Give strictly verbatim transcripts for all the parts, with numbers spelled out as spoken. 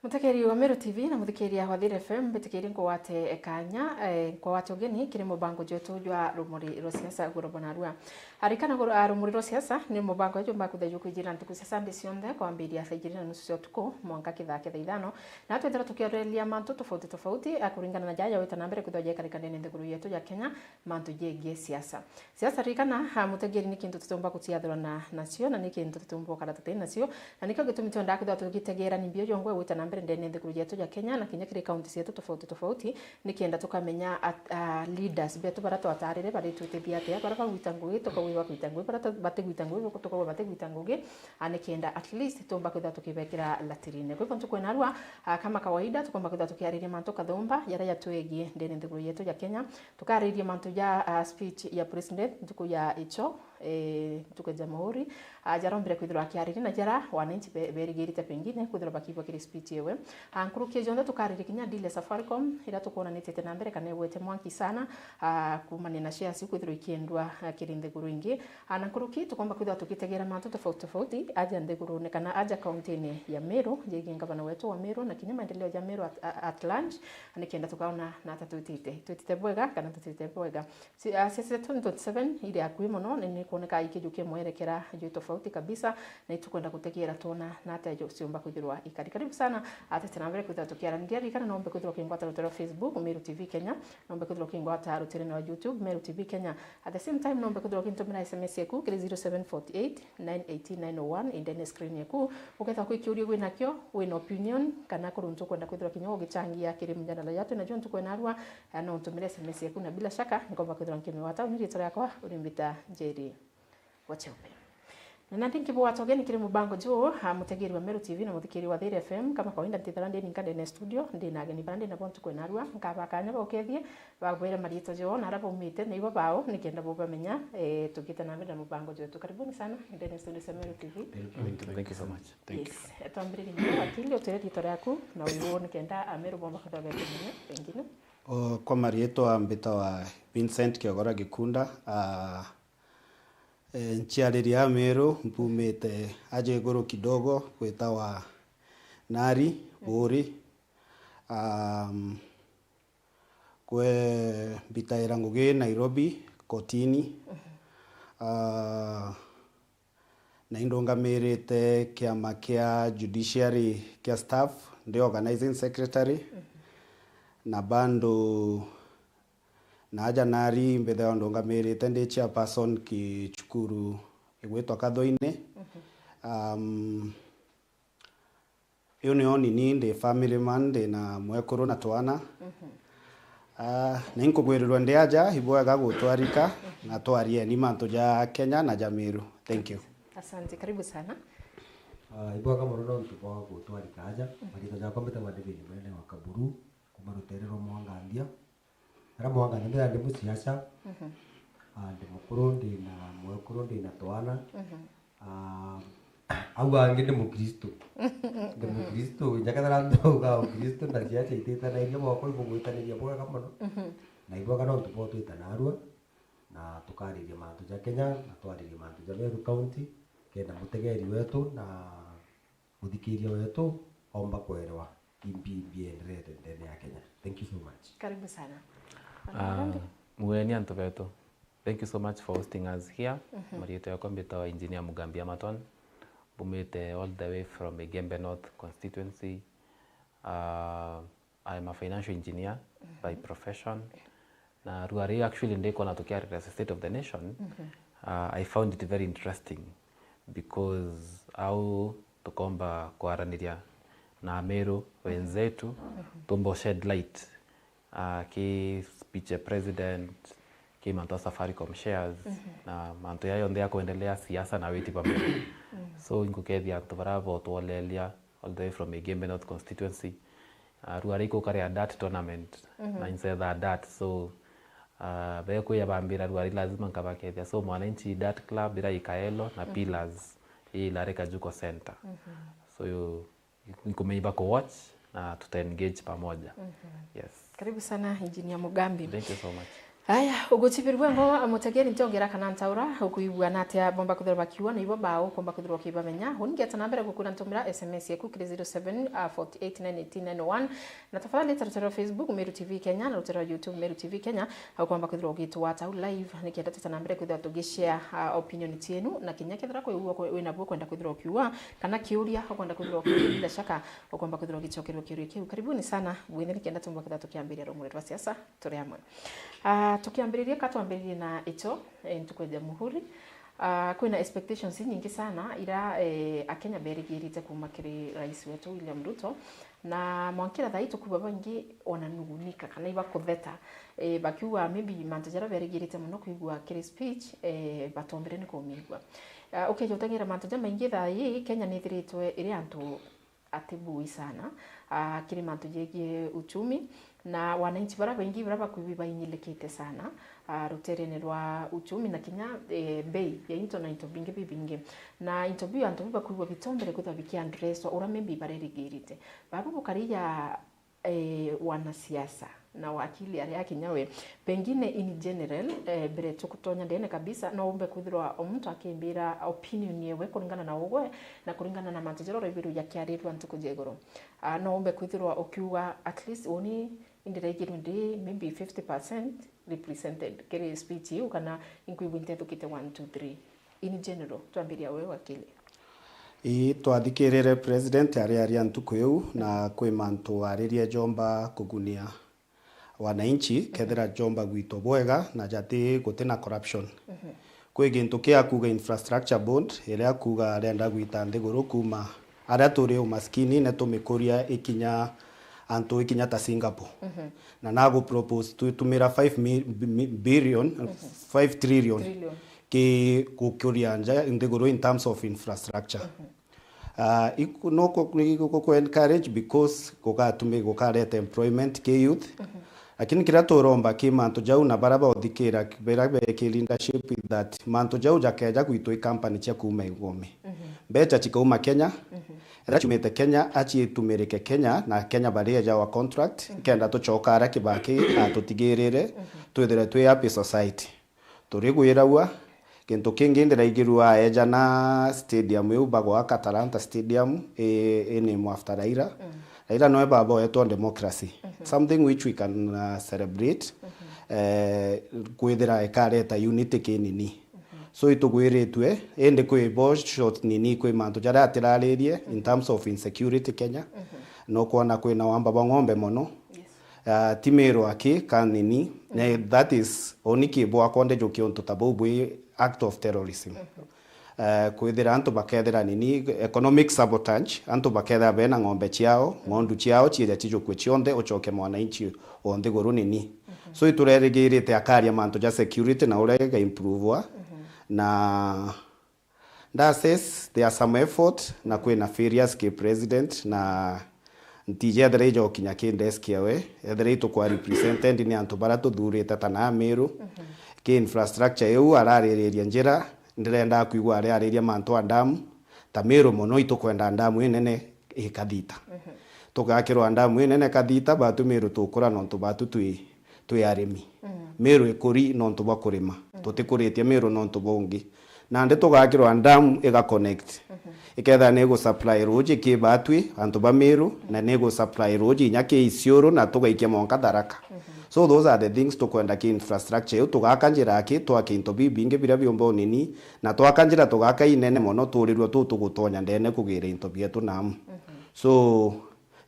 Mutekeria wa Meru T V na muthikiria wa Thiri F M, mbitikirie nkugwate kanya, eh, nkugwate ugeni kiri mubango jwetu jwa Rumuri rwa Siasa goro bonarua. Arikana goro, ah, Rumuri rwa Siasa ni mubango jumba kwithirwa jukwijira ntuku cia Sunday cionthe kwambiria thaa ijiri na nusu cia utuku mwanka kithake thaa ithano. Na twithirwa tukiareria mantu tofauti tofauti, ah, kuringana na jaja wita na mbere kwithirwa jekarika ndene nthiguru yetu ya Kenya, mantu jegie siasa. Siasa rikana, ha, mutegeri ni kintu tutiumba gutiathirwa na, nacio, na ni kintu tutiumba gukara tuti nacio, na nikio gitumi twendaa kwithirwa tugitegera ni mbio jongwe gwita na mbere ndene nthiguru yetu ya Kenya, na kinya kiri kaunti cietu tofauti tofauti, nikenda tukamenya at-, a, leaders betu baria twatarire baritwitithia atia, baria bagwita ngugi, tukauga bagwita ngugi, baria ta-, batigwita ngugi, tukauga batigwita ngugi, a, nikenda at least tuumba kwithirwa tukibekira latirine. Kwa hivyo ntuku ya narua, a, kama kawaida, tukomba kwithirwa tukiariria mantu kathumba, jaria jatwegie ndene nthiguru yetu ya Kenya, Tukaririe mantu ja, ah, speech ya president ntuku ya icho, eh, ntuku ya Jamhuri, ah, jarombire kwithirwa akiariria na jara wananchi be-, berigirite pengine kwithirwa bakiigua kiri speech ewe. Ah, nkuruki jonthe tukaririe kinya deal ya Safaricom, iria tukwona nitite na mbere kana igwete mwanki sana, ah, kumania na shares iu kwithirwa ikiendwa, ah, kiri nthiguru ingi. Ah, na nkuruki tukomba kwithirwa tugitegera mantu tofauti tofauti aja nthigurune kana aja kauntine ya Meru, jegie ngavana wetu wa Meru na kinya maendeleo ja Meru at, at large, nikenda tukaona na ata twitite. Twitite bwega kana tutitite bwega. Si-, ah, siasa cia twenty twenty-seven iri akui mono, na ni kwoneka ikijukia mwerekera jwi tofauti kabisa, na itukwenda gutegera twona na ata jo-, ciumba kwithirwa ikari. Karibu sana, ah, tete na mbere kwithirwa tukiaraniria. Ririkana nombe kwithirwa ukingwata rutere rwa Facebook, Meru T V Kenya, nombe kwithirwa ukingwata rutere rwa YouTube, Meru T V Kenya. At the same time, nombe kwithirwa ukintumira S M S yaku kiri zero seven forty eight, nine eighteen, nine oh one, indene screen yaku. Ukethirwa kwi kiuria wina kio, wina opinion, kana kuruntu ukwenda kwithirwa kinya ugichangia kiri mjadala jatu, na juu ntuku ya narua, eh, no untumire S M S yaku, na bila shaka, nikomba kwithirwa nkimigwata, uni ritwa riakwa, urimbita Njeri wa Cheupe. Na nandi nkibugwata ugeni kiri mubango juu, ah, mutegeri wa Meru T V na muthikiri wa Thiri F M, kama kawaida, ntithira ndi ninka ndene studio, ndi na ageni bara ndi nabo ntuku ya narua, nkaba kanya baukethie, babwire mariitwa joo na aria baumite, na ibo bao, nikenda bubamenya, eh, tukiite na mbere na mubango jwetu. Karibuni sana, ndene studio cia Meru T V. Thank you, thank you so much. Thank you. Yes, twambiririe nyo, wakili, utwire riitwa riaku, na uyu nikenda Ameru bomba kwithirwa bekumenya, pengine. O, kwa mariitwa mbitawa Vincent Kiogora Gikunda, ah, eh, nchiariria Ameru, mpumite aja iguru kidogo, gwitawa Nari, Buuri. Um, kwe mbitaira ngugi Nairobi, kotini. Ah, na indungamirite kiama kia judiciary kia staff, ndi organizing secretary. Na bado na aja Nari mbithagirwa ndungamirite ndi chairperson ki cukuru igwitwa Kathoine. Um, Iu nio nini, ndi family man, ndi na mwekuru na twana. Ah, na inkugwirirwa ndi aja, ibwega gutwarika, na twarieni mantu ja Kenya na ja Meru. Thank you. Asante, karibu sana. Ah, ibwega mono nontu bwa gutwarika aja. Mariitwa jakwa mbitagwa David Munene wa Kaburu, kuma rutere rwa Mwangandia. Aria Mwangandia mbithaga ndi musiaca. Ah, ndi mukuru, ndi na mwekuru, ndi na twana. Ah, au angi ndi mukristo. Ndi mukristo, njakethira ndauga ukristo na ciaca ititanairia bwakwa ibugwitaniria bwega mono. Na ibwega nontu bwa twita narua, na tukariria mantu ja Kenya, na twaririe mantu ja Meru County, kenda mutegeri wetu na muthikiria wetu omba kwerewa imbi imbi enderete ndene ya Kenya. Thank you so much. Karibu sana. Ah, mueni antu betu. Thank you so much for hosting us here. Mariitwa yakwa mbitawa Engineer Mugambi Amaton. Mbumite all the way from Igembe North constituency. Ah, I am a financial engineer by profession. Na ruari actually ndikona tukiariria the state of the nation, uh, I found it very interesting because au tukomba kwaraniria na Ameru wenzetu, tumbo shed light, uh, ki speech ya president, ki mantu ya Safaricom shares, na mantu ya yonthe ya kuendelea siasa na witi pamoja. So inkukethia antu bara botwolelia all the way from Igembe North constituency. Uh, ruari ikukaria dart tournament, na insetha dart, so, uh, bekwiya bambira ruari lazima nkabakethia. So mwananchi dart club ira ikaelo na pillars ii Larika Juko Center. So you, nkumenya baku watch na tuta engage pamoja. Yes. Karibu sana, Engineer Mugambi. Thank you so much. Aya, ugucibirwe ngo, mutegeri ntiongera kana ntaura, ukuigua na atia bomba kwithirwa bakiuga, na ibo bao ukomba kwithirwa ukibamenya. Uni ngeta na mbere gukwira ntumira S M S yaku kiri zero seven forty eight nine eighteen nine one, na tafadhali ta rutere rwa Facebook Meru T V Kenya, na rutere rwa YouTube Meru T V Kenya, ukomba kwithirwa ugitwata au live, nikenda tuta na mbere kwithirwa tugishare, ah, opinion cienu, na kinya kethira kwi uguo kwe-, wina buo kwenda kwithirwa ukiuga, kana kiuria ukwenda kwithirwa ukiuria, bila shaka ukomba kwithirwa ugicokerwa kiuria kiu. Karibuni sana bwinthe, nikenda tumba kwithirwa tukiambiria rumuri rwa siasa turi amwe. Ah, tukiambiriria ka twambiririe na icho, eh, ntuku ya Jamhuri. Ah, kwina expectations inyingi sana ira, eh, Akenya berigirite kuma kiri rais wetu William Ruto, na mwankira thaa ii tukuigua baingi wananugunika kana ibakutheta, eh, bakiuga maybe mantu jaria berigirite mono kwigua kiri speech, eh, batombire ni kumigua. Ah, ukeja uteng'era mantu jamaingi thaa ii, Kenya nithiritwe iri antu ati bui sana, ah, kiri mantu jegie uchumi, na wananchi bara baingi bara bakuigua bainyilekete sana, ah, ruterene rwa uchumi na kinya, eh, bei ya into na into bingi bibingi. Na into biu antu biu bakuigua bitombere kwithirwa bikiandreswa uria maybe barerigirite. Babu bukari ya, eh, wanasiasa na wakili aria akinya we. Pengine in general, eh, mbere tukutonya ndene kabisa, no umbe kwithirwa o muntu akimbira opinion yewe kuringana na ugwe na kuringana na mantu jaria uraigwirwe jakiarirwa ntuku ja iguru. Ah, no umbe kwithirwa ukiuga, at least uni indiraigirwe ndi maybe fifty percent represented kiri speech iu, kana inkwigua intethukite one, two, three. In general, twambiria wewe wakili. Ii, twathikirire president ariaria ntuku iu, na kwi mantu aririe jomba kugunia wananchi, kethira jomba gwitwa bwega na jati guti na corruption. Kwi gintu kia kuga infrastructure board iria kuga arenda gwita nthiguru kuma aria turi umaskini ne tumikuria ikinya antu ikinya ta Singapore. Na nagu propose twitumira five mi-, bi-, mi-, billion, five trillion. Trillion. Ki gukuria nja nthiguru in terms of infrastructure. Ah, iku-, no ku-, ni ku-, ku-, ku encourage because gugatumi-, gukareta employment ki youth. Lakini kiria turomba ki mantu jau na bara bauthikira, bara be ki leadership is that mantu jau jakeja gwitwa i company cia kuuma igome. Mbecha cikauma Kenya, ira ciumite Kenya, aciitumirike Kenya, na Kenya bari eja wa contract, kenda tucoka ara Kibaki atutigirire, twithire twi happy society. Turigwiragua, gintu kingi ndiraigirua eja na stadium iu bagwaka Talanta Stadium, i, i name after Raila. Raila noe baba wetu wa democracy. Something which we can, uh, celebrate, eh, kwithira ikareta unity kinini. So itugwiritue, indi kwi bo short nini, kwi mantu jaria atiraririe in terms of insecurity Kenya. No kwona kwina wamba bwa ng'ombe mono. Ah, ti Meru aki kanini, na that is, oni ki bwakwa ndejukia untu ta bau bwi act of terrorism. Eh, kwithira antu bakethira nini, economic sabotage, antu bakethira bena ng'ombe ciao, ng'ondu ciao, cieja cijukue cionthe, ucoke mwananchi o nthiguru nini. So iturerigirite akaria mantu ja security na uria igaimprovewa, na Ndases, there are some effort, na kwina failures ki president, na ntiji ethira ijokinya ki desk yawe, ethira itukwa represented ni antu bara tuthurite ta na Meru. Ki infrastructure iu araririria njira, ndirenda kwigua ariariria mantu a dam, ta Meru mono itukwenda dam inene ikathita. Tugakirwa dam inene kathita, batu Meru tukura nontu batu twi twi arimi. Miru ikuri nontu bwa kurima. Tutikuritie miru nontu bungi. Nandi tugakirwa dam iga connect. Ikethira ni igusupply ruuji ki batwi, antu ba Miru, na ni igusupply ruuji inya ki Isiuru, na tugaikia mwanka Tharaka. So those are the things tukwenda ki infrastructure iu. Tugaka njira aki, twake into bibingi biria biumba unini, na twaka njira tugaka inene mono, turirua tu tugutonya ndene kugira into bietu namu. So,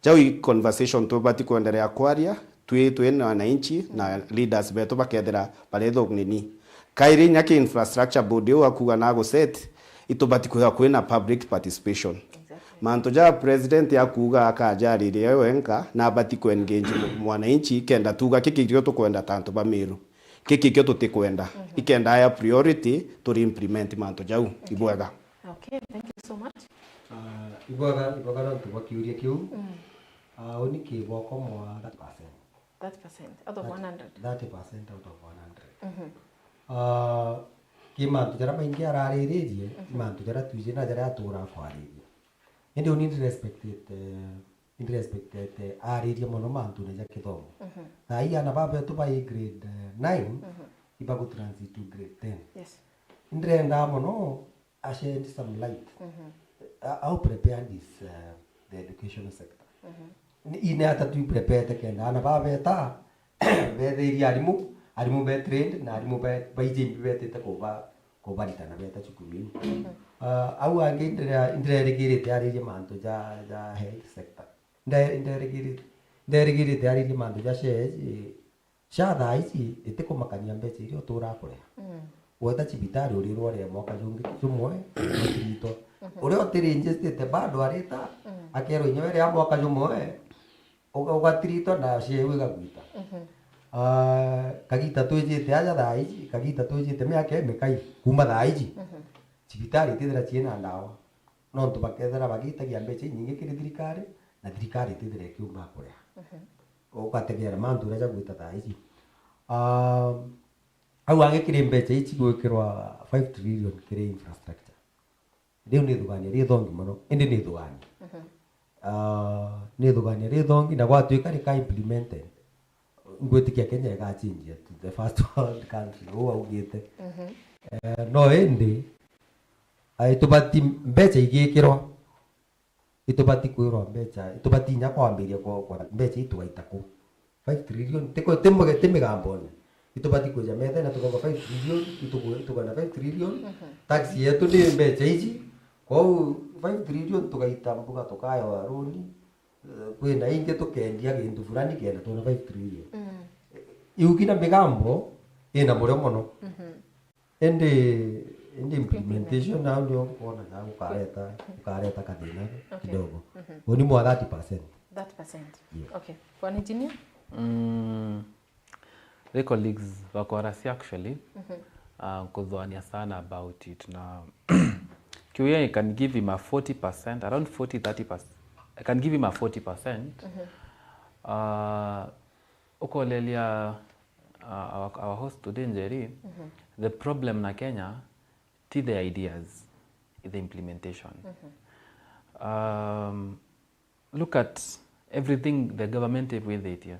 jau i conversation tubati kwendelea kwaria, twi, twi na wananchi na leaders betu bakethira baretho nini. Kairi inya ki infrastructure board iu akuga na guset, itubati kwithirwa kwina public participation. Exactly. Mantu ja president akuga akajariria we wenka, na abati ku engage mwananchi, kenda tuga kiki kio tukwenda ta antu ba Miru. Kiki kio tutikwenda. Ikenda aya priority, turi implement mantu jau. Ibwega. Okay, thank you so much. Ah, ibwega, ibwega nontu bwa kiuria kiu. Ah, uni ki bwoko mwa thirty percent. Thirty percent out of one hundred. Thirty percent out of one hundred. Ah, ki mantu jaria maingi arariririe, mantu jaria twiji na jaria atura kwariria. Indi uni ndi respectite, eh, Indire expectete aririe mono mantune ja kithomo. Mhm. Thaa ii ana babetu ba A grade, eh, nine, Mhm. ibagu transit to grade ten. Yes. Indirendaa mono I shed some light. Mhm. Uh, how prepared is, uh, the education sector? Mhm. Ni, ni ata twi prepared kenda ana babeta, bethiria arimu, arimu be trained, na arimu be, baiji imbi betite kuba, kubarita na beta cukuru iu. Mhm. Uh, au angi ndire-, ndirerigirite aririe mantu ja, ja health sector. Nde-, nderigirite, nderigirite aririe mantu ja SHA, SHA thaa ici itikumakania mbeca iria uturaa kuriha. Mm. Weta cibitari urirwa urie mwaka jungi jumwe, ugatiritwa. Mhm. Uria utirinjistite bado arita, Mm. akerwa inya we ria mwaka jumwe, uga-, ugatiritwa na SHA iu igagwita. Mhm. Ah, kagita twijite aja thaa ici, kagita twijite miaka imikai, kuma thaa ici, Mhm. cibitari itithira ciina ndawa. Nontu bakethira bagitagia mbeca inyingi kiri thirikari, na thirikari itithira ikiumba kuriha. Mhm. Ugategera mantu uria jagwita thaa ici. Ah, au angi kiri mbeca ici gwikirwa five trillion kiri infrastructure. Riu ni ithugania rithongi mono, indi ni ithugania. Mhm. Ah, ni ithugania rithongi, na gwatuika rika implemented, ngwitikia Kenya igachinjia to the first world country, uu augite. Mhm. Eh, no indi, ah, itubati mbeca igikirwa, itubati kwirwa mbeca, itubati inya kwambiria kwa, kwa mbeca itugaita ku. Five trillion, ti ko-, ti muge-, ti migambone. Itubati kwija metha na tukauga five trillion, itugu-, itugana five trillion. Mhm. Tax yetu ni mbeca ici. Kwou five trillion tugaita mbuga tukaewa loan, eh, kwina ingi tukendia gintu fulani kenda twona five trillion. Mm. Iu kina migambo ina murio mono. Mhm. Indi, indi implementation au nio kwona ja ukareta, ukareta kathina Okay. kidogo. Mhm. Uni mwa thirty percent. Thirty percent. Yeah. Okay. Bwana engineer? Mm, the colleagues bakwa rasia actually, Mhm. uh, kuthwania sana about it na kiuya I can give him a forty percent, around forty, thirty percent. I can give him a forty percent. Mhm. Uh, ukolelia, uh, our, our host today, Njeri, Mhm. the problem na Kenya, ti the ideas, the implementation. Mhm. Um, look at everything the government ibwithitie.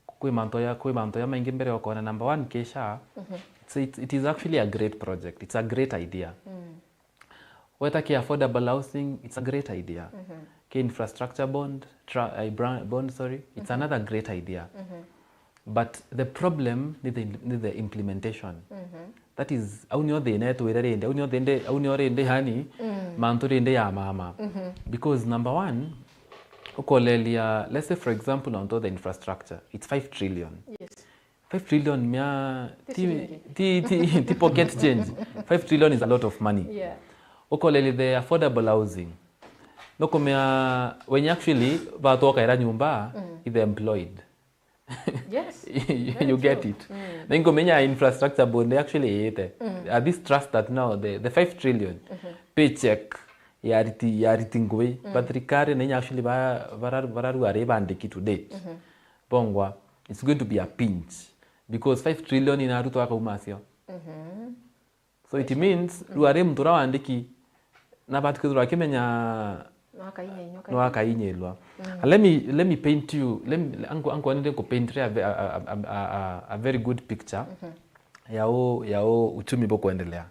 Kwi mantu ya, kwi mantu ya maingi mbere ukona number one ki SHA, Mhm. it's, it, it is actually a great project. It's a great idea. Mm. Weta ki affordable housing, it's a great idea. Mhm. Ki infrastructure bond, tra-, eh, bra-, bond, sorry, it's Mhm. another great idea. Mhm. But the problem ni the, ni the implementation. Mhm. That is, au nio thina yetu ira rindi, au nio thinde, au nio rindi yani, Mm. mantu rindi ya mama. Mhm. Because number one, ukolelia, let's say for example, onto the infrastructure, it's five trillion. Yes. Five trillion mia, Ti ti, shilingi. ti, ti, ti pocket change. Five trillion is a lot of money. Yeah. Ukolelia the affordable housing. Nukumea, when you actually, batwokaira nyumba, Mm. ithe employed. Yes. You, Very you get true. It. Mm. Na ingumenya infrastructure bond actually ite. Mm. Uh, this trust that now the, the five trillion Mhm. paycheck ya riti, ya riti ngui. Mm. But thirikari na inya actually ba, bara, bararua ari bandiki today. Mhm. Bongwa, it's going to be a pinch. Because five trillion inarutwa akauma acio. Mhm. So it means, Mm. riu ari muntu uria wandiki, na batu kwithirwa akimenya No akainyainywa no kaingĩ. Akainyilwa. Mm. And let me, let me paint you, let me, anko, anko ninde nkupaintire a ve-, a, a, a, a, a, a very good picture Mhm. ya u, ya u uchumi bukwendelea.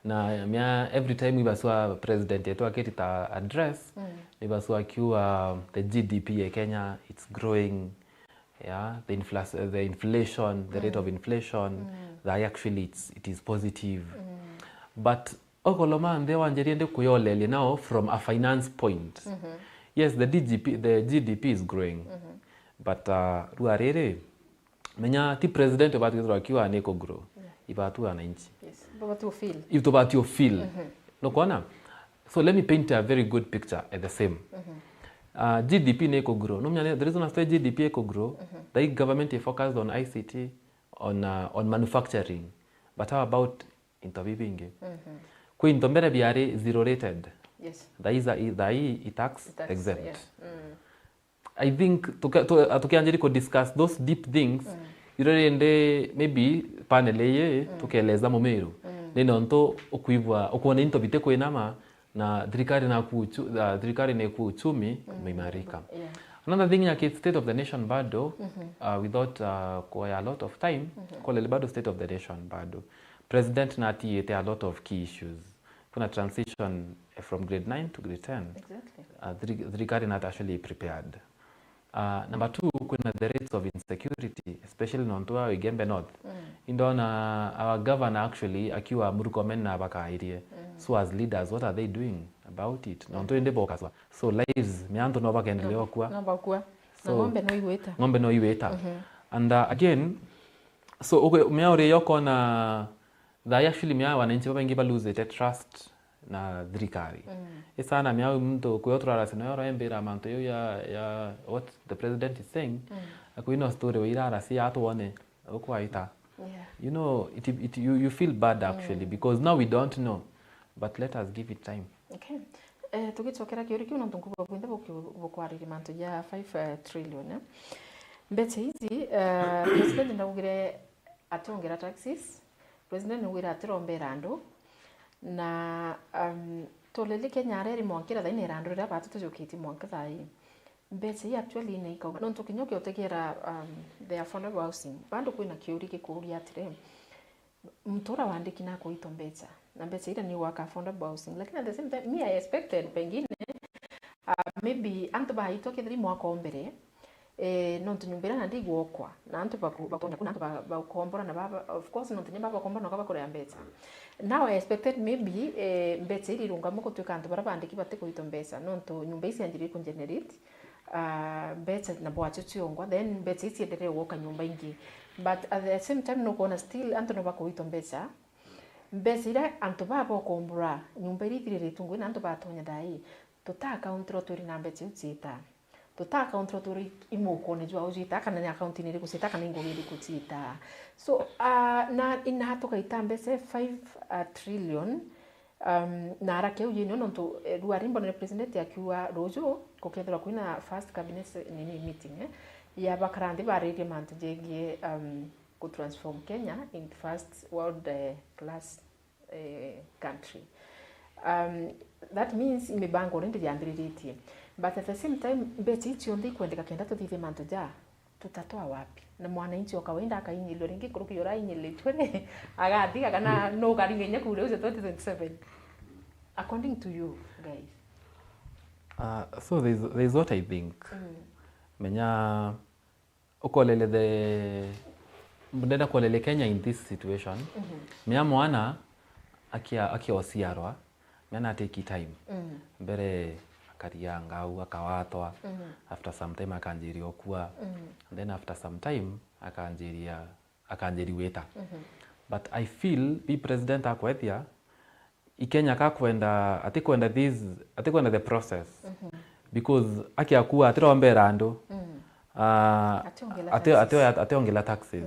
Na mia every time ibaswa president yetu akirita address, Mm. ibaswa akiuga the G D P ya Kenya, it's growing, yeah, the inflas-, the inflation, the rate Mm. of inflation, Mm. that actually it's, it is positive. Mm. But okorwo manthe wanjiririe ndi kuyoleria now from a finance point. Mhm. Yes, the D G P, the G D P is growing. Mhm. But, uh, riu riri, menya ti president ubati kwithirwa akiuga ni ku grow. Yeah. Ibatu wananchi. Yes. Babati u feel. Itubati u feel. Mhm. Nukwona? So let me paint a very good picture at the same. Mhm. Uh, G D P ni ku grow. No menya the reason as to G D P ku grow, Mhm. the government is focused on I C T, on, uh, on manufacturing. But how about into bibingi? Mhm. Kwi into mbere biari zero rated. Yes. Thai za, thai i tax Tax, exempt. Yes. Mm. I think tuke-, tu-, tukianjiri ku discuss those deep things, Mm. iro rindi maybe panel iyi Mm. tukeleza mumiru. Mm. Ni nontu ukwigua, ukwona into biti kwinama, Na thirikari naku uchu-, uh, thirikari neku uchumi umeimarika. Yeah. Another thing yake state of the nation bado, uh, without, uh, kuoya a lot of time, kolele bado state of the nation bado. President natiite a lot of key issues. Kuna transition from grade nine to grade ten. Exactly. Uh, thiri-, thirikari not actually prepared. Uh, number two, kwina the rates of insecurity, especially nontu wa Igembe North. Indona our governor actually akiuga Murkomen na abakairie. So as leaders, what are they doing about it? Nontu indi bokaswa. So lives, miantu no bakendelea okua. No bakua. Na So, ng'ombe no igwita. Ng'ombe no igwita. And, uh, again, so, okay, mia uri yokona, thaa actually mia wananchi babaingi ba lose the trust na thirikari. Isana mia muntu kuyo turarasi nayo ora embira mantu yo ya, ya what the president is saying. Akuina story wa irarasi atwone ukwaita. Yeah. You know, it, it, you, you feel bad actually because now we don't know, but let us give it time. Okay. Eh, tugicokera kiuri kiu nontu nkuga bwinthe buki-, bukwariria mantu ja five, eh, trillion, eh. Mbeca ici, eh, president ndaugire ationgera taxes, president naugire atirombera andu, na, um, tolele Kenya areri mwankira thaini era andu riria batu tujukitie mwanka thai. Mbeca ii actually ni ikauga nontu kinya ukiotegera, um, the affordable housing, bado kwina kiuri gikuria atiri, muntu uria wandiki nakuitwa mbeca, na mbeca iria ni gwaka affordable housing. Lakini at the same time, me I expected pengine, uh, maybe antu baitwa kethiri mwaka o mbere, eh, nontu nyumba iria nandi igwokwa, na antu baku-, bakonya kuna antu ba-, bagukombora na baba, of course, nontu ni babakombora na bakurea mbeca. Now I expected maybe, eh, mbeca iria irungama gutwika antu baria bandiki batikuitwa mbeca, nontu nyumba ici cianjirie ku generate, ah, mbeca na bwacio ciongwa, then mbeca ici ciendelee gwoka nyumba ingi. But at the same time, nukwona still antu no bakuitwa mbeca. Mbeca iria antu baba bakombora nyumba iria ithiriritwe ngugi na antu batonya thai, tuta account ro turi na mbeca iu ciita. Tuta account ro turi imukone jwa ujita, kana ni account ni iriku ciita, kana ingugi iriku ciita. So, ah, na, ina tugaita mbeca five, ah, trillion, um, na ara kiu yinio nontu, eh, rua rimbonere president akiuga ruju gukethirwa kwina first cabinet se-, nini meeting, eh, ya bakara nthi baririe mantu jegie, um, ku transform Kenya in first world, eh, class, eh, country. Um, that means mibango already yambiriritie. But at the same time, mbeca ici cionthe ikwendeka kenda tuthithie mantu ja, tutatwaa wapi? Na mwananchi wa kawaida akainyilwa ringi kuruki ura ainyilitwe ri, agathiga kana no ukaringa inya kuu riu cia twenty twenty-seven? According to you, guys. Uh, so there's, there's what I think. Menya ukolele the, ndenda kuolele Kenya in this situation. Menya mwana akia, akia ociarwa, menya ateki time. Mbere akaria ngau, akawatwa. After some time akanjiria okua. And then after some time akanjiria, akanjiri wita. But I feel bi president akwethia, i Kenya kakwenda, atikwenda this, atikwenda the process. Because akiakua atirombera andu. Ah, Ationgela ati-, taxes. ati-, ationgela taxes.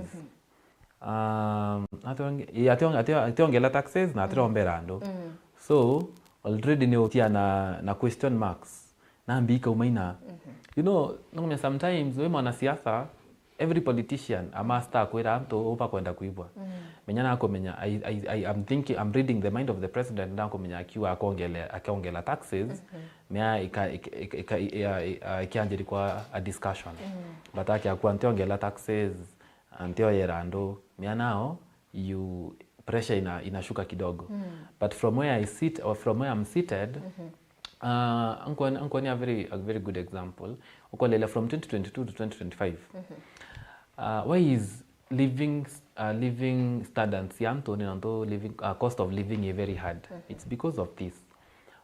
Um, ationge-, i, ationg-, atio-, ationgela taxes na atirombera andu. So, already ni utia na, na question marks. Na mbi ikaumaina. You know, no kumenya sometimes we mwanasiasa, every politician a must akwira antu ubakwenda kuibwa. Menya na kumenya, I, I, I am thinking, I'm reading the mind of the president, na kumenya akiuga akongele-, akiongela taxes, mea ika-, ika-, ika-, ika-, i-, i-, i-, ikianjiri kwa a discussion. But akiakua ntiongela taxes, antioyera andu, mea nao, you, pressure ina-, inashuka kidogo. But from where I sit or from where I'm seated, uh, ankwan-, ankwania a very, a very good example. Ukolele from twenty twenty-two to twenty twenty-five. Uh, why is living s-, uh, living standards ya antu ni nontu living, uh, cost of living is very hard? It's because of this.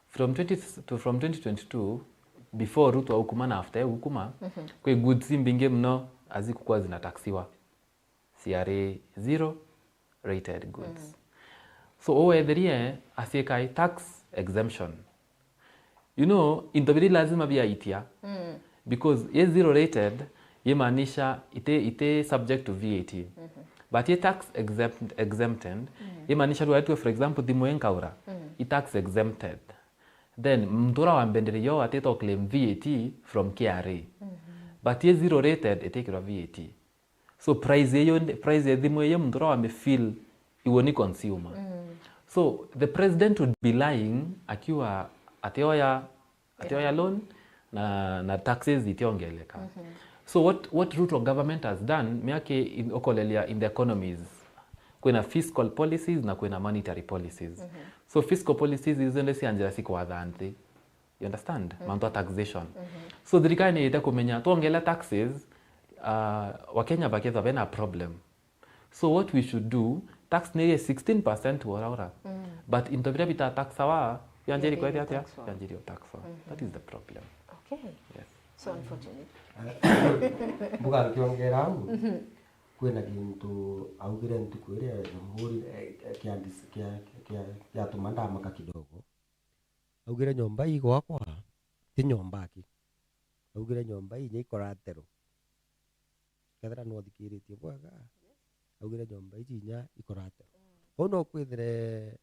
From twenty to, from twenty twenty-two, before Ruto aukuma na after aukuma, kwi goods imbingi mno azikukwa zinataxiwa. Ciari zero rated goods. So, uwetherie asiikai tax exemption. You know, into biri lazima biaitia. Because ye zero rated, yemaanisha ite, ite subject to V A T. But ye tax exempt-, exempted, yemaanisha rwa tu, for example, thimu enkaura, i tax exempted. Then, muntu ura wambenderia yo atita claim V A T from K R A. But ye zero rated, itikirwa V A T. So price iyo, price ya thimu iyo muntu uria wami feel iwe ni consumer. So the president would be lying akiwa Atioya, atioya loan na, na taxes itiongeleka. So what, what Ruto government has done, miaki in, okolelia in the economies, kwina fiscal policies na kwina monetary policies. So fiscal policies izo ndio cia njira cikwatha nthi. You understand? Mantu a taxation. So thirikari ni ite kumenya, twongela taxes, uh, Wakenya bakethwa bena problem. So what we should do, tax ni ye sixteen percent ora ora. But into biria bita taxawa, yanjiri kwethia atia? Yanjiri taxwa. That is the problem. Okay. Yes. So unfortunate. Mbuga nkiongera au, kwina gintu augire ntuku iria ya Jamhuri, eh, kia dis-, kia, kia, kiatuma ndamaka kidogo. Augire nyomba ii gwakwa, ti nyomba aki. Augire nyomba ii inya ikoraterwa. Kethira nwathikiritie bwega, augire nyomba iji inya ikoraterwa. Kwou no kwithire,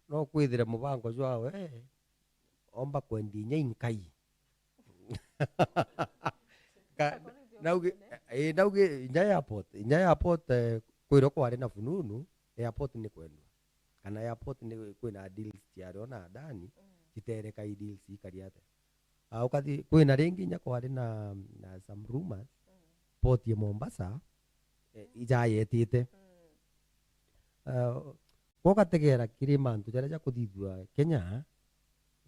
no kwithire mubango jwawe, omba kwendia inya inkai. Ka-, naugi, ii, naugi, inya airport, inya airport, eh, kwirwe kwari na fununu, airport ni kwendwa. Kana airport ni kwina deals ciario na Adani, citerekai deals ikari atia. Ah, ukathi, kwina ringi inya kwari na, na some rumors, port ya Mombasa, eh, ijayetite. Ah, Kwa ugategera kiri mantu jaria jakuthithua Kenya,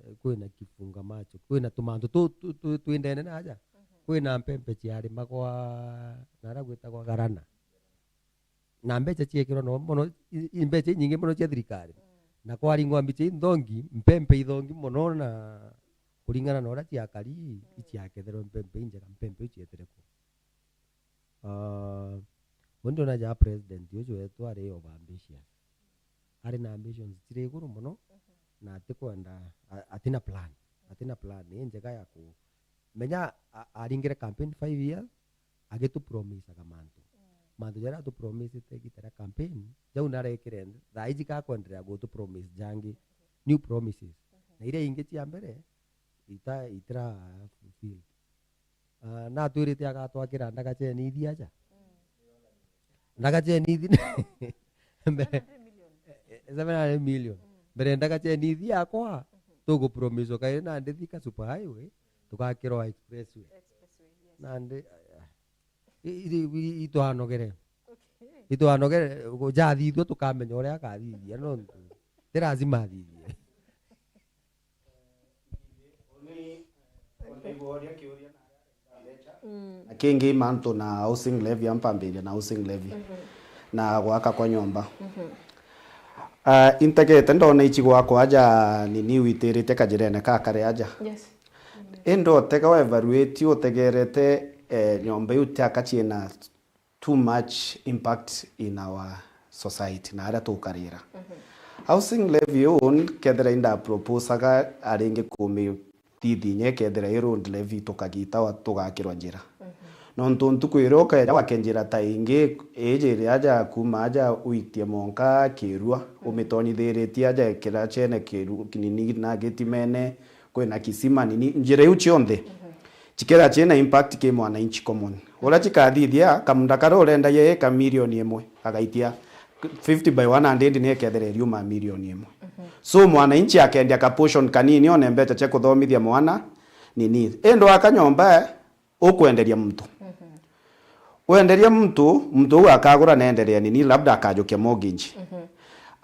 eh, kwina kifunga macho, kwina tumantu tu, tu, tu, twindene na aja, kwina mpempe ciarimagwa naria gwitagwa Garana. Na mbeca ciekirwa no mono, i, i mbeca inyingi mono cia thirikari. Na kwaringwa mbica inthongi, mpempe ithongi mono na kuringana na uria ciakari, iciaketherwe mpempe injega, mpempe iu cietire ku. Ah, undi ona ja president uju wetu ari over ambitious. Ari na ambitions ciri iguru mono, na atikwenda, a-, atina plan. Atina plan injega ya ku-, menya a-, aringire campaign five years, agitupromisaga mantu. Mantu jaria atupromisite igita ria campaign, jau narekire nthi. Thaa iji gakwenderea gutupromise jangi, new promises. Na iria ingi cia mbere, ita-, itira fulfilled. Ah, natwirite agatwakira ndagaceni ithi aja. Ndagaceni ithi. Mbere, seven hundred million. Mbere ndagaceni ithi yakwa, tugupromiswa kairi nandi Thika Super Highway, tugakirwa expressway. Nandi, i-, i-, i-, itwanogere. Itwanogere, jathithua tukamenya uria akathithia, nontu ti lazima athithie. Na kingi mantu na housing levy, ampambiria na housing levy na gwaka kwa nyomba. Ah, integete ndona ichi gwakwa aja nini witirite kajirene ka kare aja. Yes. Indi utega wa evaluate utegerete, eh, nyomba iu tiaka ciina too much impact in our society na aria tukarira. Housing levy iu kethira inda proposaga aringi kumithithia inya kethira i road levy tukagita wa-, tugakirwa njira. Nontu ntuku iria ukeja wake njira ta ingi, iji iria aja kuma aja uitie monka Kirua, umitonyithiritie aja ikira cene Kiru-, kinini na Gitimene, kwina kisima nini, njira iu cionthe. Cikethira ciina impact ki mwananchi common. Uria cikathithia, kamunda karia urendagia ika milioni imwe, agaitia fifty by one hundred ni ikethira iriuma milioni imwe. So mwananchi akendia ka portion kanini one mbeca cia kuthomithia mwana nini. Indi waka nyomba, ukwenderia muntu. Wenderia muntu, muntu uu akagura na enderea nini, labda akajukia mortgage.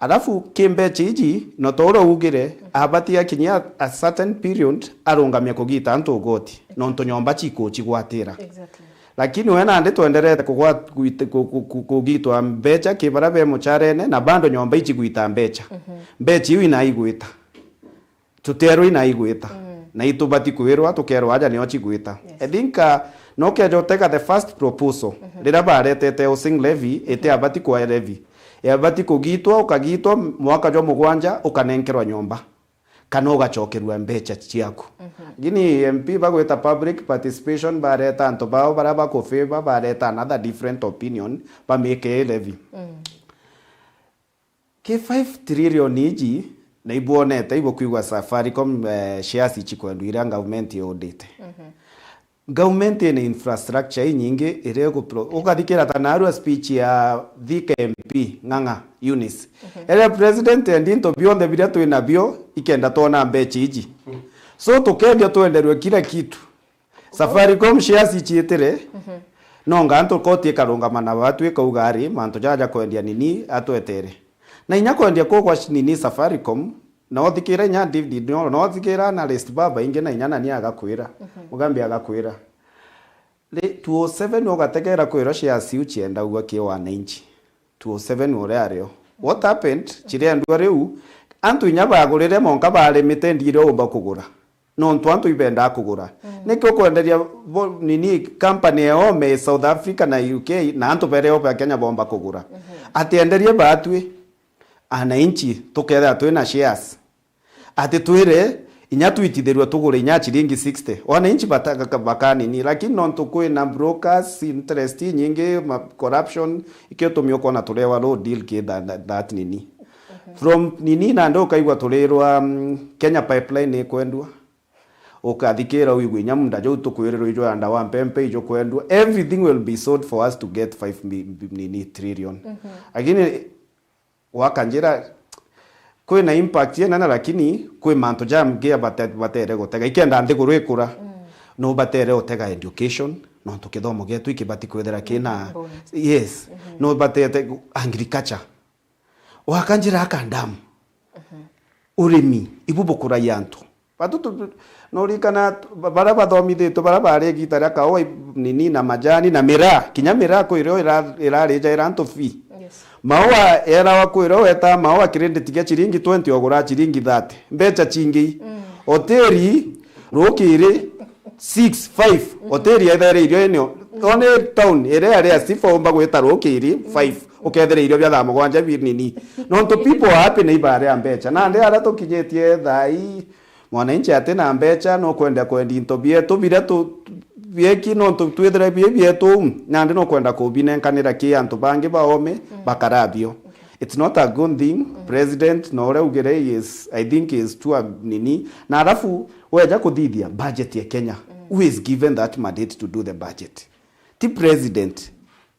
Alafu ki mbeca iji, no ta uria ugire, abati akinyia a certain period, arungamia kugita antu ugoti, nontu nyomba cikucigwatira. Exactly. Lakini we nandi twenderete kugwa-, gwit-, ku-, ku-, ku-, kugitwa mbeca ki baria be mucarene, na bado nyomba icigwita mbeca. Mbeca iu inaigwita. Tuterwa inaigwita. Na itubati kwirwa, tukerwa aja nio cigwita. Yes. I think, uh, no keja utega the first proposal, riria baretete housing levy, iti abati kwa levy. Yabati kugitwa, ukagitwa mwaka jwa mugwanja, ukanenkerwa nyomba. Kana ugacokerua mbeca ciaku. Lakini M P bagwita public participation, bareta antu bao baria bakufavor, bareta another different opinion, bamike levy. Ki five trillion iji, na ibwonete, ibukwigua Safaricom, eh, shares ichikwendwa iria government iudite. Government ina infrastructure inyingi iria igupro-, ukathikira ta narua speech ya Thika M P Ng'ang'a Eunice. Eria president endi into bionthe biria twi nabio ikenda twona mbecha iji. So tukethia twenderwe kila kitu. Safaricom shares iciitire, no nga antu koti ikarungama na batwi ikauga ari mantu jaja kwendia nini atwetere. Na inya kwendia kuu kwa nini Safaricom, na uthikira inya David, no, no uthikira analyst babaingi na inya nani agakwira. Mugambi agakwira. Ri, two oh seven ugategera kwirwa shares iu ciendagua ki wananchi. Two oh seven uria ario. What happened? Chirendua riu, antu inya bagurire monka barimite ndiire umba kugura. Nontu antu ibendaa kugura. Niki ukwenderia bo-, nini company ya Ome South Africa na U K na antu bere Ome Kenya bomba kugura? Ati enderie batwi, ananchi tukethira twina shares. Ati twire inya twitithirwe tugure inya chiringi sixty. Wananchi bata-, ka-, bakanini, lakini nontu kwina brokers, interest inyingi, ma-, corruption, ikio tumi ukona turewa low deal ki tha-, tha-, that nini. From nini nandi ukaigua turirwa, mm, Kenya Pipeline ikwendua. Ukathikira uigwe inya munda jau tukwirirwa ijo yanda wa mpempe ijo kwendua. Everything will be sold for us to get five mi-, mi-, nini trillion. Lakini wakanjira kwina impact inene, lakini kwi mantu jamgi bate-, batere gutega. Ikenda nthiguru ikura, no batere gutega education, nontu kithomo gietu ikibati kwithira kina, yes, no batete agriculture. Wakanjira aka ndamu. Urimi, ibu bukuragia antu. Batu tu-, tu-, norikana tu-, ba-, baria bathomithitwe, baria bari igita ria kaua, i-, nini na majani na miraa, kinya miraa kwi rio ira-, irarija ira antu fee. Yes. Maua erawa kwi rio weta maua credit kia chiringi twenty ogura chiringi thirty. Mbecha chingi. Hoteli, rukiri, six, five, hoteli ethere irio inio. One town iria yari asifa umba gwita rukiri, five, ukethira irio bia thaa mugwanja bi nini. Nontu people are happy na ibaria mbecha. Nandi aria tukinyitie thaa ii, mwananchi ati na mbecha, no kwenda kwendi into bietu, biria tu-, bieki nontu twithire bi bietu, nandi no kwenda kubinenkanira ki antu bangi baome, bakarabio. It's not a good thing. President, no uria ugire is, I think is too a-, nini. Na alafu, weja kuthithia budget ya Kenya, who is given that mandate to do the budget? Ti president,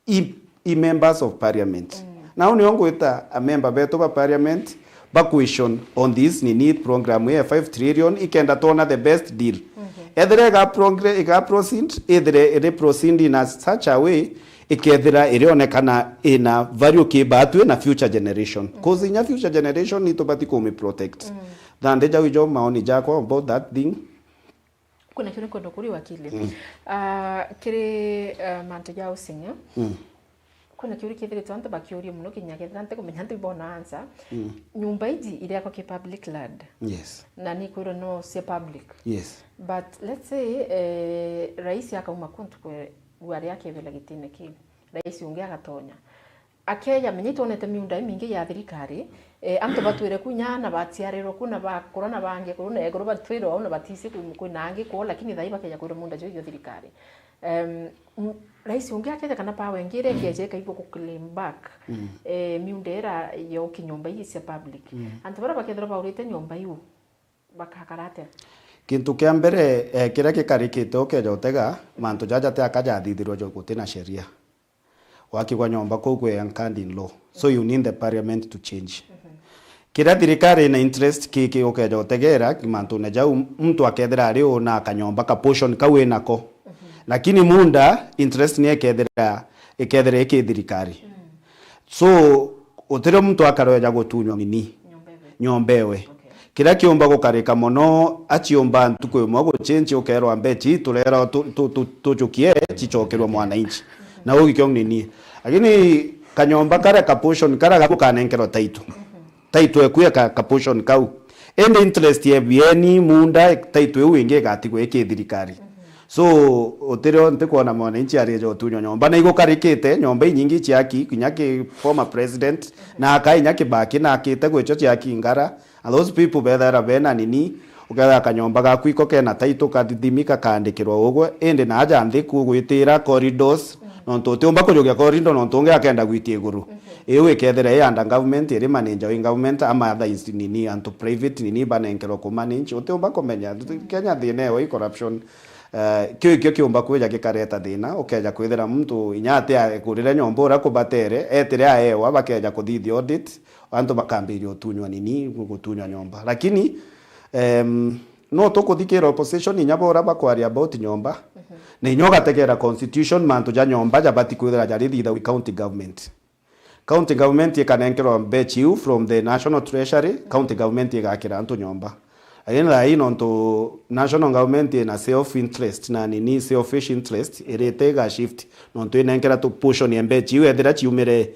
i, i members of parliament. Nau nio ngwita a member betu ba parliament ba question on this nini program ya five trillion ikenda twona the best deal. Ethire iga progre-, iga proceed, ethire iri proceed in a such a way ikethira irionekana ina value ki batwi na future generation. 'Cause inya future generation ni tubati kumi protect. Thande jau ijo maoni jakwa about that thing. Kwina kiu nikwenda kuria wakili. Ah, kiri, ah, mantu ja housing, eh? Kwina kiu kithirite antu bakiuria muno kinya kethira ntikumenya ntiboona answer. Nyumba iji iriakwa ki public land. Yes. Na nikwirwa no cia public. Yes. But let's say, eh, rais akauma kuntu kwe, gwaria akebela gitine kiu. Rais ungi agatonya. Akeja, menya itwonete miunda imingi ya thirikari, eh, antu batwire ku inya na baciarirwe ku na bakura na bangi kuru na ekuru batwire au na batisi ku, kwina angi kwoo, lakini thai bakeja kwirwa miunda juu yo thirikari. Em, m-, rais ungi akeja kana power ingi iria ikeja ikaigua ku claim back, eh, miunda ira yo kinyomba ii cia public. Antu baria bakethirwa baurite nyomba iu bakakara atia? Kintu kia mbere, eh, kiria gikarikite ukeja utega, mantu jaja ti aka jathithirwe jo guti na sheria. Gwakigwa nyomba kuu kwi anchored in law. So you need the parliament to change. Kiria thirikari ina interest ki, ki ukeja utegera mantune jau, muntu akethira ari una kanyomba ka portion kau inako. Lakini munda interest ni ikethira, ikethira iki thirikari. So, utirio muntu akaroeja gutunywa nini? Nyomba ewe. Kiria kiumba gukarika mono, aciumba ntuku imwe guchinchi ukerwa mbechi turera tu-, tu-, tu-, tujukie chichokerwe mwananchi. Na ugikio nini? Lakini kanyomba karia ka portion karia gaku kanenkerwa title. Title ekuya ka, ka portion kau. Ende interest ye bieni munda title iu ingi igatigwo iki thirikari. So, utirio ntikwona mwananchi arieja utunywa nyomba. Na igukarikite, nyomba inyingi chiaki, kinya ki former president, na aka inya Kibaki, na akite gwicho chiaki Ngara. And those people bethaira bena nini, ukethira kanyomba gaku iko kena title, kathithimi, kakaandikirwa ugwe, indi na aja nthi kugwitira corridors, nontu utiumba kujukia corridor, nontu ungi akenda gwitia iguru. Iu ikethira i under government, iri manager wi government, ama other insti-, nini, antu private nini banenkerwa ku manage, utiumba kumenya. Kenya thina ewe i corruption. Eh, kiu ikio kiumba kwija gikareta thina, ukeja kwithira muntu inya ati agurire nyomba uria kubatere, etire aewa, bakeja kuthithia audit, antu bakambiria utunywa nini, gutunywa nyomba. Lakini, em, no tukuthikira opposition inya bora bakwaria about nyomba, na inya ugategera constitution, mantu ja nyomba jabati kwithira jarithitha with county government. County government ikanenkerwa mbechi iu from the national treasury, county government igakira antu nyomba. Lakini thaa ii nontu national government ina self interest na nini selfish interest, irite iga shift nontu inenkera tu portion ya mbechi iu, ethira ciumire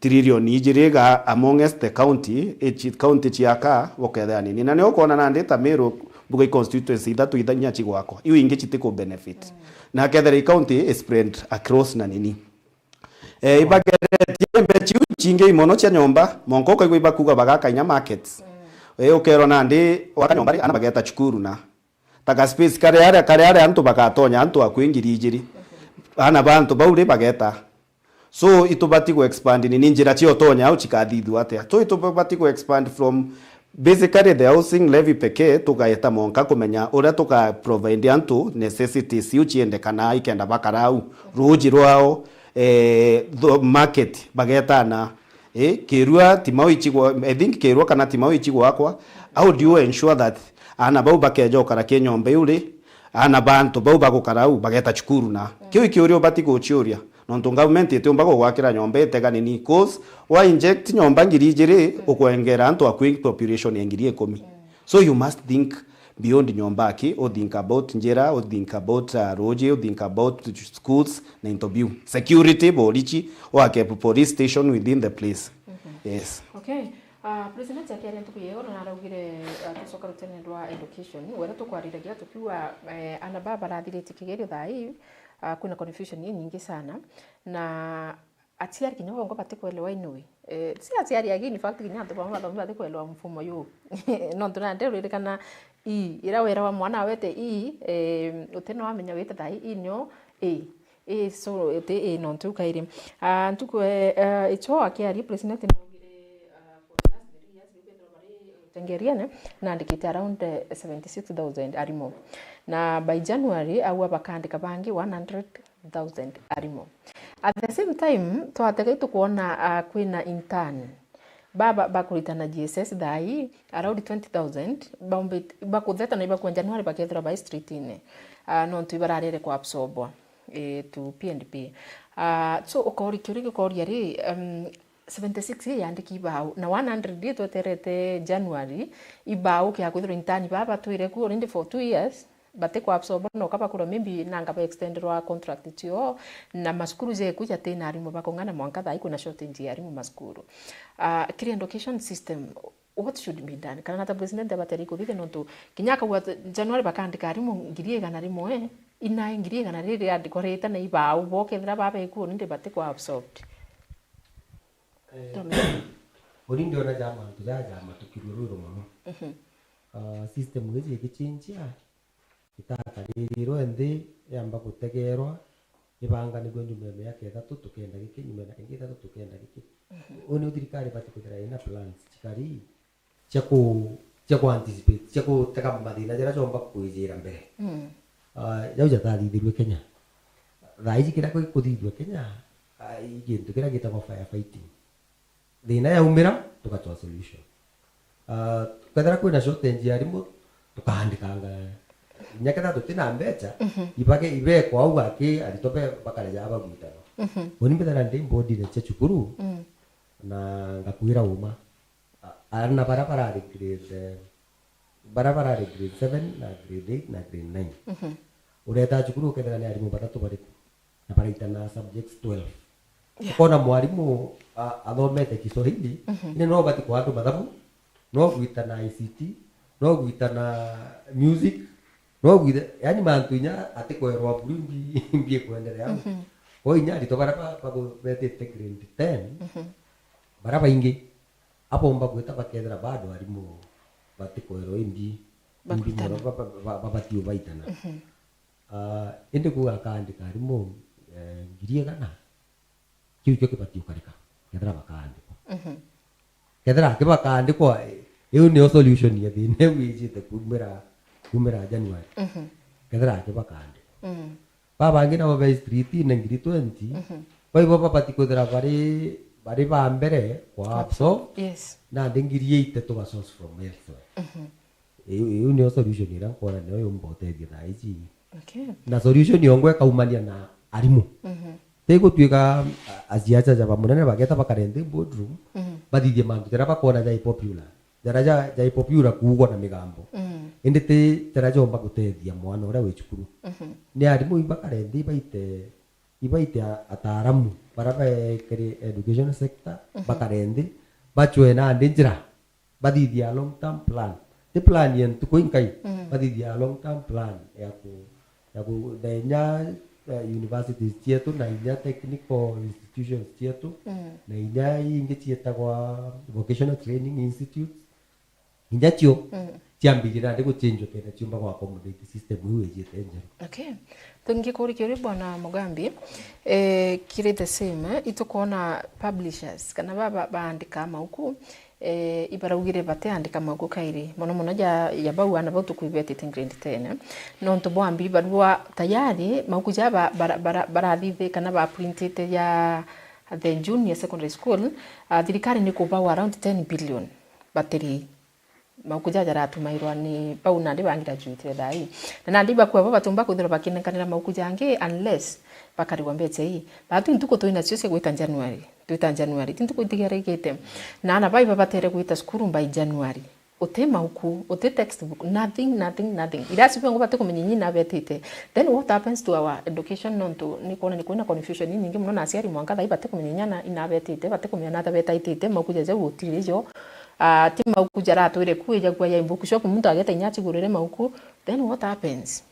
trillion ijiri iga amongst the county, ichi county ciaka bukethira nini. Na ni ukwona nandi ta Meru mbuga i constituency ithatu itha-, inya cigwakwa. Iu ingi citiku benefit. Na kethira i county i spread across na nini. Eh, ibageretie mbechi iu chingi mono cia nyomba, monka ukaigua ibakuga bagaka inya markets. Eh, ukerwa nandi waka nyomba ri, ana bageta cukuru na. Ta ga space kari aria, kari aria antu bagatonya antu akui ngiri ijiri. Ana ba antu bau ri bageta. So, itubati gu expand nini njira cia utonya au cikathithua atia. So, itubati gu expand from basically the housing levy pekee, tugaeta monka kumenya uria tuka provide antu necessities iu ciendekanaa ikenda bakara au. Ruuji rwao, eh, tho-, market bagetana. Eh, kirua Timau ichigwa, I think kirua kana Timau ichigwa akwa. How do you ensure that ana bau bakeja ukara ki nyomba iu ri? Ana ba antu bau bagukara au bageta cukuru na. Kiu ikiuria ubati guciuria. Nontu government itiumba gugwakira nyomba itega nini, 'cause wa inject nyomba ngiri ijiri, ukwengera antu akui population ya ngiri ikumi. So you must think beyond nyomba aki, u think about njira, u think about, uh, ruuji, u think about schools na into biu. Security, borichi, wake police station within the place. Yes. Okay. Ah, President akiaria ntuku yeo na araugire, ah, tucoka rutene rwa education, wera tukwariragia tukiuga, eh, ana baba barathiritie kigerio thaa ii, ah, kwina confusion inyingi sana, na aciari kinya bongo batikwelewa inui. Eh, si aciari agi, in fact, kinya antu bamwe bathomi batikwelewa mfumo yu. Nontu nandi uririkana ii, ira wera wa mwana awete ii, eh, utina wamenya wite thaa ii, ii nio ii. Ii, so, uti ii nontu u kairi. Ah, ntuku, eh, eh, icho akiaria, President naugire, ah, for the last three years, nibethirwa bari mutengeriene, naandikite around, eh, seventy six thousand arimu. Na by January, aua bakaandika bangi one hundred thousand arimu. At the same time, twatega itukwona, ah, kwina intern. Baba bakuritana G S S thaa ii, around twenty thousand, baumbit-, bakutheta na ibakua January bakethirwa bai street-ini. Ah, nontu ibararere kwa absorbwa, eh, to P N P. Ah, so ukori-, kiuria gikoria ri, um, seventy six ii yandiki ibau, na one hundred ii tweterete January, ibau kia kwithirwa intern baba batwire ku already for two years, bati kwa absorb, no kaba kurwa maybe nanga ba extenderwa contract cio, na masukuru jeku jatina arimu bakung'ana mwanka thaa ii kwina shortage ya arimu masukuru. Ah, kiri education system, what should be done? Kana nata president abateri kuthithia nontu kinya akauga ati January bakaandika arimu ngiri igana rimwe, inae ngiri igana riri riandikwa rita na ibau bo kethira babeku nindi bati kwa absorbed. Eh, Tome. Uri ndiona ja mantu ja, ja matukirwe rwiro mono. Mhm. Ah, system iji igichinjia, itakaririrwe nthi, yamba gutegerwa, ibanganirwe nyuma ya miaka ithatu tukenda giki, nyuma ya ingi ithatu tukenda giki. Mhm. Uu niu thirikari ibati kwithira ina plans cikari cia ku-, cia ku anticipate, cia gutega mathina jaria joomba kwijira mbere. Mm. Ah, jau jatathithirue Kenya. Thaa iji kiria gikuthithua Kenya, ah, i gintu kiria gitagwa firefighting. Thina yaumira, tugatoa solution. Ah, kethira kwina shortage ya arimu, tukaandikanga. Inya kethira tutina mbecha, mhm, ibage, ibekwa au aki, aritwa be, bakareja bagwitana. Mhm. Uni mbithira ndi mbodine cia cukuru, mm, na ngakwira uma. A-, aana baria barari grade, baria barari grade seven na grade eight na grade nine. Mhm. Ureta cukuru ukethira ni arimu bathatu bariku. Na baraitana subjects twelve. Yeah. Ukona mwarimu, a-, athomete Kiswahili, mhm, indi no ubati kwa andu mathabu, no gwitana I C T, no gwitana music, no gwita, yani mantu inya atikwerwa buru mbi, mbi ikwenderea au. Mhm. Kwa inya aritwa baria ba-, bago-, betite grade ten, mhm, baria baingi, abomba gwita bakethira bado arimu batikwerwa imbi, imbi mono, ba-, ba-, ba-, babati ubaitana. Mhm. Ah, indi kuuga akaandika arimu, eh, ngiri igana, kiu ikio kibati ukarika, kethira bakaandikwa. Mhm. Kethira aki bakaandikwa, eh, iu niyo solution ya thina iu ijite kumira, kumira January. Mhm. Kethira aki bakandikwa. Mm. Babangi nabo be street-ine ngiri twenty, mhm, baibo babati kwithira bari, bari ba mbere kwa absorb, yes, nandi ngiri eighty tuga source from elsewhere. Mhm. Iu, iu niyo solution iria nkwona niyo yumba utethia thaa iji. Okay. Na solution yongwa ikaumania na arimu. Mhm. Tigutwika a-, aciaca jaba munene bageta bakare nthi boardroom, mhm, bathithie mantu jaria bakwona jai popular. Jaria ja-, jai popular kuugwa na migambo. Mm. Indi ti jaria jomba gutethia mwana uria wi cukuru. Mhm. Ni arimu ibakare nthi ibaite, ibaite a-, ataaramu baria bekiri education sector, mhm, bakare nthi, bacwe nandi njira, bathithia a long term plan. Ti plan ya ntuku inkai, mm, bathithia a long term plan ya ku-, ya ku-, na inya, eh, universities cietu, na inya technical institutions cietu, mm, na inya ingi cietagwa vocational training institutes, inya cio, mm, ciambirie nandi guchenjwa kenda ciumba gwa accommodate system iu ijite njeru. Okay. Tungikuria kiuria Bwana Mugambi, eh, kiri the same, eh, itukwona publishers, kana ba, ba, baandika mauku, eh, ibaraugire batiandika mauku kairi. Mono mono ja, ja bau ana bau tukwibetite grade ten, eh. Nontu bwambi barua tayari, mauku ja ba, bara, bara, barathithe kana baprintite ja the junior secondary school, ah, thirikari ni kubawa around ten billion batiri. Mauku jaja jaratumairwa ni bau nandi ba graduate thaa ii. Na nandi ibakua bo batumba kwithirwa bakinenkanira mauku jangi unless bakarigwa mbecha ii. Batu ntuku twina cio cia gwita January. Twita January. Ti ntuku itigarigite. Na ana bai babatere gwita cukuru by January. Uti mauku, uti textbook, nothing, nothing, nothing. Irasi biongo batikumenya inya inabetite. Then what happens to our education? Nontu ni kwona ni kwina confusion inyingi muno na aciari mwanka thaa ii batikumenya inya na inabetite, batikumenya na atabetaitite, mauku jaja gutiri jo. Ah, ti mauku jaratwire ku ijagua ya bookshop, muntu ageta inya acigurire mauku, then what happens?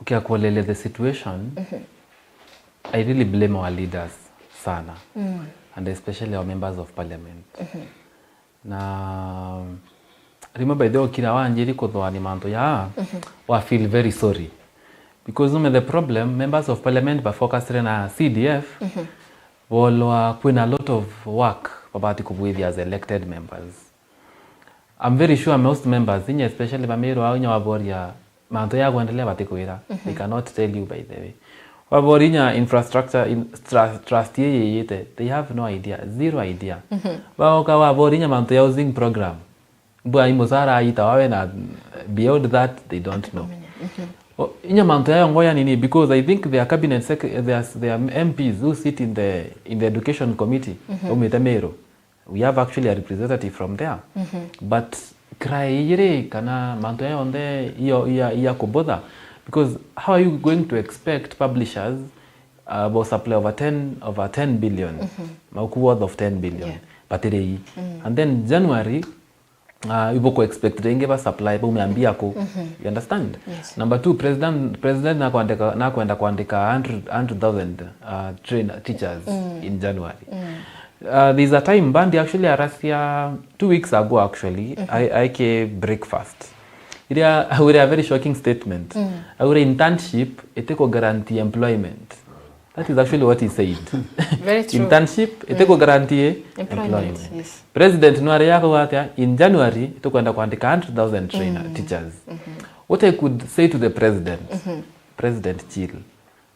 Ukia kuelelia the situation, mhm, I really blame our leaders sana, mm, and especially our members of parliament. Mhm. Na rimwe by the way ukira wanjiri kuthwani mantu ya, mhm, wa feel very sorry. Because nume the problem, members of parliament ba focusire na C D F, mhm, bolwa kwina a lot of work babati kubwithia as elected members. I'm very sure most members, inya especially ba Meru au, inya waboria mantu ya kuendelea batikwira. Mhm. They cannot tell you, by the way. Waboria inya infrastructure, in, tra-, trust ii yiyite, they have no idea, zero idea. Mhm. Baoka waboria inya mantu ya housing program, bwa i musara aita wawe na beyond that, they don't know. Batikumenya. Mhm. O, inya mantu ya yongo ya nini, because I think their cabinet sec-, their, their M Ps who sit in the, in the education committee, mhm, baumite Meru. We have actually a representative from there. Mhm. But cry iri kana mantu ya yonthe iyo iya, iya kubother, because how are you going to expect publishers, uh, bo supply over ten, over ten billion, mhm, mauku worth of ten billion, yeah, batiri ii. Mm. And then January, uh, ibuku expect ringi ba supply baume ambia ku. Mhm. You understand? Yes. Number two, president, president nakwandika, nakwenda kwandika hundred, hundred thousand, uh, train teachers, mm, in January. Mm. Uh, there's a time bandi actually arasia two weeks ago actually, mhm, I, I ke breakfast. Iria aure a very shocking statement. Mm. Aure internship itiku guarantee employment. That is actually what he said. Very true. Internship, mm, itiku guarantee employment, employment. Yes. President nwari yako atia, in January, tukwenda kwandika hundred thousand trainer, mm, teachers. Mhm. What I could say to the president, mhm, President, chill.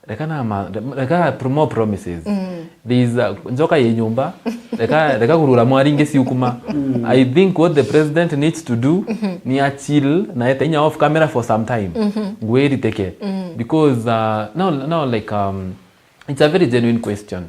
Reka na ma-, reka pro-, more promises. Mm. There is a, njoka ye nyumba, reka, reka kurura mwari ingi ciukuma. Mm. I think what the president needs to do, mhm, ni a chill, na ete inya off camera for some time. Mhm. Ngwiritike. Mm. Because, uh, now, now, like, um, it's a very genuine question.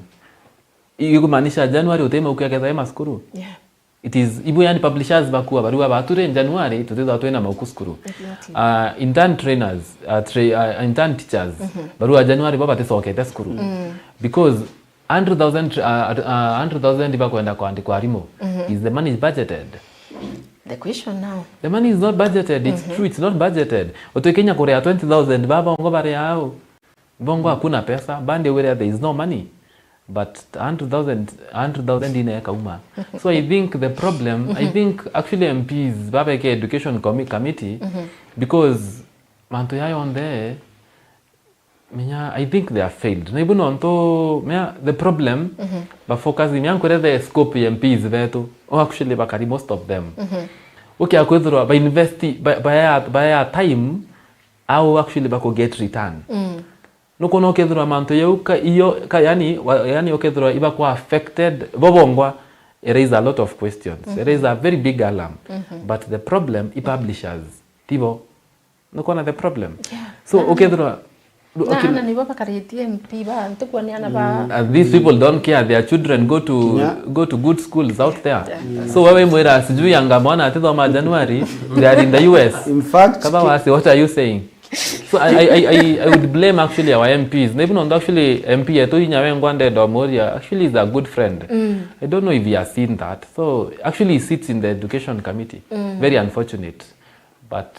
Ikumaanisha January uti mauku akethwa e macukuru? Yeah. It is, ibu yani publishers bakua barua baturi January tutithwa twina mauku cukuru. Exactly. Uh, intern trainers, uh, tra-, uh, intern teachers, mhm, barua January bo baticokete cukuru. Mm. Because hundred thousand, uh, uh, hundred thousand bakwenda kwandikwa arimu, mhm, is the money budgeted? The question now. The money is not budgeted. It's, mhm, true, it's not budgeted. Utwike inya kuria twenty thousand, baba ongo baria au. Bongo hakuna pesa, bandi where there is no money. But hundred thousand, hundred thousand ine ikauma. So I think the problem, I, mhm, think actually M Ps babeke education commi-, committee, mhm, because mantu ya yonthe, menya, I think they have failed. Na ibu nontu, menya, the problem, mhm, ba focus, menya, nkure the scope ya M Ps betu, oh, actually bakari most of them. Mhm. Ukia kwithirwa ba invest, ba, ba ya, ba ya time, au actually bako get return. Mm. Nukwona ukethirwa mantu yau ka, iyo, ka, yani, wa, yani ukethirwa ibakwa affected, bo bongwa, it raise a lot of questions. It raise a very big alarm. But the problem, i publishers, tibo. Nukwona the problem? Yeah. So, ukethirwa, Na, okay, ana nibo bakaritie M P ba, ntikwona ana ba Mm, and these people don't care. Their children go to, go to good schools out there. So, wewe mwira sijui anga mwana atithoma January, they are in the U S. In fact, Kaba wasi, what are you saying? So I, I, I, I, I would blame actually our M Ps. Na even on actually M P yetu inya wengwa ndenda omoria, actually is a good friend. I don't know if he has seen that. So actually he sits in the education committee. Very unfortunate. But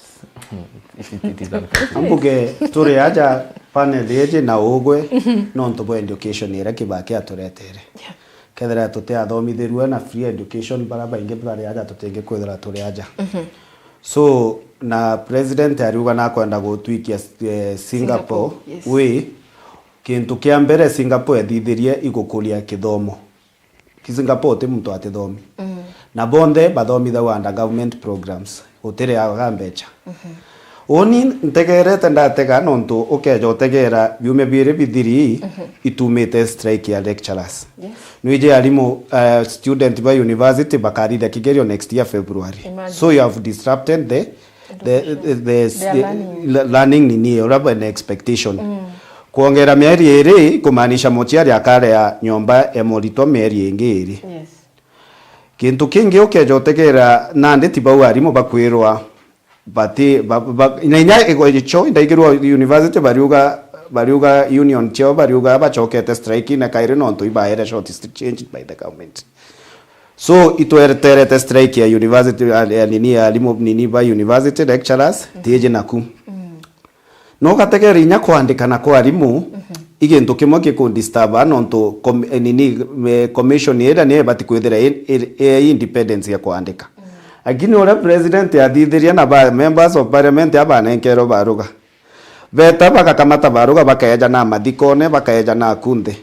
it, it, it is unfortunate. Ambuge turi aja panel iji na ugwe nontu bwa education iria Kibaki aturetere. Yeah. Kethira tutiathomithirue na free education, bara baingi bari aja tutingi kwithira turi aja. So, na president ariuga nakwenda gutwikia, eh, Singapore, Singapore, yes. Wi, kintu kia mbere Singapore ethithirie igukuria kithomo. Ki Singapore ti muntu atithomi. Na bonthe bathomithagwa under government programs, utiriaga mbecha. Uni ntegerete ndatega nontu ukeja utegera biumia biiri bithiri itumite strike ya lecturers. Yes. Nwiji arimu, eh, student ba university bakarithia kigerio next year February. Imagine. So you have disrupted the, the, the, the, Their learning. Le-, learning nini, uria bwina expectation. Kwongera mieri iri kumaanisha muciari akaria nyomba ya muritwa mieri ingi iri. Yes. Kintu kingi ukeja utegera nandi ti bau arimu bakwirwa bati, ba, ba, na inya igo icho, ndaigirwa university bariuga, bariuga union ciao, bariuga bachokete strike na kairi nontu ibaere short change by the government. So, itweterete strike ya university, ya, ya nini, ya arimu, nini ba university lecturers, tiji naku. No ugategera inya kwandika na kwa arimu, i gintu kimwe gikundisturb nontu com-, eh, nini, eh, commission iria niyo ibati kwithira i, i, i independence ya kwandika. Lakini uria president athithirie na ba members of parliament abanenkerwe baruga, beta bagakamata baruga, bakeja na mathikone, bakeja na kunthe.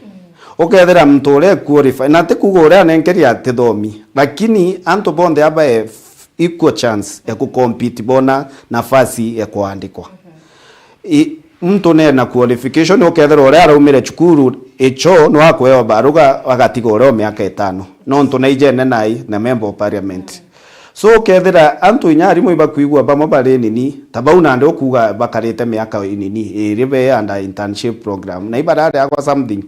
Ukethira muntu uria qualify, na ti kuuga uria anenkeria atithomi, lakini antu bonthe abae equal chance ya kucompete bona nafasi ya kuandikwa. I, muntu nena qualification, ukethirwa uria araumire cukuru icho no akwewa baruga agatiga uria o miaka itano, nontu naijene nai na member of parliament. So ukethira antu inya arimu ibakwigua bamwe bari nini, ta bau nandi ukuuga bakarite miaka nini, iri be under internship program, na ibarariagwa something.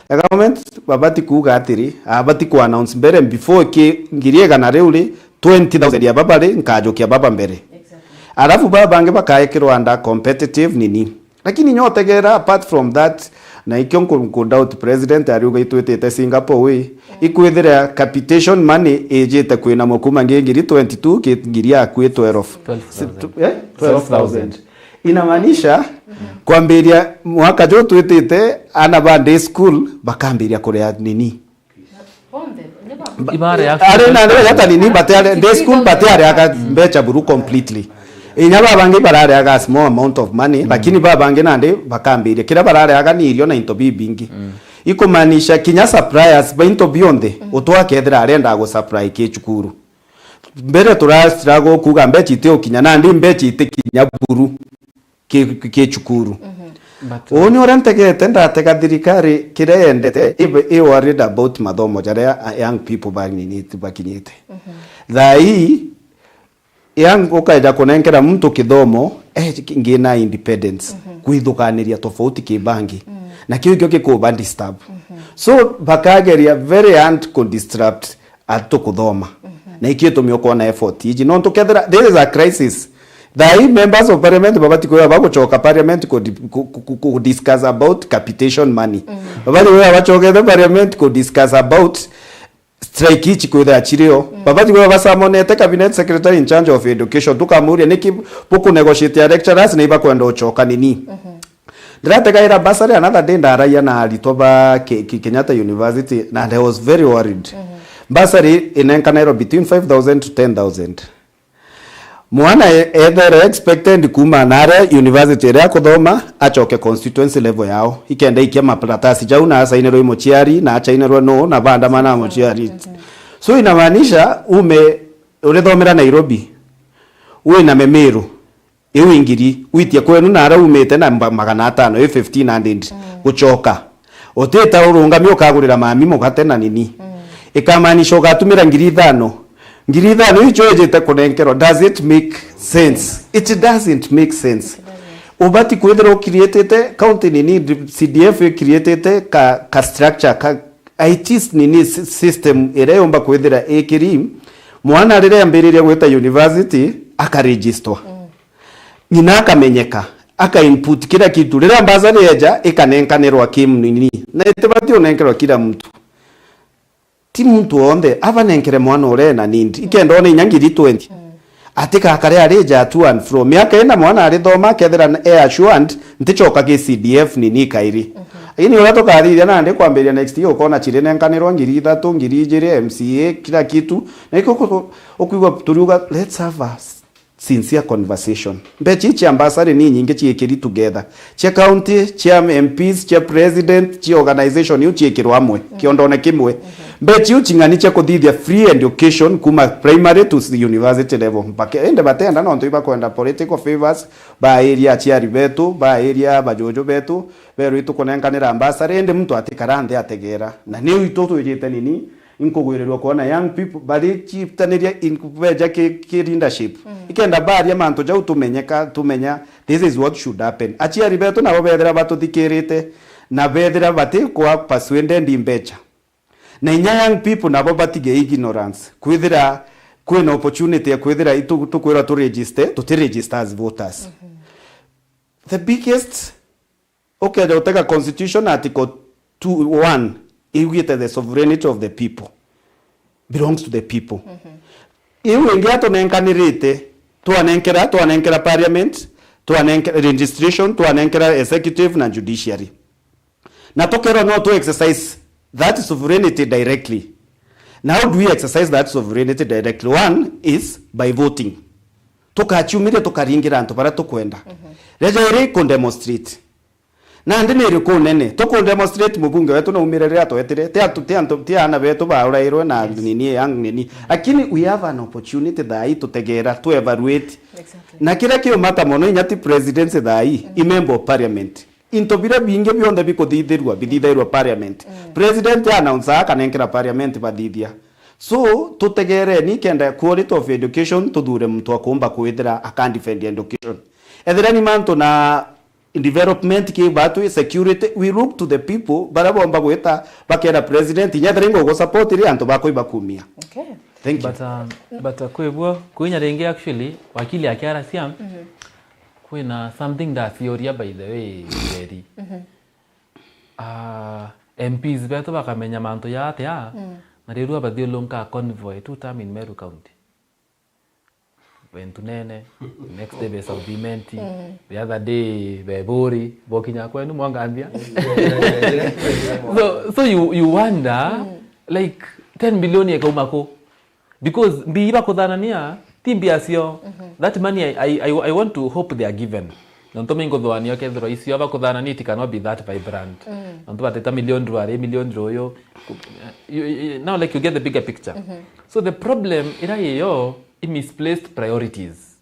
The government babati kuuga atiri, abati ku announce mbere before ki ngiri igana riu ri, twenty thousand ya baba ri, nkajukia baba mbere. Exactly. Alafu baba bangi bakaekirwa under competitive nini. Lakini nyo tegera, apart from that, na ikio nku, nku doubt president ariuga itwitite Singapore wi, ikwithira capitation money ijite kwina mukuma ngi ngiri twenty-two ki ngiri akwi twelve. Twelve thousand. Si tu, eh? Twelve thousand. Inamaanisha, kwambiria mwaka ju twitite, ana ba day school bakambiria kuria nini. Ibare ya Ari na ndio hata nini, but are, day school, but are aka mbecha buru completely. Inya babangi barariaga a small amount of money, lakini babangi nandi bakambiria. Kira barariaga ni irio na into bibingi. Ikumaanisha kinya suppliers ba into bionthe, utwa kethira arenda gu supply ki cukuru. Mbere tura struggle kuuga mbecha iti ukinya, nandi mbecha iti kinya buru ki, ki, ki cukuru. But, uu ni uria ntegete ndatega thirikari kiria yendete, i, i worried about mathomo jaria young people banini bakinyite. Thaa ii, young ukaeja kunenkera muntu kithomo, eh, ngina independence, kwithukaniria tofauti ki bangi. Na kiu kio gikuba disturb. So, bakageria very hard ku disrupt atukuthoma. Na ikio itumi ukwona effort iji. Nontu kethira, there is a crisis. Thaa ii members of parliament babati kwithirwa bagucoka parliament ku, ku, ku, ku, ku discuss about capitation money. Babati kwithirwa bacokete parliament ku discuss about strike ici kwithira cirio. Babati kwithirwa basamonete cabinet secretary in charge of education, tukamuria niki buku negotiate ya lecturers na ibakwenda ucoka nini. Ndirategaira bursary, another day ndaragia na aritwa ba Ke-, Ke-, Kenyatta University, and I was very worried. Bursary inenkanirwo between five thousand to ten thousand. Mwana e-, ethere expected kuuma naria university iria akuthoma, acoke constituency level yao. Ikenda ikia makaratasi jau na asainirwe i muciari, na achainirwe no, na bandamana muciari. So inamaanisha ume urithomera Nairobi, wina mimiru, iu i ngiri, witie kwenu nara umite na mba-, magana atano, i fifteen hundred gucoka. Utita urungami ukagurira mami mugate na nini. Ikamaanisha ugatumira ngiri ithano. Ngiri ithano icio ijite kunenkerwa, does it make sense? It doesn't make sense. Ubati kwithira ukirietete county nini, C D F ikirietete ka, ka structure, ka I T nini sy-, system iria yumba kwithira ikiri, mwana riria ambiriria gwita university, akaregistwa. Ng'ina akamenyeka, aka input kila kitu. Riria bursary yeja, ikanenkanirwa ki nini. Na itibati unenkerwa kila mtu. Ti muntu wonthe, abanenkere mwana uria ena need. Ikenda one inya ngiri twenty. Atikakare arija to and fro. Miaka ina mwana arithoma, akethira e assured, nticoka ki C D F nini kairi. Lakini uria tukathithia nandi kwambiria next year, ukona chirinenkanirwa ngiri ithatu, ngiri ijiri, M C A, kila kitu. Na ikio uku-, ukwigua turiuga, let's have a sincere conversation. Mbecha ici cia bursary ni nyingi ciikiri together. Cia county, cia M Ps, cia president, cia organization iu ciikirwa amwe, kiondone kimwe. Mbecha iu cing'ani cia kuthithia free education kuma primary to university level. Mpaka, indi batenda nontu ibakwenda political favors, bairia aciari betu, bairia bajuju betu, berwi tukunenkanira bursary, indi muntu atikara nthi ategera. Na niu itu twijite nini, inkugwirirwa kwona young people bari chitaniria in-, beja ki, ki leadership. Ikenda baria mantu jau tumenyeka, tumenya this is what should happen. Aciari betu nabo bethira batuthikirite na bethira bati kwa persuaded i mbecha. Na inya young people nabo batige ignorance. Kwithira kwina opportunity ya kwithira itu-, tukwirwa tu register, tuti register as voters. The biggest Ukeja utega constitution article two one, iugite the sovereignty of the people belongs to the people. Iu ingi atunenkanirite, twanenkera, twanenkera parliament, twanenkera registration, twanenkera executive na judiciary. Na tukerwa no tu exercise that sovereignty directly. Na how do we exercise that sovereignty directly? One is by voting. Tukaciumiria tukaringira antu baria tukwenda. Reja iri ku demonstrate. Nandi ni iriku nene? Tuku demonstrate mubunge wetu naumire riria twetire. Ti atu, ti antu, ti ana betu baurairwe na nini, young nini. Lakini we have an opportunity thaa ii tutegera, tu evaluate. Exactly. Na kiria kiumata mono inya ti presidency thaa ii, i member of parliament. Into biria bingi bionthe bikuthithirua, bithithairwa parliament. President announce akanenkera parliament bathithia. So, tutegereni kenda quality of education, tuthure muntu akumba kwithira akan defend education. Ethira ni mantu na development ki batu security, we look to the people, baria bomba gwita bakera president, inya ethira ingo gusupport ri antu bakwa ibakumia. Okay. Thank you. But, um, but, uh, kwibua, kwinya ringi actually, wakili akiaracia, kwina something ndaciuria by the way, Njeri. Ah, M Ps betu bakamenya mantu ja atia, na riu abathiurunka convoy two term in Meru County. Be Ntunene, next day be South Imenti, the other day be Buri, bokinya kwenu mwanganthia. So, so you, you wonder, like, ten billion ikauma ku? Because mbi bakuthanania, ti mbia cio. That money I, I, I, I want to hope they are given. Nontu mi nguthuania ukethirwa icio bakuthanania it cannot be that vibrant. Nontu bateta million rwari, million ruyu. You, you, you, now, like, you get the bigger picture. So the problem ira iyo i misplaced priorities.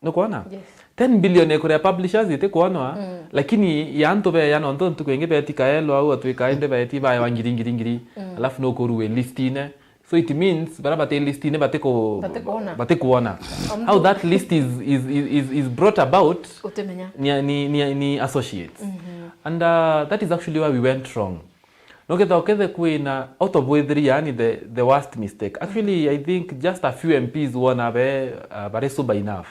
Nukwona? Yes. Ten billion ikuria publishers itikwonwa, lakini ya antu beya nontu ntuku ingi beti kaelo au atwika indi beti baewa ngiri, ngiri, ngiri. Alafu nukuru wi listine. So it means bara bati listine batiku-, Batikuona. Batikuona. How that list is, is, is, is, is brought about ni, ni, ni, ni associates. And, uh, that is actually where we went wrong. Noketha ukethe kwina, out of all three, yani the, the worst mistake. Actually, I think just a few M Ps wona be, uh, bari sober enough.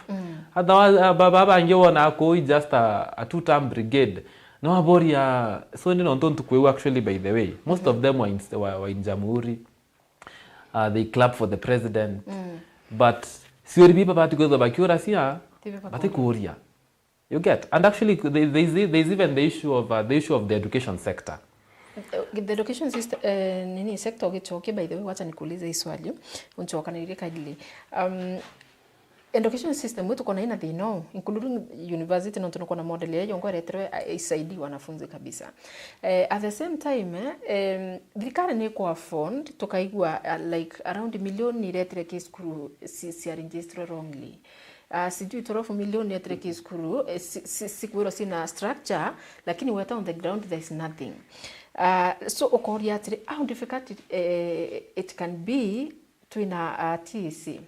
Otherwise, uh, ba, ba, bangi wona kuu is just a, a two-term brigade. No aboria, so ni nontu ntuku iu actually, by the way, most of them were in, were, were in Jamhuri. Uh, they clap for the president. But ciuri biba bati kwithwa bakiuracia, bati kuuria. You get? And actually, there, there is, there is even the issue of, uh, the issue of the education sector. Uh, the education system, uh, nini, sector ugichoke, by the way, wacha nikuulize hii swali, unchokaniririe kindly. Um, Education system yetu kona ina thina, including university, nontu nukona model ya yongo ireterwe, eh, isaidie wanafunzi kabisa. Eh, at the same time, eh, em, thirikari ni kwa fund, tukaigua, uh, like, around million iretire ki cukuru ci-, cia register wrongly. Uh, sijui twelve million iretire ki cukuru, eh, ci-, ci-, cikwirwa cina structure, lakini weta on the ground there is nothing. Uh, so ukoria atiri, how difficult it, eh, it can be twina, uh, T E C.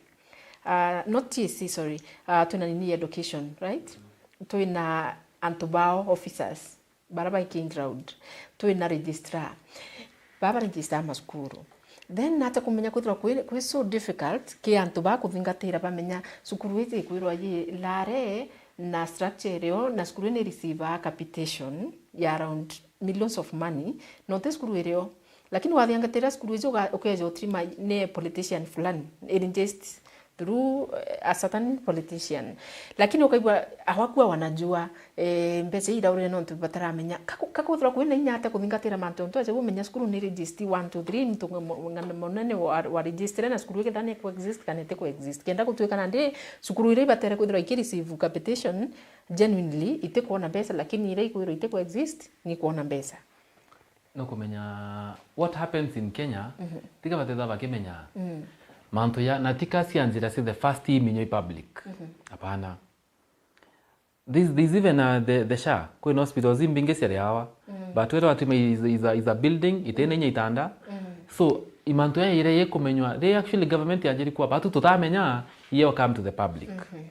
Uh, not T E C, sorry. Uh, twina nini, education, right? Twina antu bao, officers, bara bai ki ground. Twina registrar. Baba register masukuru. Then nate kumenya kwithirwa kwi, kwi so difficult ki antu ba kuthingatira bamenya cukuru iji ikwirwa yi lare na structure irio, na cukuru ni receive capitation ya around millions of money, no ti cukuru irio. Lakini wathiangatira cukuru icio uga-, ukeja utrima ni politician fulani, it just through, eh, a certain politician. Lakini ukaigua, hawakuwa wanajua, eh, mbeca ii iraurire nontu bataramenya. Kaku-, kakwithirwa kwina inya atia kuthingatira mantu ontu aja umenya cukuru ni register one, two, three, muntu mwe-, mwe-, munene wa, wa register na cukuru ikethira ni ku exist kana iti ku exist. Kenda gutuika nandi cukuru iria ibatere kwithirwa iki receive capitation genuinely itikwona mbeca, lakini iria ikwithirwa iti ku exist ni kwona mbeca. Nukumenya what happens in Kenya, mhm, tiga batitha bakimenya, mm, mantu ya, na tika cia njira cia the first iminyo i public. Mhm. Hapana. This, this even, uh, the, the SHA, kwina hospitals imbingi ciari awa. Mm. But wira watima is, is a, is a building, itene inya itanda. Mm. So, imantu ya ire yekumenywa, they actually government yanjiri kwa, batu tutamenya, iyo come to the public. Mhm.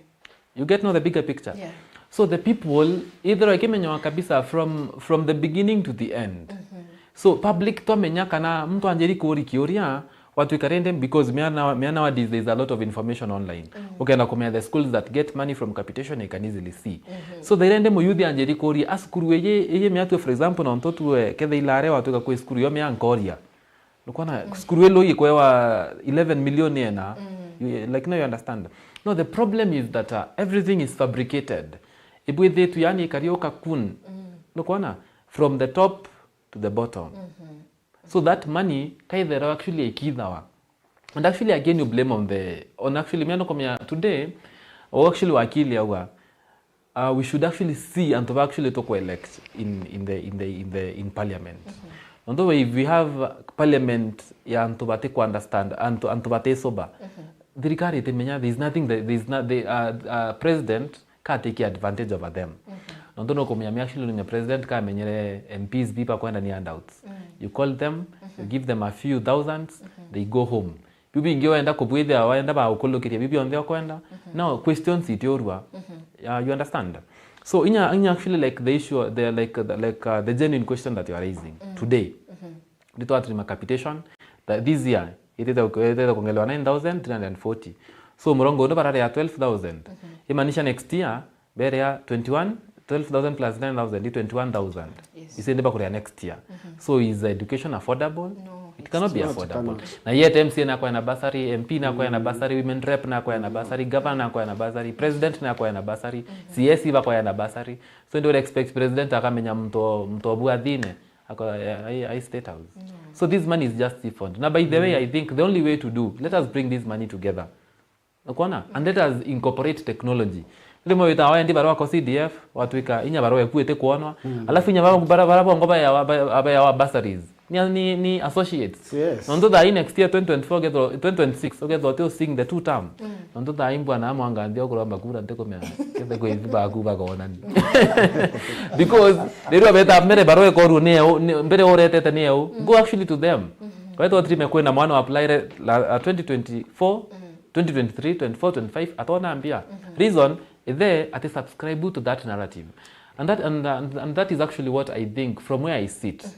You get, know, the bigger picture? Yeah. So the people, ithirwa ikimenywa kabisa from, from the beginning to the end. Mhm. So public twamenya kana muntu anjiri kuri kiuria, watwika rende, because mea na-, mea nowadays there is a lot of information online. Mhm. Ukenda kumenya the schools that get money from capitation, you can easily see. Mhm. So the rende muyuthi anjiri kuri, a cukuru iji, iji mea tu, for example, nontu tu, eh, ketha ilare watwika kwi cukuru yo mea nkoria. Nukwona, mm, cukuru ilo ikwewa eleven million ena. Mm. You, like, now you understand. No, the problem is that, uh, everything is fabricated. Ibwithitu, yani, ikari o kakun. Mm. Nukwona, from the top to the bottom. Mm-hmm. So that money, kaithera actually ikithawa. And actually, again, you blame on the, on actually, me nukumenya today, o actually wakili aua, uh, we should actually see antu ba actually to elect in, in the, in the, in the, in parliament. Mhm. Nontu if we have parliament ya antu bati ku understand, antu, antu bati sober, mhm, thirikari itimenya, there is nothing that, there is not, the, uh, uh, president ka take advantage over them. Mhm. Nontu nukumenya me actually nunya president kamenyere M Ps biba kwenda ni handouts. Mm. You call them, you, mhm, give them a few thousands, mhm, they go home. Biu bingi wenda kubwithia, wenda bagukulukiria biu bionthe ukwenda. Mhm. Now, questions itiurua. Mhm. Uh, you understand? So, inya, inya actually, like, the issue, the, like, the, like, uh, the genuine question that you are raising, mm, today, mhm, ni twatrima capitation, that this year, itete, itete kuongelewa nine thousand three hundred and forty. So, murongo uno barari ya twelve thousand. Mhm. Imaanisha next year, berea twenty-one, twelve thousand plus nine thousand, ni twenty-one thousand. Yes. Isi ndi bakuria next year. Mhm. So is education affordable? No, it cannot be affordable. No, it cannot. Na yet M C A nakwaya na bursary, M P nakwaya na, mm, bursary, women rep nakwaya na, mm, bursary, governor nakwaya na bursary, president nakwaya na bursary, mhm, C S bakwaya na bursary. So ndio expect president akamenya mtu, mtu obua thine, ako, ai, ai State House. No. So this money is just siphoned. Na by the way, mm, I think the only way to do, let us bring this money together. Ukwona? And let us incorporate technology. Rimwe wita waendi barua kwa C D F, watwika inya barua eku iti kwonwa. Mm. Alafu inya bara, bara, bara bongo bayawa, ba-, bayawa bursaries. Ni, ni, ni associates. Yes. Nontu thaa ii next year twenty twenty-four ugethwa, twenty twenty-six ugethwa uti using the two term. Mm. Nontu thaa ii mbwana mwanganthi okuromba kura ntikumenya. Kethe kwi baku bakonani. Because, riria beta mbere barua ikorwo ni eu, ni, mbere uretete ni eu. Mm. Go actually to them. Mm-hmm. Wetwa trime kwina mwana wa apply re-, la, uh, twenty twenty-four. Mm. twenty twenty-three, twenty-four, twenty-five, atona mbia. Mhm. Reason, ithe ati subscribe to that narrative. And that, and, and, and that is actually what I think from where I sit. Mhm.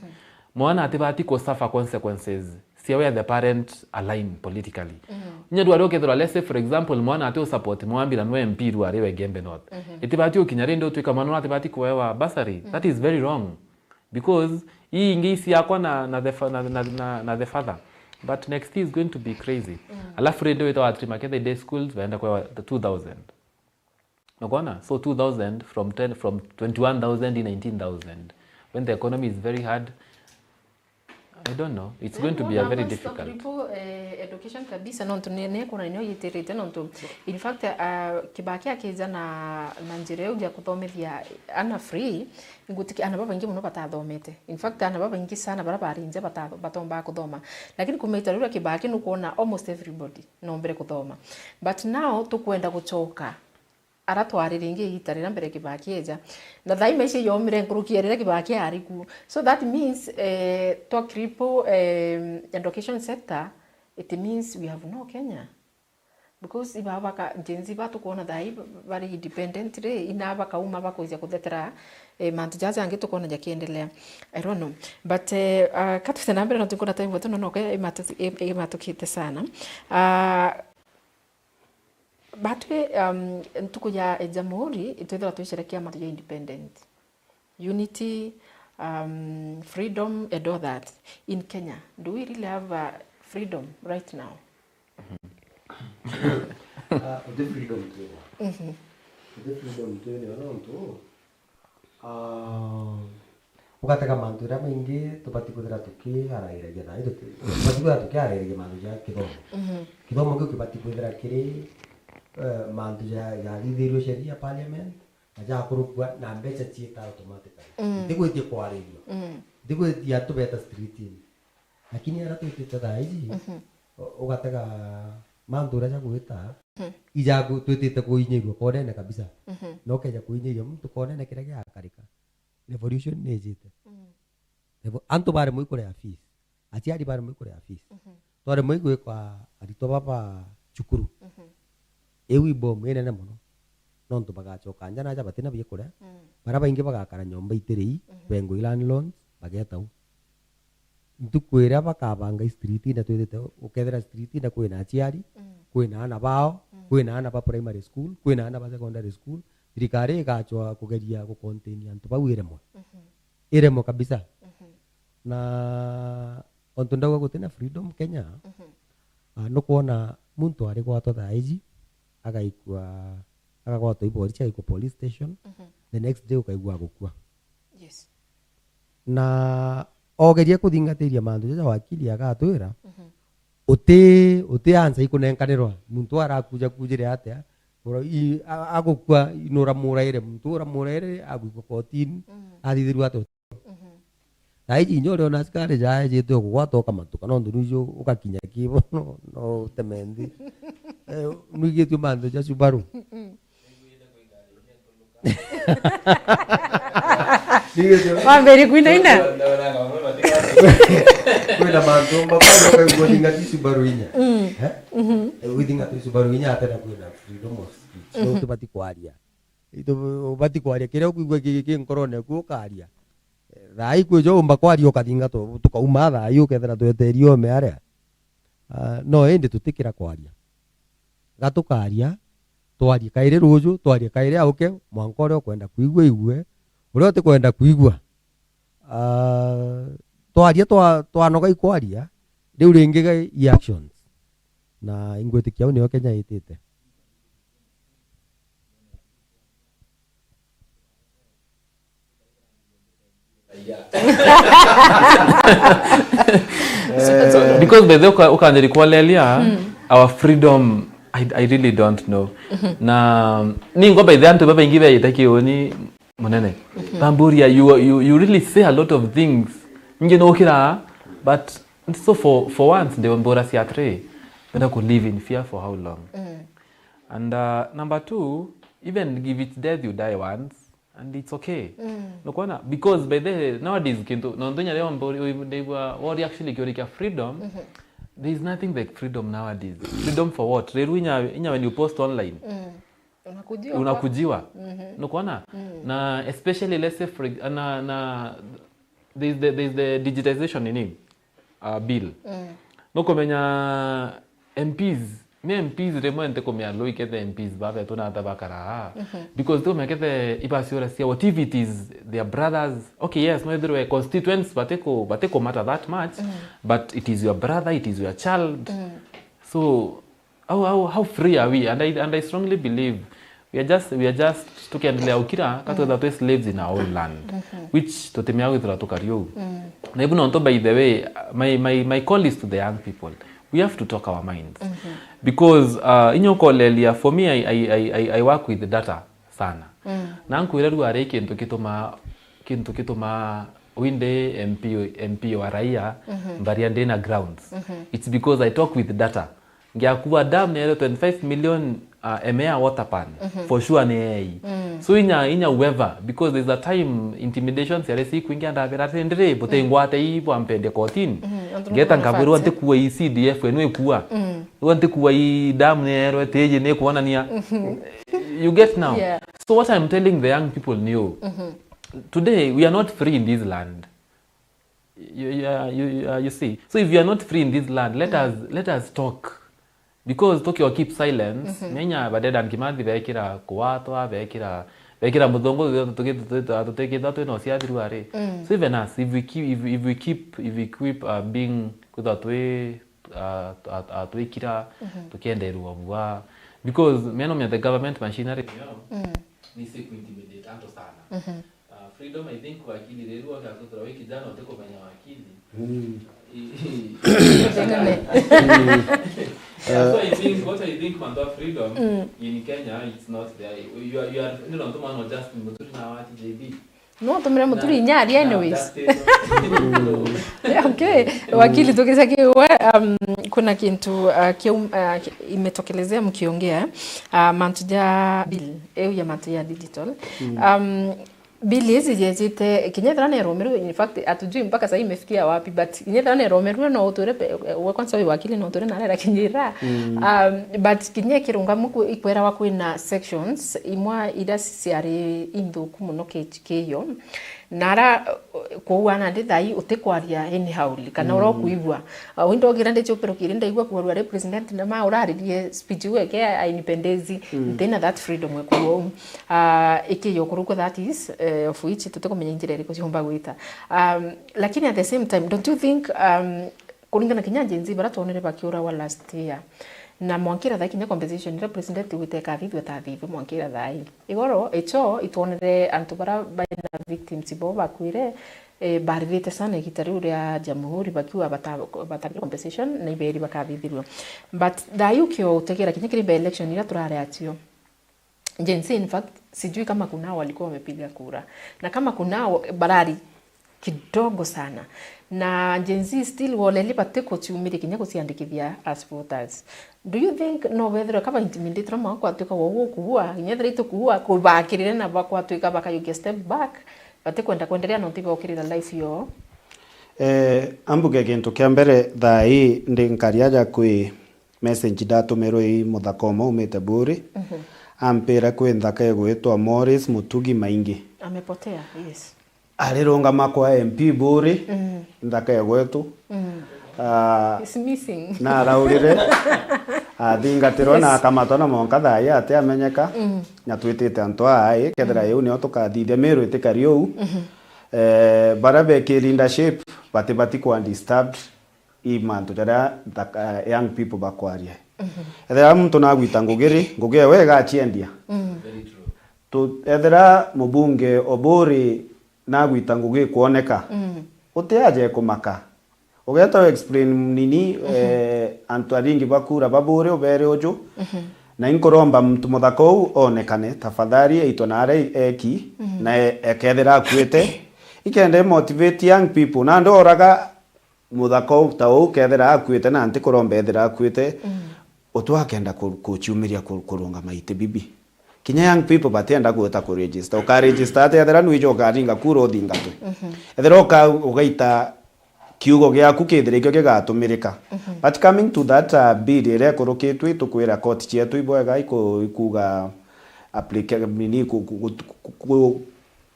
Mwana atibati ku suffer consequences cia where the parent align politically. Mhm. Inya ndwari ukethirwa, let's say, for example, mwana ati u support Mwambira nwe M P ru ari we Gembe North. Mhm. Itibati ukinya rindi utwika mwana uria atibati kuewa bursary. Mhm. That is very wrong. Because ii ingi iciakwa na, na the fa-, na, na, na, na the father. But next year is going to be crazy. Mm. Alafu rindi wita wa Trima Kethe Day Schools, baenda kwewa the two thousand. Nukwona? So two thousand from ten, from twenty-one thousand to nineteen thousand. When the economy is very hard, I don't know. It's going to be a very Nontu difficult. People, eh, education kabisa, nontu ni, ni kuna nio yitirite, nontu in fact, uh, Kibaki akija na, na njira iu ya kuthomithia ana free, ngutiki ana babaingi muno batathomete. In fact, ana babaingi sana bara bari nja bata-, batomba kuthoma. Lakini kumita riria Kibaki nukwona almost everybody nombere kuthoma. But now tukwenda gucoka ara twari ringi igita riria mbere Kibaki eja. Na thaa ii maisha yomire nkuruki ya riria Kibaki ari ku. So that means, eh, twa cripple, eh, education sector, it means we have no Kenya. Because iba baka, Gen Z ba tukwona thaa ii bari independent ri, ina bakauma bakwija kuthetera, eh, mantu jaja jangi tukwona jakiendelea. I don't know. But, eh, uh, ka tute na mbere no tukwona time wetu no no ke imatu-, im-, imatukite sana. Uh, Batwi, um, ntuku ya, ya Jamhuri, itwithirwa twisherekea mantu ja independent. Unity, um, freedom and all that. In Kenya, do we really have, uh, freedom right now? Ah, uti freedom twina. Uti freedom twina nontu Ah, ugatega mantu jaria maingi tubati kwithira tukiarairagia thaa ii tuti-, tubati kwithira tukiarairagia mantu ja kithomo. Kithomo kiu kibati kwithira kiri, eh, mantu ja, jathithirio sheria parliament, na jakurukua na mbeca ciita automatically. Ntigwitie kwaririo. Ntigwitia tubeta streetini. Lakini aria twitite thaa iji, u-, ugatega mantu uria jagwita, ijaku twitite kuinyirua konene kabisa. Na ukeja kuinyirua muntu konene kiria giakarika. Revolution ni ijite. Revo-, antu baremwe ikuria fees. Aciari baremwe ikuria fees. Twaremwe igwikwa aritwa baba cukuru. Iu ibomu inene mono. Nontu bagacoka nja naja batina biakuria. Baria baingi bagakara nyomba itirii, bengwa i landlords, bageta u. Ntuku iria bakabanga i street ina twithite, ukethira street ina kwina aciari, kwina ana bao, kwina ana ba primary school, kwina ana ba secondary school, thirikari igacwa kugeria gu contain antu bau iremwe. Iremwe kabisa. Na ontu ndauga gutina freedom Kenya, ah, nukwona muntu ari gwatwa thaa iji, agaikua, akagwatwa i borisi, agaikua police station, the next day ukaigua agukua. Yes. Na ogeria kuthingatiria mantu jaja wakili agatwira, uti, uti answer ikunenkanirwa. Muntu arakuja kujire atia, ura-, i-, a-, agukua, i-, nuramuraire, muntu uramuraire, agwikwa kotini, athithirua atia. Thaa iji inya uriona askari jaejite ukugwata ukamatuka, nontu nuju ugakinya kibo, no, no uteme nthi. Eh, nwigitue mantu ja Subaru. Nigitue- Wambere kwinaina? Kwina mantu mba, kwina ukaigua thingati Subaru inya. Eh? Eh, withingati Subaru inya atena kwina freedom of speech. So, tubati kwaria. Itu-, ubati kwaria kiria ukwigua ki, ki nkorone eku ukaria. Eh, thaa ii kwijo umba kwaria ukathinga tu-, tukauma thaa ii ukethira tweterie ome aria. Ah, no indi tutikira kwaria. Ga tukaria, twarie kairi ruju, twarie kairi auke, mwanka uria ukwenda kwigua igue, uria utikwenda kwigua. Ah, twaria twa-, twanoga ikwaria, riu ringi ga i actions. Na ingwitikia au nio Kenya itite. Because by the way, uka-, ukanjiri kwalelia, our freedom, I, I really don't know. Na ningwa by the way, antu babaingi beyite kiuni munene. Bamburia, you, you, you really say a lot of things. Ningi nukira, but so for, for once, ndi mbura cia atiri, benda ku live in fear for how long? And, uh, number two, even if it's death, you die once, and it's okay. Nukwona? Because by the way, nowadays, kintu, nontu inya rio mburi-, ndaigua, what actually kiurikia freedom, there is nothing like freedom nowadays. Freedom for what? Riu inya, inya when you post online, unakujiwa. Unakujiwa. Nukwona? Na especially, let's say, for ex-, na, na, there's the, there's the digitization nini? Uh, bill. Nukumenya M Ps, ni M Ps rimwe ntikumenya lui kethe M Ps babetu na ata bakaraa. Because tikumenya kethe ibaciuracia, what if it is their brothers? Okay, yes, no ithirwe constituents batiku, batiku matter that much, but it is your brother, it is your child. So, how, how, how free are we? And I, and I strongly believe we are just, we are just, tukiendelea ukira, ka twetha twi slaves in our own land, which tutimea gwithira tukari uu. Na ibu nontu, by the way, my, my, my call is to the young people. We have to talk our minds. Because uh, inya ukolelia, for me, I, I, I, I, I work with data sana. Na nkwira riu ari kintu gitumaa, kintu gitumaa winde M P, M P wa raia, mbaria ndina grounds. It's because I talk with data. Ngiakua dam ni twenty-five million uh, M A water pan. For sure ni ei. So inya, inya whoever, because there's a time intimidation ciari cikwingia, ndabira atiri, ndiri, butingwate ii bwampende kotini. Ngeta nkabwirwa ntikua ii C D F enu ikua. Riu ntikua ii dam ni erwe tiji ni kuonania. You get now? Yeah. So what I'm telling the young people ni uu. Today, we are not free in this land. You, you, are- you, you, are- you see? So if you are not free in this land, let us, let us talk. Because tukiwa keep silence, nenya badeda nkimathi bekira kuwatwa, bekira, bekira muthongo, tutikithwa twina uciathiru ari. So even us, if we keep, if, if we keep, if we keep uh, being kwithwa twi uh, uh, uh, twikira, tukienderwa bua. Because meno mia the government machinery ni si kuintimidate antu sana. Uh, freedom, I think, wakili riu agatuthura wi kijana utikumenya wakili. I- i- Yeah, so I think what I think on the freedom in Kenya, it's not there. You are, you are, you know, mwana Justin Muturi na wati J B. No tumire Muturi inya aria anyways. Yeah, okay. Wakili tukisakiwe, um, kuna kintu uh, kium, uh, ki- imetokelezea mkiongea uh, mantu ja bill eu ya mantu ya digital. Um, bill hizi ziejite kinya ethira neromerwe, in fact hatujui mpaka sasa imefikia wapi, but kinya ethira neromerwe no utwire pe- we kwanza uyu wakili no utwire nare rakinyira. Um, but kinya kirungamu ikwerawa kwina sections imwe iria ciari inthuku muno ki- kiyo. Nara kuuana ndi thai utikwaria anyhowly kana ura ukuigua. Uh, wi ndogire ndi chuperukiri ndaigua kuorwa ri president na ma uraririe speech weke a independence. Ntina that freedom ekuo. Uh, ikiyo kuruko that is uh, of which tutikumenya njira iriku ciumba gwita. Um, lakini at the same time, don't you think um, kuringana kinya Gen Z bara twonere bakiurawa last year, na mwankira thai kinya compensation iria president wite ikathithua tathithue mwankira thai. Igoro icho itwonere antu bara baina victims bo bakwire, eh, baririte sana igita riu ria Jamhuri bakiuga bata- batari compensation na iberi bakathithirua. But thai ukio utegera kinya kiri by election iria turare atio. Gen Z, in fact, sijui kama kunao walikuwa wamepiga kura. Na kama kunao, barari kidogo sana. Na Gen Z still woleli batikuciumiria kinya guciandikithia as voters. Do you think no bethirwe kaba intimidated na makwatuika wa uguo kuua, kinya ethira itukuua, kubakirire na bakwatuika bakayukia step back, batikwenda kwenderea na utibokirira life yo? Eh, ambuge kintu kia mbere, thaa ii ndi nkaria ja kwi message ndatumirwe i muthaka umwe umite Buri. Ampira kwi nthaka igwitwa Morris Mutugi Maingi. Amepotea, yes. Arirungama kwa M P Buri, nthaka igwetu. Ah, He's missing. Naraurire, athingatirwa na akamatwa na monka thaa ii atiamenyeka. Na twitite antu aa, kethira iu nio tukathithia Miru itikari uu. Eh, bara be ki leadership, bati, bati kwa disturbed i mantu jaria nthaka- young people bakwaria. Ethira muntu nagwita ngugi ri, ngugi ewe igaciendia. Tu- ethira mubunge Oburi nagwita ngugi ikwoneka, utiaje kumaka. Ugeta u explain nini, eh, antu aringi bakura baburi ubere uju. Na inkuromba muntu muthaka uu onekane, tafadhali aitwe na aria eki, na e- ekethira akuite. Ikenda motivate young people. Na ndoraga muthaka uu ta uu kethira akuite, na ntikuromba ethira akuite, utwa akenda ku- kuciumiria ku- kurungama iti bibi. Kinya young people batienda gwita ku register. Uka register atia ethira nwija ukaringa kura uthingatwe? Ethira uka- ugaita kiugo giaku kithire ikio gigatumirika. But coming to that, uh, bill iria ikurukitwe, itukwira koti cietu ibwega iku- ikuga applica- nini, ku- ku- ku- ku-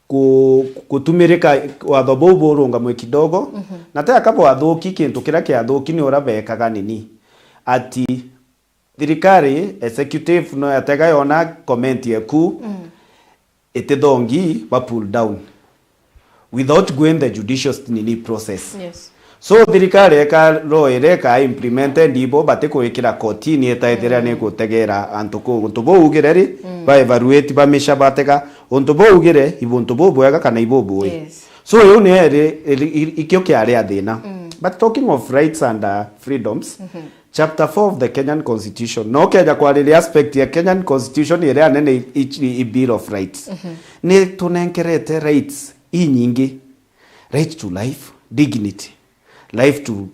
ku- gutumirika watho buu burungamwe kidogo. Na te aka bwathuki, kintu kiria kiathuki ni uria bekaga nini, ati thirikari executive no yatega yona comment yeku itithongi ba pull down without going the judicial nini process. Yes. So thirikari eka law iria ika implement ndibo batikwikira kotini etaithira ni gutegera antu ku untu buu ugire ri, ba evaluate bamisha batega untu buu ugire ibu untu bubwega kana ibubui. Yes. So, iu ni eri, eri, i-, ikio kiari a thina. Mm. But talking of rights and, uh, freedoms, mm-hmm, chapter four of the Kenyan Constitution, no keja kwariria aspect ya Kenyan Constitution iria nene i, i, i Bill of Rights. Mm-hmm. Ni tunenkerete rights inyingi. Right to life, dignity, life to,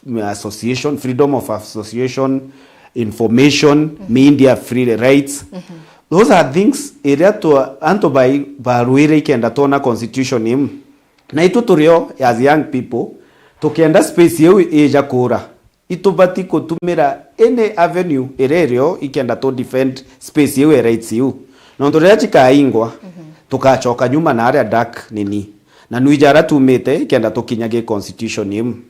mm, association, freedom of association, information, mm-hmm, media free rights. Mm-hmm. Those are things iria tu, antu bai, barwire ikenda twona constitution iu. Na itu turio as young people, tukienda space iu ija kura, itubati kutumira any avenue iria irio ikenda tu defend space iu ya rights iu. Nontu riria cikaingwa, mhm, tukacoka nyuma na aria dark nini. Na nwija aria tumite ikenda tukinya gi constitution iu. Mm.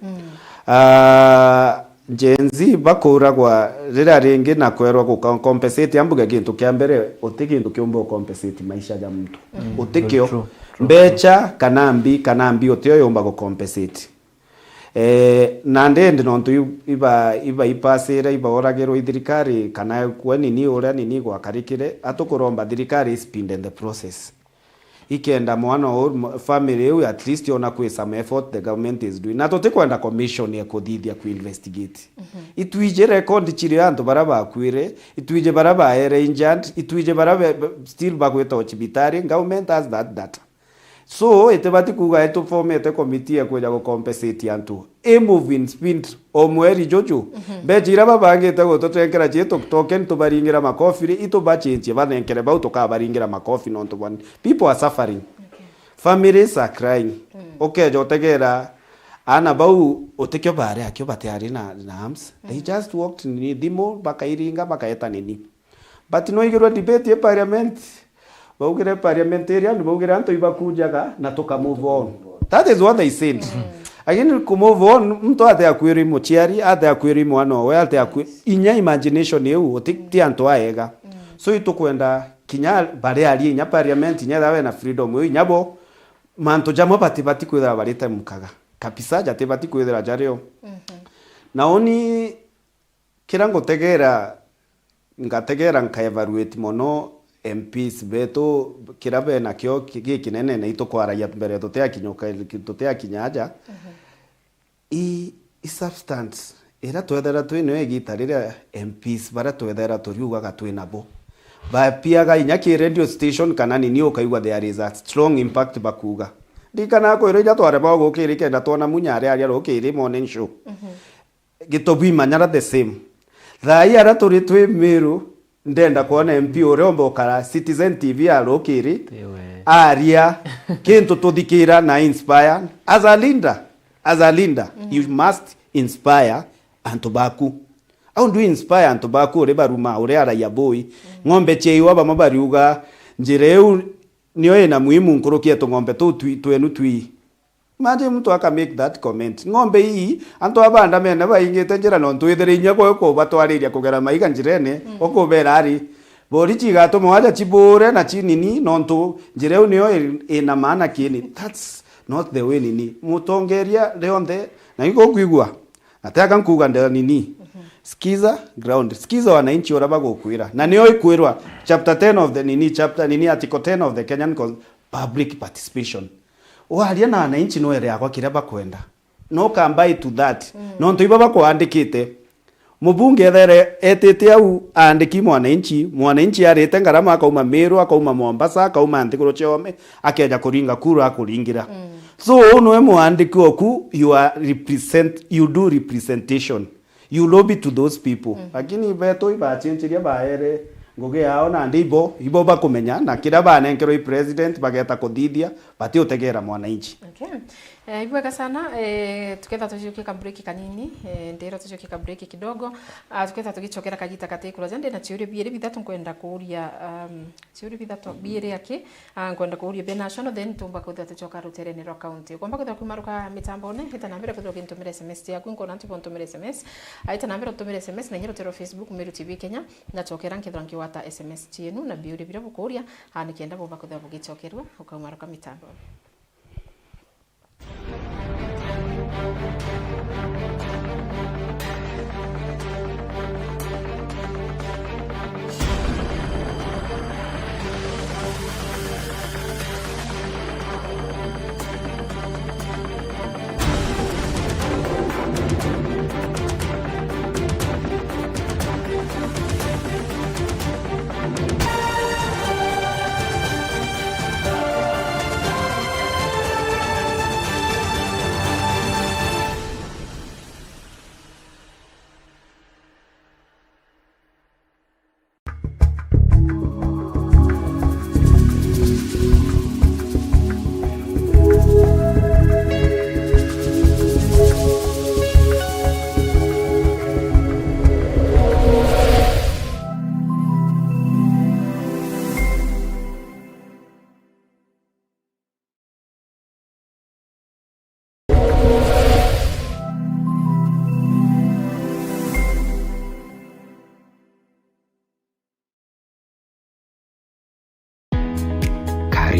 Ah, Gen Z bakuragwa riria ringi na kwerwa guka compensate, ambuge gintu kia mbere, uti gintu kiumba u compensate maisha ja muntu. Mm. Utikio. True, true, true. Mbecha kana mbi, kana mbi utio yumba gu compensate. Eh, na ndendi nontu i-, iba, iba ipasire, iba oragirwo i thirikari, kana kwe nini uria nini gwakarikire, atukuromba thirikari i speed in the process. Ikenda mwana ou, m-, family iu at least ona kwi some effort the government is doing. Na tutikwenda commission ya kuthithia ku investigate. Mhm. Itwiji record cirio antu bara bakwire, itwiji bara baere injured, itwiji bara be, be, still bagwita o cibitari, government has that data. So, itibati kuuga itufomete committee ya kuja gu compensate antu. I move in speed o mweri juju. Mhm. Mbecha iria babangite gututenkera cie tu-, token tubaringira makofi ri, itubachinchie banenkere bau tukabaringira makofi nontu bwa ni-, people are suffering. Okay. Families are crying. Mm. Ukeja utegera ana bau utikio bari akio batiari na, na arms. They, mm, just walked ni thimu, bakairinga, bakaeta nini. But no igirwe debate e parliament, baugire parliamentarian, baugire antu ibakujaga na tuka move on. That is what they said. Mm. Lakini ku move on, muntu ate akwirwi muciari, ate akwirwi mwana owe, ate akwi-, inya imagination iu, ti, ti antu aega. Mm. So itukwenda kinya bari aria inya parliament, inya thawe na freedom iu, inya bo, mantu jamwe bati, bati kwithira barite mukaga. Kabisa, jati bati kwithira jario. Mhm. Na uni Kira ngutegera, ngategera nka evaluate mono M Ps betu, kira benakio ki-, gikinene na itukwaragia mbere tutiakinyuka, tutiakinya aja. Mhm. I, i substance ira twethera twi nayo igita riria M Ps baria twethera turiugaga twi nabo bapiaga inya ki radio station kana nini, ukaigua there is a strong impact bakuuga. Ndirikanaga kwirwa iria twarema gukiri kenda twona Munya ari aria rukiri morning show. Mhm. Gitobu Imanyara the same. Thaa ii aria turi twi Meru, ndenda kwona M P uria umba ukara Citizen T V ya rukiri, aria kintu tuthikira na inspire. As a leader, as a leader, mm, you must inspire antu baku. How do you inspire antu baku uri baruma, uri araia bui? Mm. Ng'ombe cieiwa bamwe bariuga, njira iu nio ina muhimu nkuruki ya tung'ombe tuu twi-, twenu twi. Imagine mtu aka make that comment. Ng'ombe ii, antu aba andamene baingite njira nontu withire inya gwe ukubatwariria kugera maiga njirene, mm, ukubera ari, borichi igatuma waja cibure na cinini nontu njira iu niyo i-, ina maana kini. That's not the way nini. Mutongeria rionthe, na iko kwigua, na teka nkuga ndio nini. Mhm. Skiza ground, skiza wananchi uria bagukwira. Na niyo ikwirwa chapter ten of the nini, chapter nini, article ten of the Kenyan Cons-, public participation. Waria na wananchi no ere akwa kiria bakwenda. No can buy to that. Mm. Nontu ibo bakwandikite. Mubunge ethere etite au aandiki mwananchi, mwananchi arite ngarama akauma Meru, akauma Mombasa, akauma nthiguru ciome, akeja kuringa kura akuringira. Mm. So, uu nwe mwandiki oku, you are represent, you do representation. You lobby to those people. Mhm. Lakini betu ibachinchiria baere ngugi yao nandi ibo, ibo bakumenya, na kiria banenkerwe i president bageta kuthithia, bati utegera mwananchi. Okay. Eh, ibwega sana, eh, tuketha tujukie ka break kanini, eh, ndira tujukie ka break kidogo. Ah, tuketha tugicokera kagita kati kuraja, ndina ciuria biiri bithatu nkwenda kuuria, um, ciuria bithatu biiri aki. Ah, nkwenda kuuria Benashono, then tumba kwithira tucoka ruterene rwa county. Ukomba kwithira kumaruka mitambone, ita na mbere kwithira ugintumira S M S ciaku, nkona antu bontumira S M S. Ah, ita na mbere utumire S M S, na inya rutere rwa Facebook, Meru T V Kenya, ngacokera nkethira nkigwata S M S cienu, na biuria biria bukuuria, ah, nikenda bumba kwithira bugicokerua, ukaumaruka mitambone.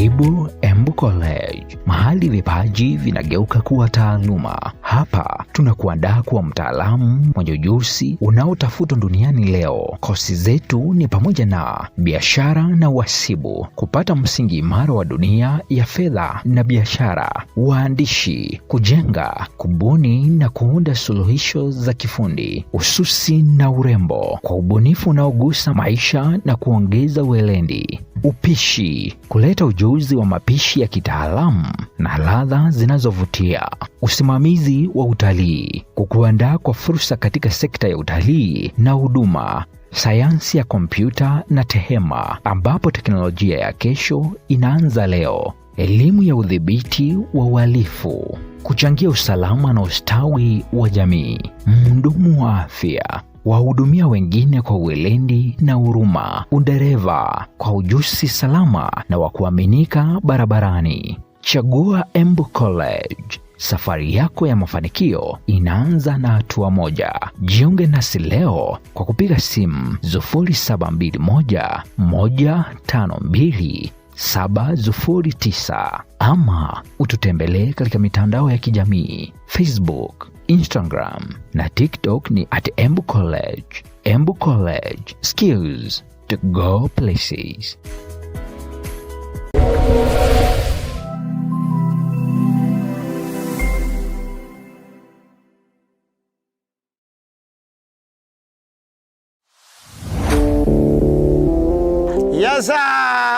Karibu Embu College, mahali vipaji vinageuka kuwa taaluma. Hapa tunakuandaa kuwa mtaalamu mwenye ujuzi unaotafutwa duniani leo. Kosi zetu ni pamoja na biashara na uhasibu, kupata msingi imara wa dunia ya fedha na biashara, uandishi, kujenga, kubuni na kuunda suluhisho za kifundi, ususi na urembo, kwa ubunifu unaogusa maisha na kuongeza weledi, upishi, kuleta ujuzi wa mapishi ya kitaalamu na ladha zinazovutia, usimamizi wa utalii, kukuandaa kwa fursa katika sekta ya utalii na huduma, sayansi ya kompyuta na tehema, ambapo teknolojia ya kesho inaanza leo, elimu ya udhibiti wa uhalifu, kuchangia usalama na ustawi wa jamii, mhudumu wa afya, wahudumia wengine kwa weledi na huruma, udereva kwa ujuzi salama na wa kuaminika barabarani. Chagua Embu College. Safari yako ya mafanikio inaanza na hatua moja. Jiunge nasi leo kwa kupiga simu sufuri saba mbili moja, moja tano mbili, saba sufuri tisa ama ututembelee katika mitandao ya kijamii, Facebook, Instagram na TikTok ni at Embu College. Embu College, skills to go places. Yes, sir.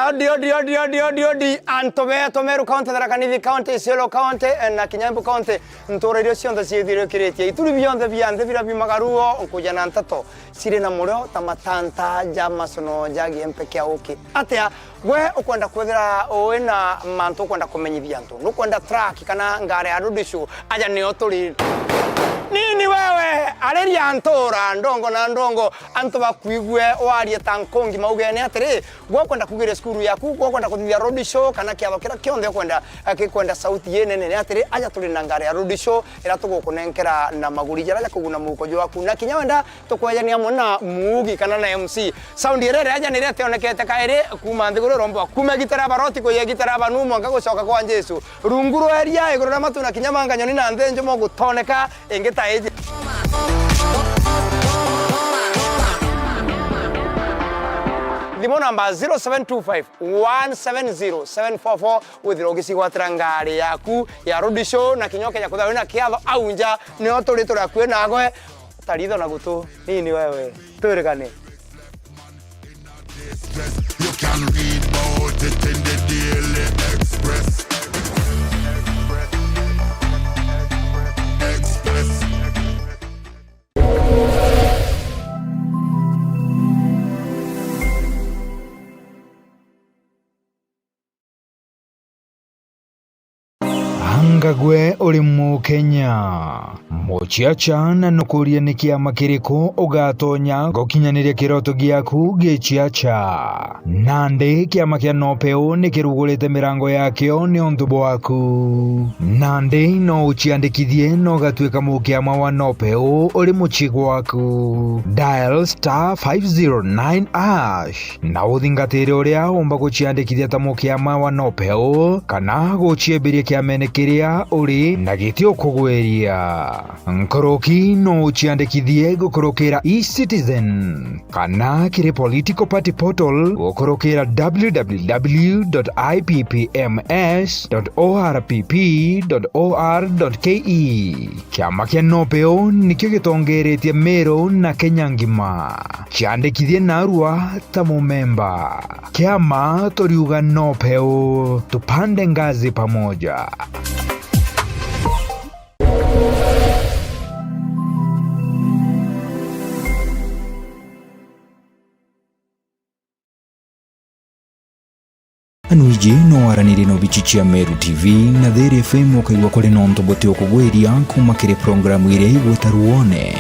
Odi, odi, odi, odi, odi, odi. Antu betu Meru County, Tharaka Nithi County, Isiolo County, eh, na kinya Embu County. Ntuura iria cionthe ciithirikiritie. Ituri bionthe bia nthi biria biumagaru o nkuja na nteto ciri na murio ta matanta ja macono ja giempe kia uki. Atia? Gwe ukwenda kwithira wi na mantu ukwenda kumenyithia antu? Nukwenda track kana ngari ya road show? Aja nio turi. Nini wewe? Ariria ntuura, ndongo na ndongo, antu bakuigue warie ta nkungi maugene atiri, gwe ukwenda kugiria cukuru yaku, gwe ukwenda kuthithia road show, kana kiatho kiria kionthe ukwenda, eh, gikwenda sauti inene, ni atiri, aja turi na ngari ya road show, iria tugukunenkera na maguri jaria ja kuguna muhuko jwaku. Na kinya wenda tukwejania amwe na muugi kana na M C. Sound iria iri aja niria tionekete kairi kuuma nthiguru irombwa. Kuuma gitara ya baroti kuya gitara ya banu mwanka gucoka kwa Jesu. Rungu rwa iria, iguru ria matu na kinya manga nyoni na nthi njumo gutoneka ingi ta iji. Thimu namba zero seven two five, one seven zero, seven four four, withirwa ugicigwatira ngari yaku ya road show na kinya ukeja kwithirwa wina kiatho au nja, nio turi turi akui nawe. Taritho na gutu, nini wewe? Twirigane. You can read about it in the Daily Express. Express. Anga gwe uri Mukenya? Muciaca na nukuria ni kiama kiriku ugatonya gukinyaniria kiroto giaku giciaca? Nandi kiama kia Nopeu ni kirugurite mirango yakio niuntu bwaku. Nandi no uciandikithie na ugatuika mukiama wa Nopeu uri mucii gwaku. Dial star five zero nine hash. Na uthingatire uria umba guciandikithia ta mukiama wa Nopeu, kana guciembiria kiamene kiria uri na giti ukugwiria. Nkuruki no uciandikithie gukurukira eCitizen, kana kiri political party portal gukurukira w w w dot i p p m s dot o r p p dot o r dot k e. Kiama kia Nopeu nikio gitongeretie Meru na Kenya ngima. Ciandikithie narua ta mumemba. Kiama turiuga Nopeu, tupande ngazi pamoja. Anu iji no waranirie na obici cia Meru T V na Thiri F M, ukaigua kuri na untu buti ukugwiria kuuma kiri programu iria igwita Ruone.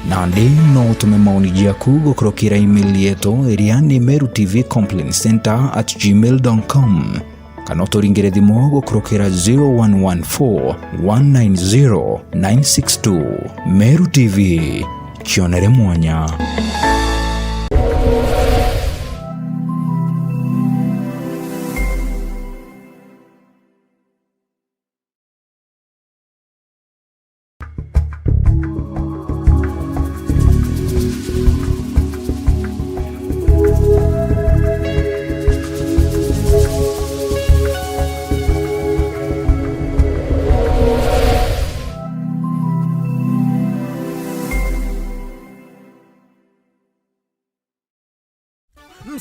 Nandi no utume maoni jaku gukurukira email yetu iria ni meru t v complaint center at gmail dot com, kana uturingire thimu gukurukira zero one one four one nine zero nine six two. Meru T V, kionere mwanya.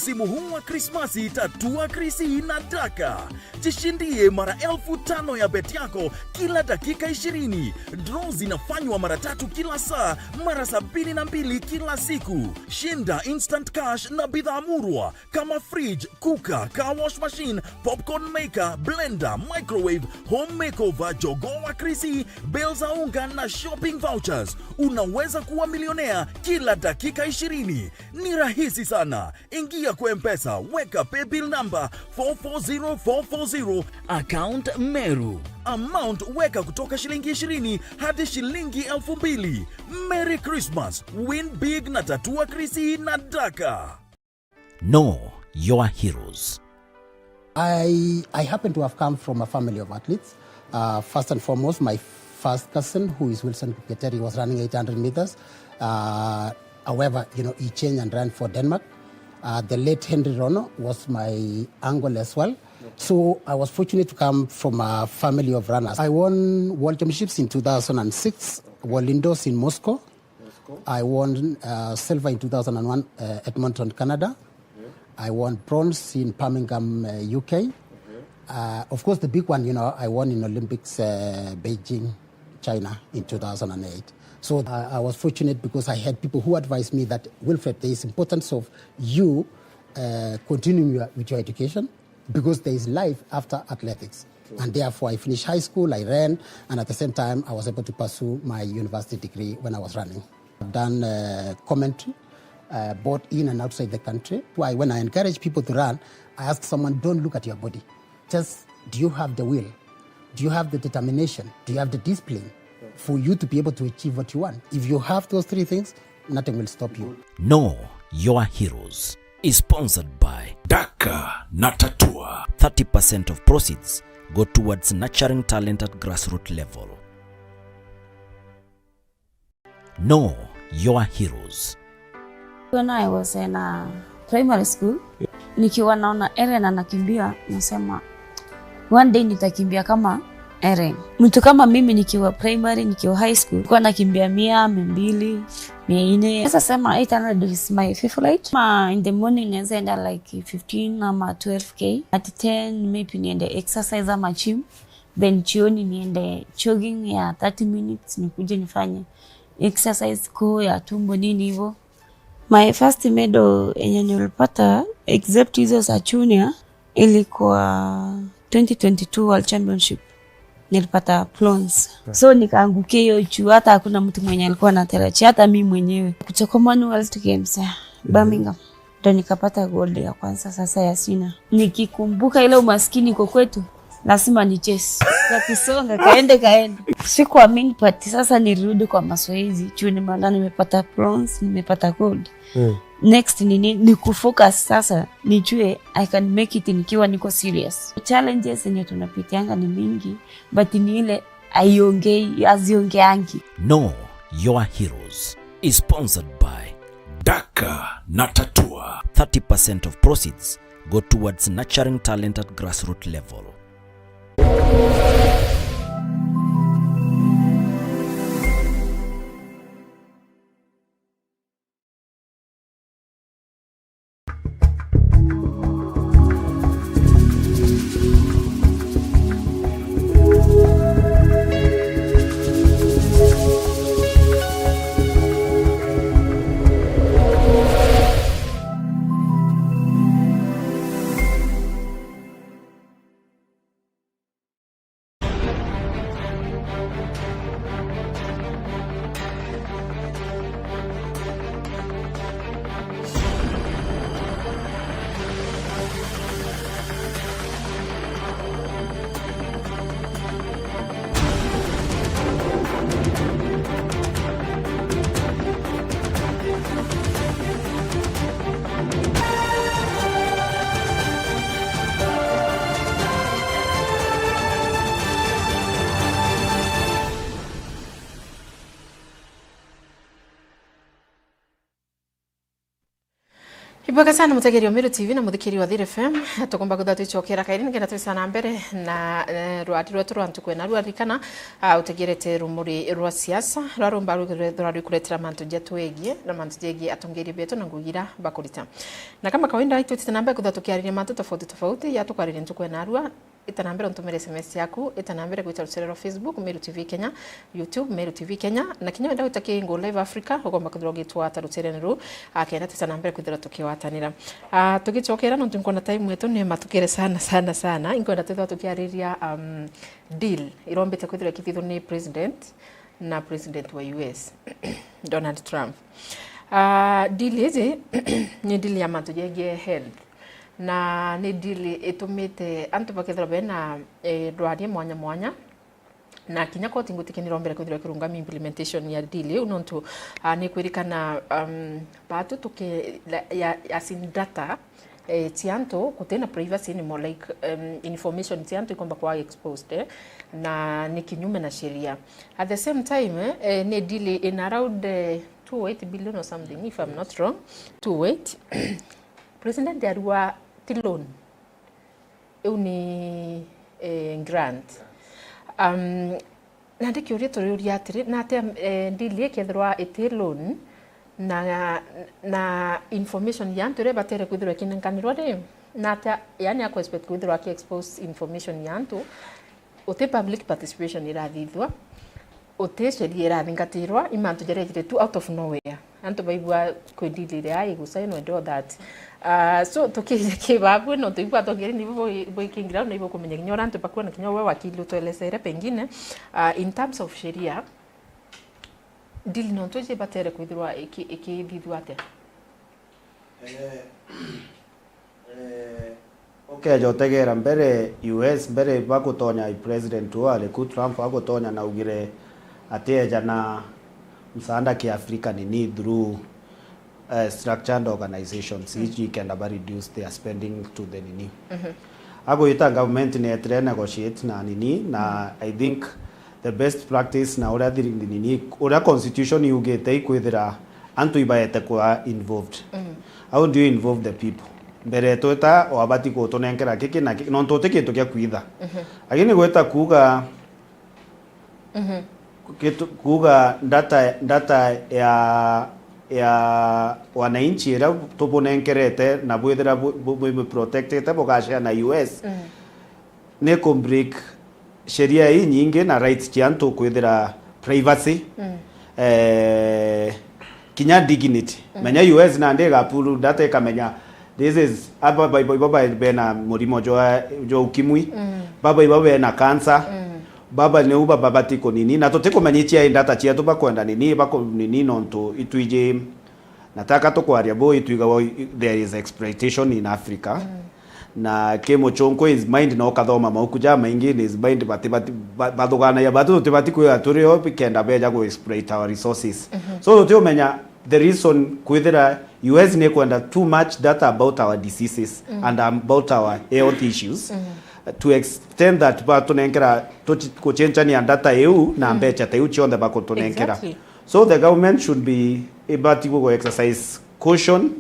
Msimu huu wa Krismasi, tatua Krisi na Daka. Jishindie mara elfu tano ya bet yako kila dakika ishirini. Draw zinafanywa mara tatu kila saa, mara sabini na mbili kila siku. Shinda instant cash na bidhaa murwa kama fridge, cooker, car wash machine, popcorn maker, blender, microwave, home makeover, jogoo wa Krisi, bale za unga na shopping vouchers. Unaweza kuwa milionea kila dakika ishirini. Ni rahisi sana. Ingia kwa M-Pesa, weka paybill number four four zero four four zero, account Meru. Amount weka kutoka shilingi ishirini hadi shilingi elfu mbili. Merry Christmas, win big na tatua Krisi na Daka. Know your heroes. I, I happen to have come from a family of athletes. Uh, first and foremost, my first cousin, who is Wilson Kipketer, he was running eight hundred meters. Uh, however, you know, he changed and ran for Denmark. Uh, the late Henry Rono was my uncle as well. So I was fortunate to come from a family of runners. I won world championships in two thousand and six, World Indoors in Moscow. I won uh, silver in two thousand and one, uh, Edmonton, Canada. I won bronze in Birmingham, uh, U K. Uh, of course, the big one, you know, I won in Olympics, uh, Beijing, China in two thousand and eight. So uh, I was fortunate because I had people who advised me that, "Wilfred, there is importance of you uh, continuing your, with your education because there is life after athletics." And therefore, I finished high school, I ran, and at the same time, I was able to pursue my university degree when I was running. I've done uh, commentary, uh, both in and outside the country. Why, when I encourage people to run, I ask someone, "Don't look at your body. Just, do you have the will? Do you have the determination? Do you have the discipline for you to be able to achieve what you want?" If you have those three things, nothing will stop you. Know your heroes is sponsored by Daka na Tatua. Thirty percent of proceeds go towards nurturing talent at grassroots level. Know your heroes. When I was in a primary school, nikiwa naona Ellen anakimbia, nasema, "One day nitakimbia kama Ellen." Mtu kama mimi nikiwa primary, nikiwa high school, nilikuwa nakimbia mia, mia mbili, mia nne. Sasa sema eight hundred is my favorite. Ma in the morning naweza enda like fifteen ama twelve K. At ten maybe niende exercise ama gym. Then jioni niende jogging ya thirty minutes, nikuje nifanye exercise kuu ya tumbo nini hivyo. My first medal yenye nilipata, except hizo za junior, ilikuwa twenty twenty-two World Championship. Nilipata bronze. So nikaangukia hiyo juu, hata hakuna mtu mwenye alikuwa anatarajia, hata mimi mwenyewe. Kutoka Commonwealth Games ya Birmingham, ndo nikapata gold ya kwanza sasa ya senior. Nikikumbuka ile umaskini iko kwetu, lazima ni chase. Ya kusonga, kaende, kaende. Sikuamini, but sasa nilirudi kwa mazoezi. Juu nimeona nimepata bronze, nimepata gold. Next ni nini? Ni kufocus sasa, nijue I can make it nikiwa niko serious. Challenges zenye tunapitianga ni mingi, but ni ile aiongei, aziongeangi. Know your heroes is sponsored by Daka na Tatua. Thirty percent of proceeds go towards nurturing talent at grassroots level. Bwega sana mutegeri wa Meru T V na muthikiri wa Thiri F M. Tukumba kwithirwa twicokera kairi nikenda twisa na mbere na, eh, rwari rwetu rwa ntuku ena rwa ririkana, ah, utegerete rumuri rwa siasa, rwa rumba rwithirwa rwikuretera mantu jatwegie na mantu jegie atongeria betu na ngugi iria bakurita. Na kama kawaida, itwitite na mbere kwithirwa tukiariria mantu tofauti tofauti, ya tukwariria ntuku ena rwa ita na mbere untumire S M S yaku, ita na mbere gwita rutere rwa Facebook, Meru T V Kenya, YouTube, Meru T V Kenya, na kinya wenda gwita Kingo Live Africa, ugomba kwithirwa ugitwata ruterene ruu, ah, kenda twita na mbere kwithirwa tukiwatanira. Ah, tugicokera, nontu nkwona time yetu ni matukire sana, sana, sana, inkwenda twithirwa tukiariria, um, deal irombite kwithirwa ikithithwa ni president na president wa U S, Donald Trump. Ah, deal iji ni deal ya mantu jegie health. Na ni deal itumite antu bakethirwa bena, eh, ndwaria mwanya mwanya. Na kinya koti ngutikini rombere kwithirwa kirungami implementation ya deal iu, nontu, ah, ni kwirikana, um, batu tuki-, la-, ya, as in data, eh, cia antu, kutina privacy ni more like, um, information cia antu ikomba kwa exposed, eh, na ni kinyume na sheria. At the same time, eh, eh, ni deal in around, eh, two eight billion or something, if I'm not wrong, two eight. President arua ti loan. Iu ni, eh, grant. Um, na ndikiuria turiuria atiri, na atia, eh, deal ikethirwa iti loan, na, na information ya antu iria ibatere kwithirwa ikinenkanirwa ri, na atia, yani, ako expect kwithirwa aki expose information ya antu, uti public participation irathithua, uti sheria irathingatirwa, i mantu jaria jiri tu out of nowhere. Antu baigua kwi deal iria igusainwa and all that. Ah, so, tukije ki babwe, nontu ibwa atongeria nibo bwi-, bwikingira, na ibo kumenya kinya uria antu bakwona, kinya we wakili utwelesere pengine, ah, in terms of sheria, deal nontu iji ibatere kwithirwa iki-, ikithithua atia? Eh, eh, ukeja utegera mbere U S, mbere bagutonya, president uu ari ku, Trump agutonya, naugire atieja na msaada ki Africa nini through, eh, structured organizations, iji ikenda ba reduce their spending to the nini. Agwita government ni etire negotiate na nini, na I think the best practice na uria thiri-, nini, uria constitution yugite ikwithira antu ibaete kwa involved. How do you involve the people? Mbere twita wabati gutunenkera kiki na kiki, nontu uti kintu kia kwitha. Lakini gwita kuuga, kitu, kuuga data, data ya, ya wananchi iria tubunenkerete na bwithira bu-, bu-, bu-, bu-, protectete bugashare na U S, ni ku break sheria inyingi na rights cia antu kwithira privacy, eh, kinya dignity. Menya U S nandi igapulu data ikamenya, this is, aba, ba, ba, ba, ba, bena murimo jwa, jwa ukimwi, baba iba bena cancer, baba niu baba bati kunini, na tutikumenya icia i data cietu bakwenda nini, bakunini nontu itwiji Na taka tukwaria bu, itwigagwa there is exploitation in Africa. Na ki muchunku is mind, na ukathoma mauku jamaingi in his mind, bati, bati, ba-, bathuganagia batu tutibati kwithira turi o kenda beja ku exploit our resources. So tutiumenya the reason kwithira U S ni kwenda too much data about our diseases and about our health issues to extend that batunenkera tuchi-, kuchenchania data iu na mbecha ta iu chionthe bakutunenkera. Exactly. So the government should be, ibati gu exercise caution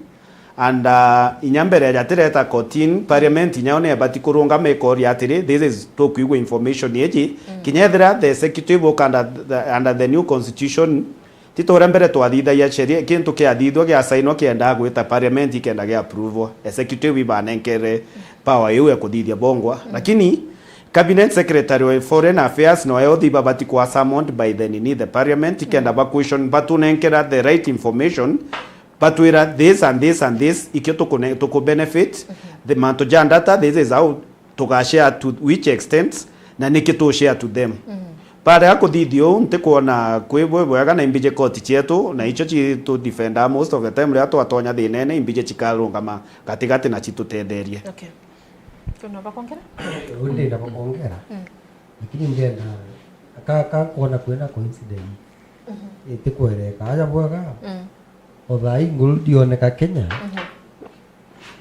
and, uh, inya mbere ya jatireta kotini, parliament inya yo ni ibati kurungama ikoria atiri, this is, tukwigua information iji, kinya ethira the executive uka under the, under the new constitution, ti ta uria mbere twathithagia sheria, kintu kiathithwa giasainwa kiendaa gwita parliament ikenda gia approval, executive ibanenkere power iu ya kuthithia bongwa. Lakini Cabinet Secretary wa Foreign Affairs na wa Health ibabati kwa summoned by the nini, the parliament, kenda ba question, batunenkera the right information, batwira this and this and this, ikio tukune-, tuku benefit, the mantu ja data, this is how tugashare to which extent, na niki tu share to them. Baada ya kuthithia uu, ntikwona kwi bwe bwega na imbiji koti cietu, na icio citu defenda most of the time, riria twatonya thinene, imbiji cikarungama gatigati na citutetherie. Okay. Kwina bakwongera? Uu ndina bakwongera. Lakini ndienda, ka, ka kwona kwina coincidence. Itikwereka aja bwega. O thaa ii nguru ndioneka Kenya.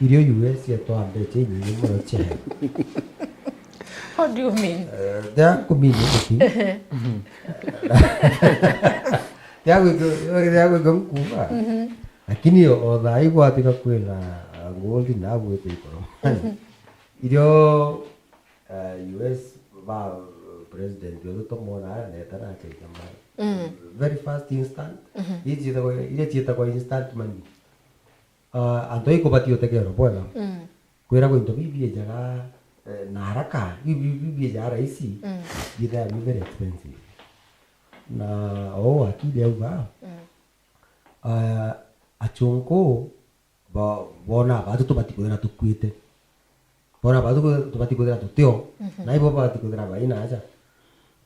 Irio U S yetwa mbecha inyingi muno cia. How do you mean? Eh, tia kumini guti. Tia gwika, tia gwika nkuga. Lakini o, o thaa ii gwatika kwina Gold na gwite ikoro. Irio, eh, U S ba president wetu tumwona aria neta na achaita mbara. Mm. Very fast, instant. Mhm. Iria ciitagwa, iria ciitagwa instant money. Ah, antu aikubati utegeero bwega. Mm. Kwiragwa into biu biejaga, eh, na haraka, biu, biu, biu biejaga rahisi, Mm. biithaga bi very expensive. Na ou akili auga, Mm. ah, achunku ba-, bona batu tubati kwithira tukuite. Bona batu tubati kwithira tutio, Mhm. na ibo babati kwithira baina aja.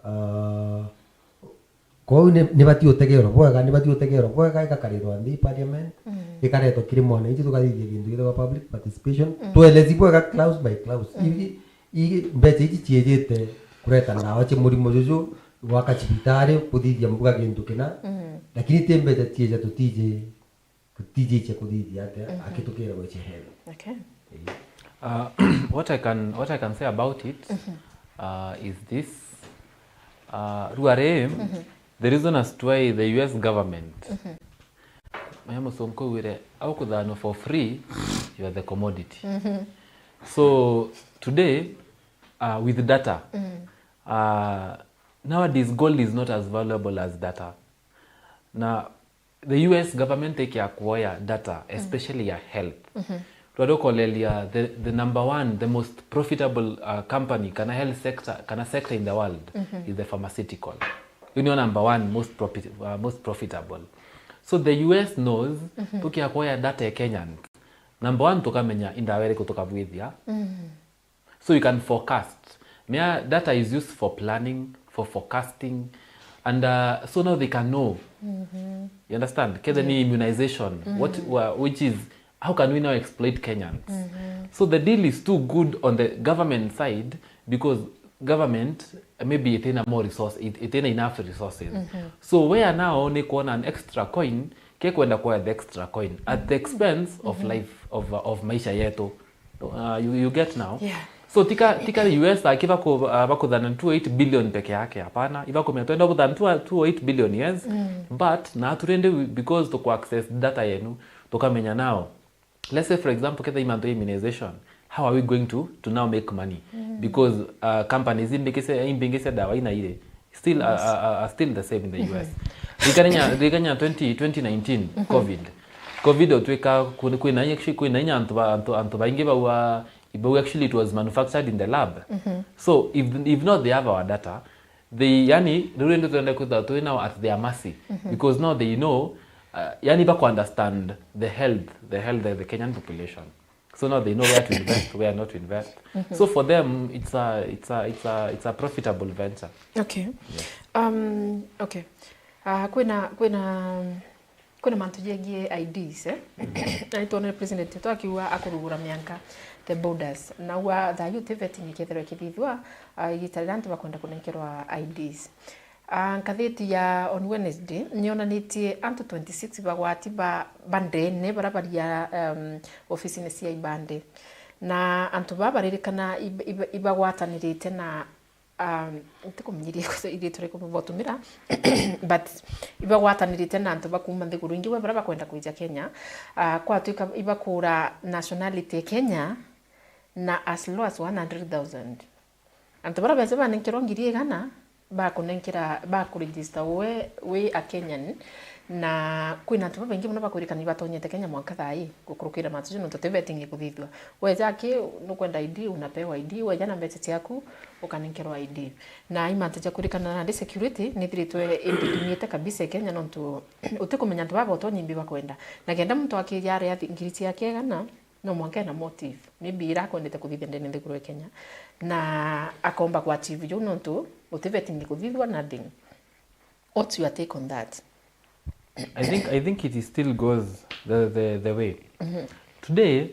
Ah, Kwou ni, ni bati utegeerwa bwega, ni bati utegeerwa bwega, igakarirwa nthi parliament, Mm. ikaretwa kiri mwananchi, tukathithia gintu gitagwa public participation. Mm. Twelezi bwega clause by clause. Mm. Igi, igi, mbeca iji ciijite kureta ndawa cia murimo juju, gwaka cibitari, kuthithia mbuga gintu kina, Mm. lakini ti mbeca ciija tutiji, tutiji cia kuthithia atia, Mhm. akitukira gwicia health. Okay. Eh. Uh, what I can, what I can say about it, Mhm. uh, is this. Uh, ruari, Mhm. the reason as to why the U S government, Mhm. maya musonko wire, au kuthanwa for free, you are the commodity. Mhm. So, today, uh, with data, Mm. uh, nowadays gold is not as valuable as data. Na the U S government ikia kuoya data, Mm. especially ya health. Mhm. Twari ukolelia the, the number one, the most profitable, uh, company, kana health sector, kana sector in the world Mhm. is the pharmaceutical. You know, number one, most profit-, uh, most profitable. So the U S knows, Mhm. tukia kuoya data ya Kenyans, number one, tukamenya indawa iriku tukabwithia. Mm. So you can forecast. Mea data is used for planning, for forecasting, and, uh, so now they can know. Mhm. You understand? Kethe ni Yeah. immunization, what, Mm. wha-, which is, how can we now exploit Kenyans? Mhm. So the deal is too good on the government side because government, uh, maybe itina more resource, it, itina enough resources. Mhm. So where now ni kuona an extra coin, ke kwenda kwa the extra coin at the expense of Mhm. life, of, of maisha yetu. Uh, you, you get now? Yeah. So tika, tika U S aki baku-, uh, bakuthana two eight billion peke yake, hapana. Ibakumenya twenda kuthana two, two eight billion, yes. Mm. But na turende we, because tuku access data yenu, tukamenya now. Let's say, for example, ketha imantu ya immunization, how are we going to, to now make money? Mm. Because, uh, companies imbingise, imbingise dawa ina ile, still, uh, Yes. uh, uh, are still the same in the Mhm. U S. Ririkania, ririkania twenty, twenty nineteen, Mhm. covid. Covid otwika, kwina, kwina, actually, kwina inya antu ba, antu, antu baingi bau, uh, bau actually it was manufactured in the lab. Mhm. So, if, if not they have our data, they, yani, riu rindi twende kwithirwa twi now at their mercy. Mhm. Because now they know, uh, yani, baku understand the health, the health of the Kenyan population. So now they know where to invest, where not to invest. Mhm. So for them, it's a, it's a, it's a, it's a profitable venture. Okay. Yes. Um, okay. Uh, kwina, kwina, kwina mantu jegie I Ds, eh? Na nitwonere president wetu akiuga akurugura mianka, the borders. Na ua thayu ti vetting ikethirwa ikithithua, uh, igita riria antu bakwenda kunenkerwa I Ds. Ah, ngathiti ya On Wednesday niyonanitie antu twenty-six bagwati ba, ba ndene baria baria, um, ofisine cia ibande. Na antu baa baririkana ib-, ib-, ibagwatanirite na, um, ntikumenya iria iritwa riku botumira, but ibagwatanirite na antu bakuma nthiguru ingi we baria bakwenda kwija Kenya. Ah, kwatwika ibakura nationality ya Kenya na as low as one hundred thousand. Antu baria beja banenkerwa ngiri igana, bakunenkera, bakuregister we wi a Kenyan, na kwina antu babaingi mono bakwirikana ibatonyete Kenya mwanka thaa ii, gukurukira mantu jau, nontu ti vetting ikuthithua. Weja aki, nukwenda I D, unapewa I D, weja na mbeca ciaku, ukanenkerwa I D. Na i mantu ja kwirikana nandi security nithiritwe indithimite kabisa i Kenya, nontu utikumenya antu baba utonyi imbi bakwenda. Na kenda muntu akija aria athi-, ngiri ciake igana, no mwanka ena motive. Maybe ira akwendete kuthithia ndene nthiguru ya Kenya, na akomba ku achieve jou nontu guti vetting ikuthithua, nothing. What's your take on that? I think, I think it is still goes the, the, the way. Mhm. Today,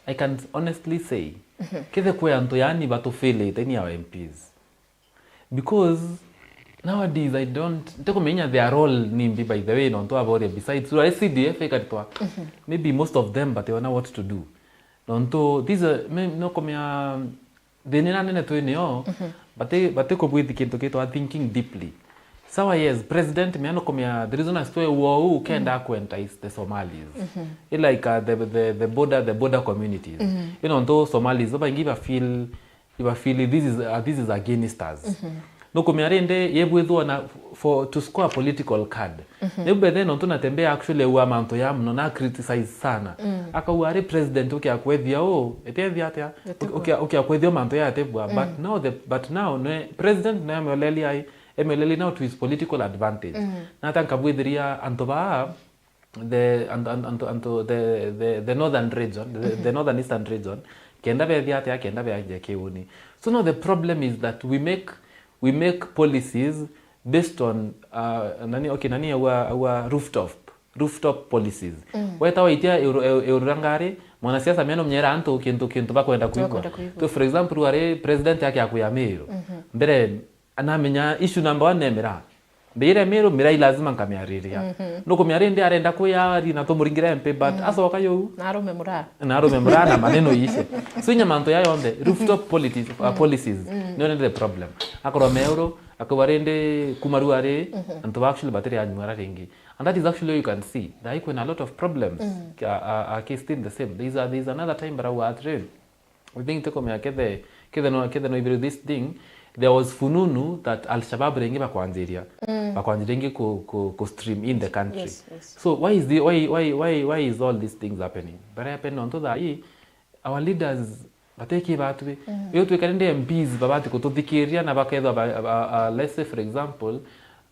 I can honestly say, Mhm. kethe kwi antu yani batufilite ni our M Ps. Because nowadays I don't, ntikumenya their role ni mbi, by the way, nontu aboria besides, so S C D F ikaritwa, Mhm. maybe most of them bationa what to do. Nontu these are, me, no kumenya thina ina nene twi nio, Mhm. bati, batikubwithi kintu kitwa thinking deeply. Sawa, yes, president, me no kumia, the reason as to why uu kenda ku entice the Somalis. I like, uh, the, the, the border, the border communities. Ino ntu Somalis babaingi ba feel, ba feel this is, uh, this is against us. No kumia rindi yebwithwa na for to score a political card. Ni bethe no ntu natembea actually wa mantu ya muno na criticize sana. Akauga ari president ukia kwethia u, etethia atia? Ukia, ukia kwethia mantu ya atebwa. But now the, but now ne president na ameoleli ai, emeleli now to his political advantage. Na ata nkabwithiria antu baa, the, antu, antu, antu, antu, the, the, the northern region, the, the northern eastern region, kenda bethia atia, kenda beaje kiuni. So now the problem is that we make, we make policies based on, uh, nani, okay, nani awa, awa rooftop, rooftop policies. Weta waitia euro, euro, euro ngari, mwanasiasa meno mnyera antu kintu, kintu bakwenda kuigwa. Bakwenda kuigwa. So for example, wari president yake akuya Meru. Mbere anamenya issue number one ne miraa. Mbere miru miraa lazima nkamiariria. Nukumia rindi arenda kwiari na tumuringire M P, but acoka yuu. Na arume muraa. Na arume muraa na maneno ishe. So inya mantu ya yonthe, rooftop politics, uh, policies, nio nende the problem. Akorwa meuru, akauga rindi kuma riu ari, antu ba actually batiri anyuara ringi. And that is actually where you can see, thaa ii kwina a lot of problems, uh, uh, uh, still the same. There is a, there is another time barauga atiri, I think tukomea kethe, kethe no, kethe no ibiri this thing, there was fununu that Al-Shabaab ringi bakwanjiria. Bakwanjiria ringi ku, ku, ku stream in the country. Yes, yes. So why is the, why, why, why, why is all these things happening? But happen nontu thaa ii, our leaders bateki batwi. Iyo twikari ndi M Ps babati kututhikiria na bakethwa ba, ba, uh, let's say for example,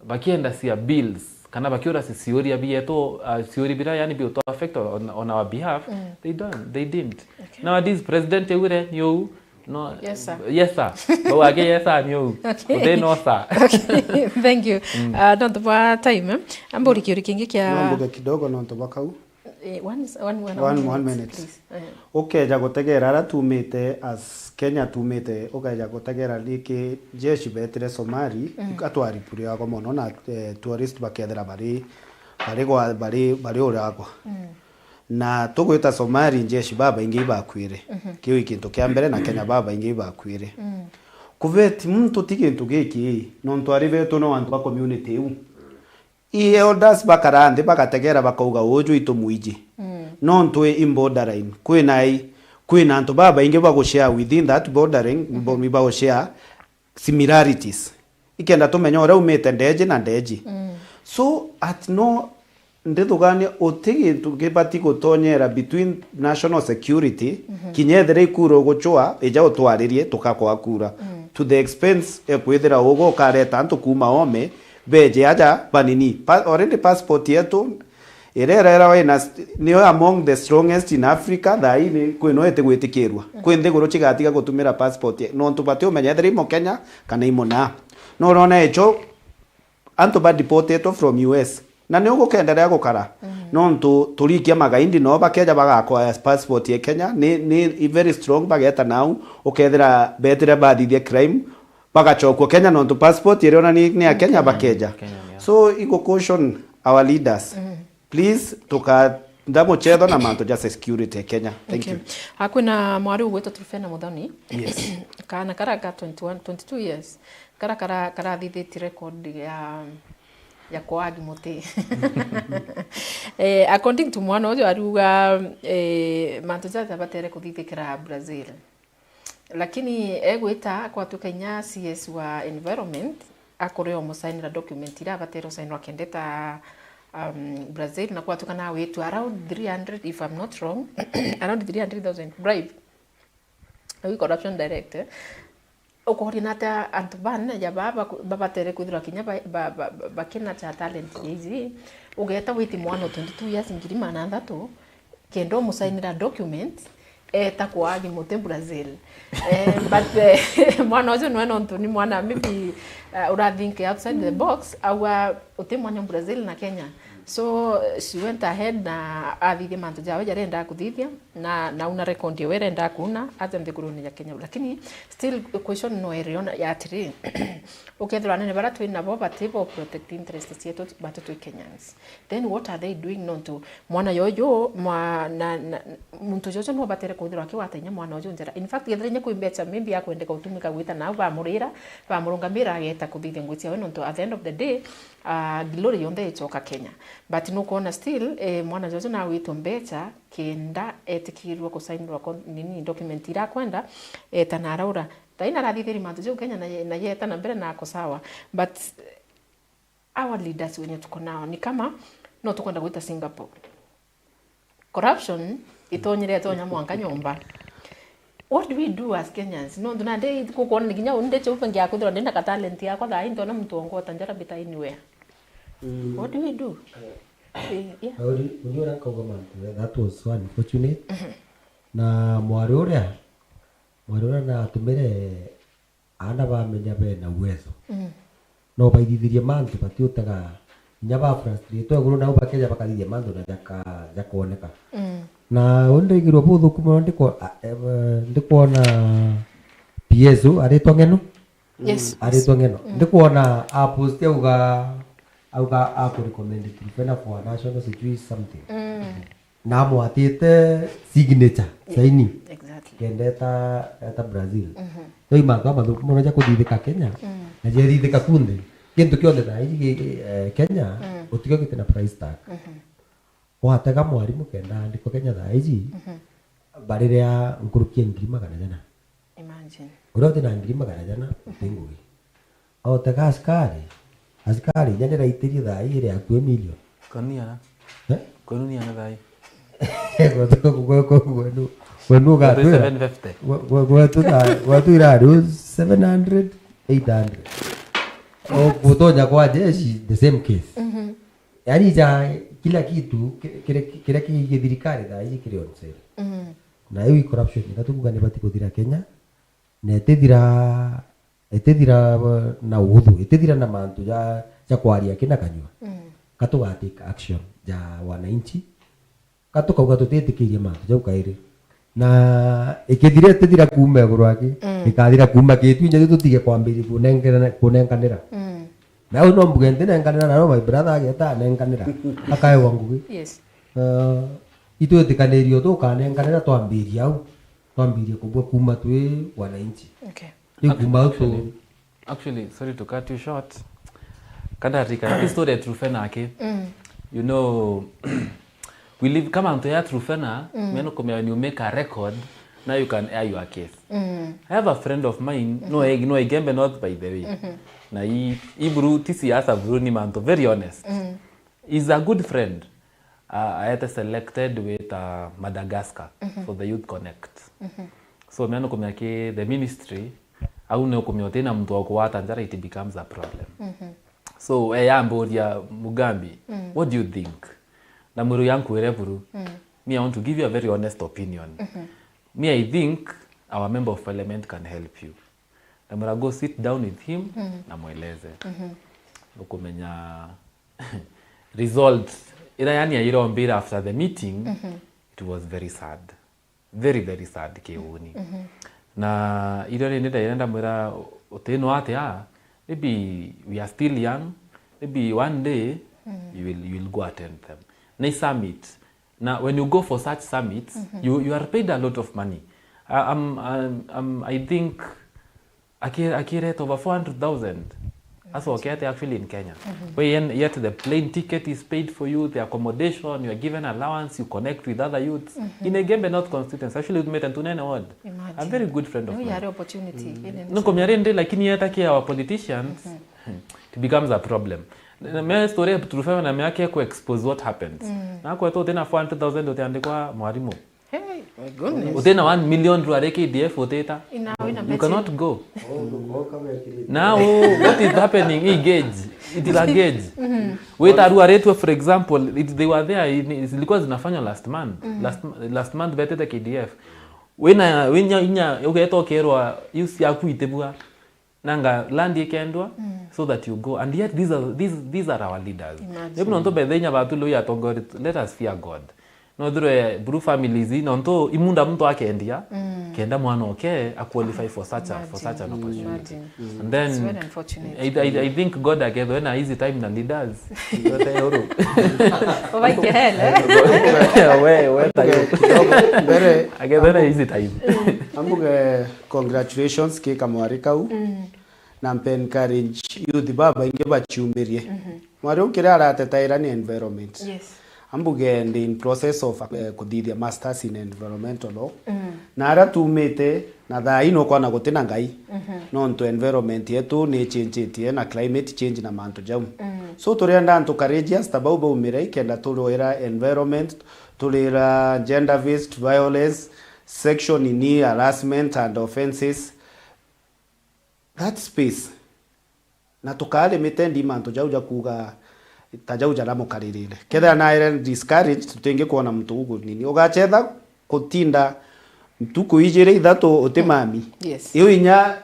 bakienda cia bills, kana bakiura ci-, ciuria bietu, uh, ciuria bira yani biutu affect on, on our behalf, they don't, they didn't. Okay. Nowadays, president eure ni uu, no, yes, sir. Yes, sir. Bau ake, yes, sir, ni uu. Okay. They no, sir. Okay. Thank you. Uh, nontu bwa time, eh? Amburi kiuria kingi kia. No mbuge kidogo nontu bwa kau. Eh, one, one, one, one minute, please. Eh. Ukeja gutegera ara tumite, as Kenya tumite, ukeja gutegera riki jeshi betire Somali, atwari pure yako mono na, eh, tourist bakethira bari, bari gwa, bari, bari uragwa. Na tugwita Somali jeshi babaingi ibakwire. Kiu i kintu kia mbere, na Kenya babaingi ibakwire. Kuveti muntu ti kintu giki, nontu ari betu no antu ba community iu. I elders bakara nthi bagategera bakauga, "Uju itu mwiji." Nontu i borderline. Kwina i, kwina antu babaingi ba gushare within that bordering, bo-, ba gushare similarities. Ikenda tumenya uria umite ndeji na ndeji. So, at no, ndithugania uti gintu gibati gutonyera between national security, kinya ethira ikura uguchwa, ija utwaririe, tukakwa kura. To the expense ekwithira ugu ukareta antu kuma ome, beje aja banini. Pa-, already passport yetu, iria irera wina st-, niyo among the strongest in Africa, thaa ii ni kwino itigwitikirwa. Kwi nthiguru cigatiga gutumira passport ye-, nontu bati umenya ethira i Mukenya kana i Muna. No urona icho, antu ba deportetwe from U S. Na ni ugukenderea gukara. Nontu turikia magaindi no bakeja bagakoya passport ya Kenya, ni, ni i very strong, bageta nau, ukethira betire bathithia crime, bagachokua Kenya nontu passport iria ona ni, ni ya Kenya, bakeja. Kenya, yeah. So, igu caution our leaders. Please, tukanda muchetho na mantu ja security ya Kenya. Thank you. Ah, kwina mwari ugwitwa Trufena Muthoni. Yes. Kana kara ka twenty-one, twenty-two years. Kara, kara, karathithitie record ya, ya kwagi muti. Eh, according to mwana uyu ariuga, eh, mantu jaja batere kuthithikira Brazil. Lakini egwita kwatuka inya C S wa environment, akoreo musainira document ira abatere usainirwa kendeta, um, Brazil, na kwatuka na witu around three hundred, if I'm not wrong, around three hundred thousand bribe. Au corruption direct, eh. Ukoria na atia antu bane ja ba, ba, babatere kwithirwa kinya ba, ba, ba, ba, bakina cha talent ya ici, ugeta witi mwana o twenty-two years ngiri magana athatu, kenda umusainira document, eta kwagi muti Brazil. Eh, but, eh, mwana ucio nwe nontu ni mwana maybe, uh, ura think outside the box, aua uti mwanya Brazil na Kenya. So, she went ahead na athithia mantu jawe jaria endaa kuthithia. Na, na una record iwe irenda kuuna aja nthigurune ya Kenya. Lakini still question no iri ona ya atiri, ukethirwa anene bara twi nabo bati bo protect interest cietu batu twi Kenyans, then what are they doing? Nontu mwana yoyo, mwa-, na, na, muntu jojo no batere kwithirwa akiwata inya mwana uju njara. In fact, kethira inya kwi mbecha maybe akwendeka utumika gwita nau bamurira, bamurungamira ageta kuthithia ngui ciawe, nontu at the end of the day, ah, glory yonthe icoka Kenya. But nukwona still, eh, mwana jojo nawitwe mbecha kenda etikirwe kusainirwa kon-, nini, document ira akwenda, eta na araura. Thaina arathithiri mantu jau Kenya na ye-, na yeta na mbere na ako sawa. But our leaders wenye tuko nao ni kama no tukwenda gwita Singapore. Corruption itonyire itonya mwanka nyomba. What do we do as Kenyans? Nontu nandi gukwona ni kinya undi chaupe ngiakwithirwa ndina ka talent yakwa thaa ii, ntona muntu ongota njara mbita anywhere. Mm. What do we do? Eh, yeah. Uri, uri ura nkauga mantu, eh, that was so unfortunate. Mhm. Na mwari uria, mwari uria natumire aana bamenya bena uwezo. Mm. No baithithirie mantu batiutega inya ba frustrate iguru nao bakeja bakathithia mantu na jaka-, jakoneka. Mm. Na uni ndaigirwa buthuku mono ndiko-, a-, e-, ndikwona P S U aritwa Ng'eno. Yes. Aritwa Ng'eno. Mm. Ndikwona apost auga, auga akurecommend Trufena for a national sijui something. Mm. Na amwatite signature, yes, saini. Exactly. Kenda eta, eta Brazil. Mhm. Toi mantu amathuku mono ja kuthithika Kenya, mm, na jathithika kunthe. Kintu kionthe thaa iji gi-, eh, Kenya, mm, utigagite na price tag. Mhm. Watega mwarimu kenda andikwa Kenya thaa iji, mhm, bariria nkuruki ya ngiri magana jana. Imagine. Uria uti na ngiri magana jana, uti ngugi. Otega askari, askari inya ndiraitirie thaa ii iri akui milioni. Kwenu ni ana? Eh? Kwenu ni ana thaa ii? Gwetu, gwe-, gwe-, gwenu, gwenu ugatwira. Seven fifty. Gwe-, gwe-, gwetu thaa, gwetu irari u seven hundred, eight hundred. O gutonya kwa jeshi, the same case. Mhm. Yaani ja kila kitu, ki-, kire-, kiria ki githirikari thaa ii kiri on sale. Mhm. Na iu i corruption, iria tukuga ni bati kuthira Kenya, na itithira, itithira na uhuthu, itithira na mantu ja, ja kwaria kina kanyua. Mm. Ka tuga take action ja wananchi, ka tukauga tutitikirie mantu jau kairi. Na ikithira itithira kuuma iguru aki, mm, ikathira kuuma kitu, inya tutige kwambiria kunengerana-, kunenkanira. Mm. Na au no mbuge ntinenkanira, na no my brother ageta anenkanira, akaewa ngugi. Yes. Uh, itwitikanirie tukanenkanira twambirie au, twambirie kubua kuuma twi wananchi. Okay. Riu kuuma au tu- Actually, actually, sorry to cut you short. Kandarika, hii story ya Trufena aki. Mm. You know, we live kama mtu ya Trufena, mm, meno kumea when you make a record, now you can air your case. Mm. I have a friend of mine, no, mm-hmm, eg-, no, Igembe North, by the way. Mm-hmm. Na i, i buru, ti siasa buru, ni mantu, very honest. Mm. He's a good friend. A-, aete selected with, uh, Madagascar, mhm, for the Youth Connect. Mhm. So, mea nukumea ki the ministry, au ni ukumea utina muntu wa kuwata njara, it becomes a problem. Mhm. So, e yamburia Mugambi, mm, "What do you think?" Na mwiru yankwire buru, mm, me, I want to give you a very honest opinion. Mhm. Me, I think our member of parliament can help you. Namwira, "Go sit down with him, mm, na mweleze." Mhm. Ukumenya result ira yani airombira after the meeting, mhm, it was very sad. Very, very sad kiuni. Mhm. Na irio rindi ndaira ndamwira, "Utino atia, maybe we are still young, maybe one day, mm, you will, you will go attend them." Ni summit. Now, when you go for such summits, mhm, you, you are paid a lot of money. I, I'm, I'm, I'm, I think aki-, akireta over four hundred thousand. That's okay, actually in Kenya. Mhm. But yen-, yet the plane ticket is paid for you, the accommodation, you are given allowance, you connect with other youths. Mhm. In Igembe North constituency, actually with Metentunene ward. Imagine. A very good friend of mine. No, yari opportunity. Mm. Nukumia rindi, lakini yet aki our politicians, mhm, it becomes a problem. Na, na me story ya Trufena na me aki ku expose what happened. Mm. Na kwetu utina four hundred thousand utiandikwa mwarimu. Hey, my goodness. Utina one million rwari K D F utita. Ina, ina. You cannot go. Now, what is happening? Hii gauge. It is a gauge. Mm-hmm. Wita rwaritwe, for example, it, they were there, in, zilikuwa zinafanywa last month. Mm. Last, last month betete K D F. Wina, winya, inya, ugeta ukerwa, use yaku itibua. Nanga land ikendwa, mm, so that you go. And yet these are, these, these are our leaders. Imagine. Hebu nontu bethe inya batu leo yatongoretie, let us fear God. No through blue families, nontu imunda muntu akendia, kenda mwana oke a qualify for such a, for such an opportunity. Imagine. And then, it's very unfortunate. I, I, I think God akethwe na easy time na leaders. Yote yoro. Obaike hele. We, we, tayo. Kidogo, mbere, akethwe na easy time. Ambuge congratulations ki kamwari kau. Na mpe encourage youth babaingi baciumirie. Mwari u kiria aratetaira ni environment. Yes. Ambuge ndi in process of, eh, kuthithia masters in environmental law. Na aria tumite na thaa ii nukwana guti na Ngai. Nontu environment yetu ni ichenjitie na climate change na mantu jau. So turienda antu courageous ta bau baumire ikenda turwira environment, turira gender based violence, section ini harassment and offences. That space. Na tukaa limited i mantu jau ja kuuga ta jau jaria mukaririre. Kethira naere discouraged, tutingi kwona muntu ugunini. Ugachetha kutinda ntuku ijiri ithatu uti mami. Yes. Iu inya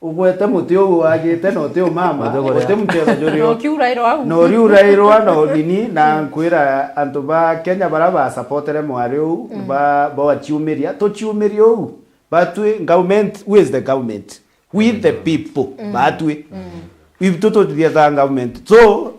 ugwete muti uu wagite na uti umama, uti muchetho juri o. No kiurairwa au. No riurairwa na unini, na nkwira antu ba Kenya baria ba supportere mwari uu, ba, bawaciumiria, tuciumirie uu. Batwi government, who is the government? We the people. Batwi. Itwi tuthiethaa government. So,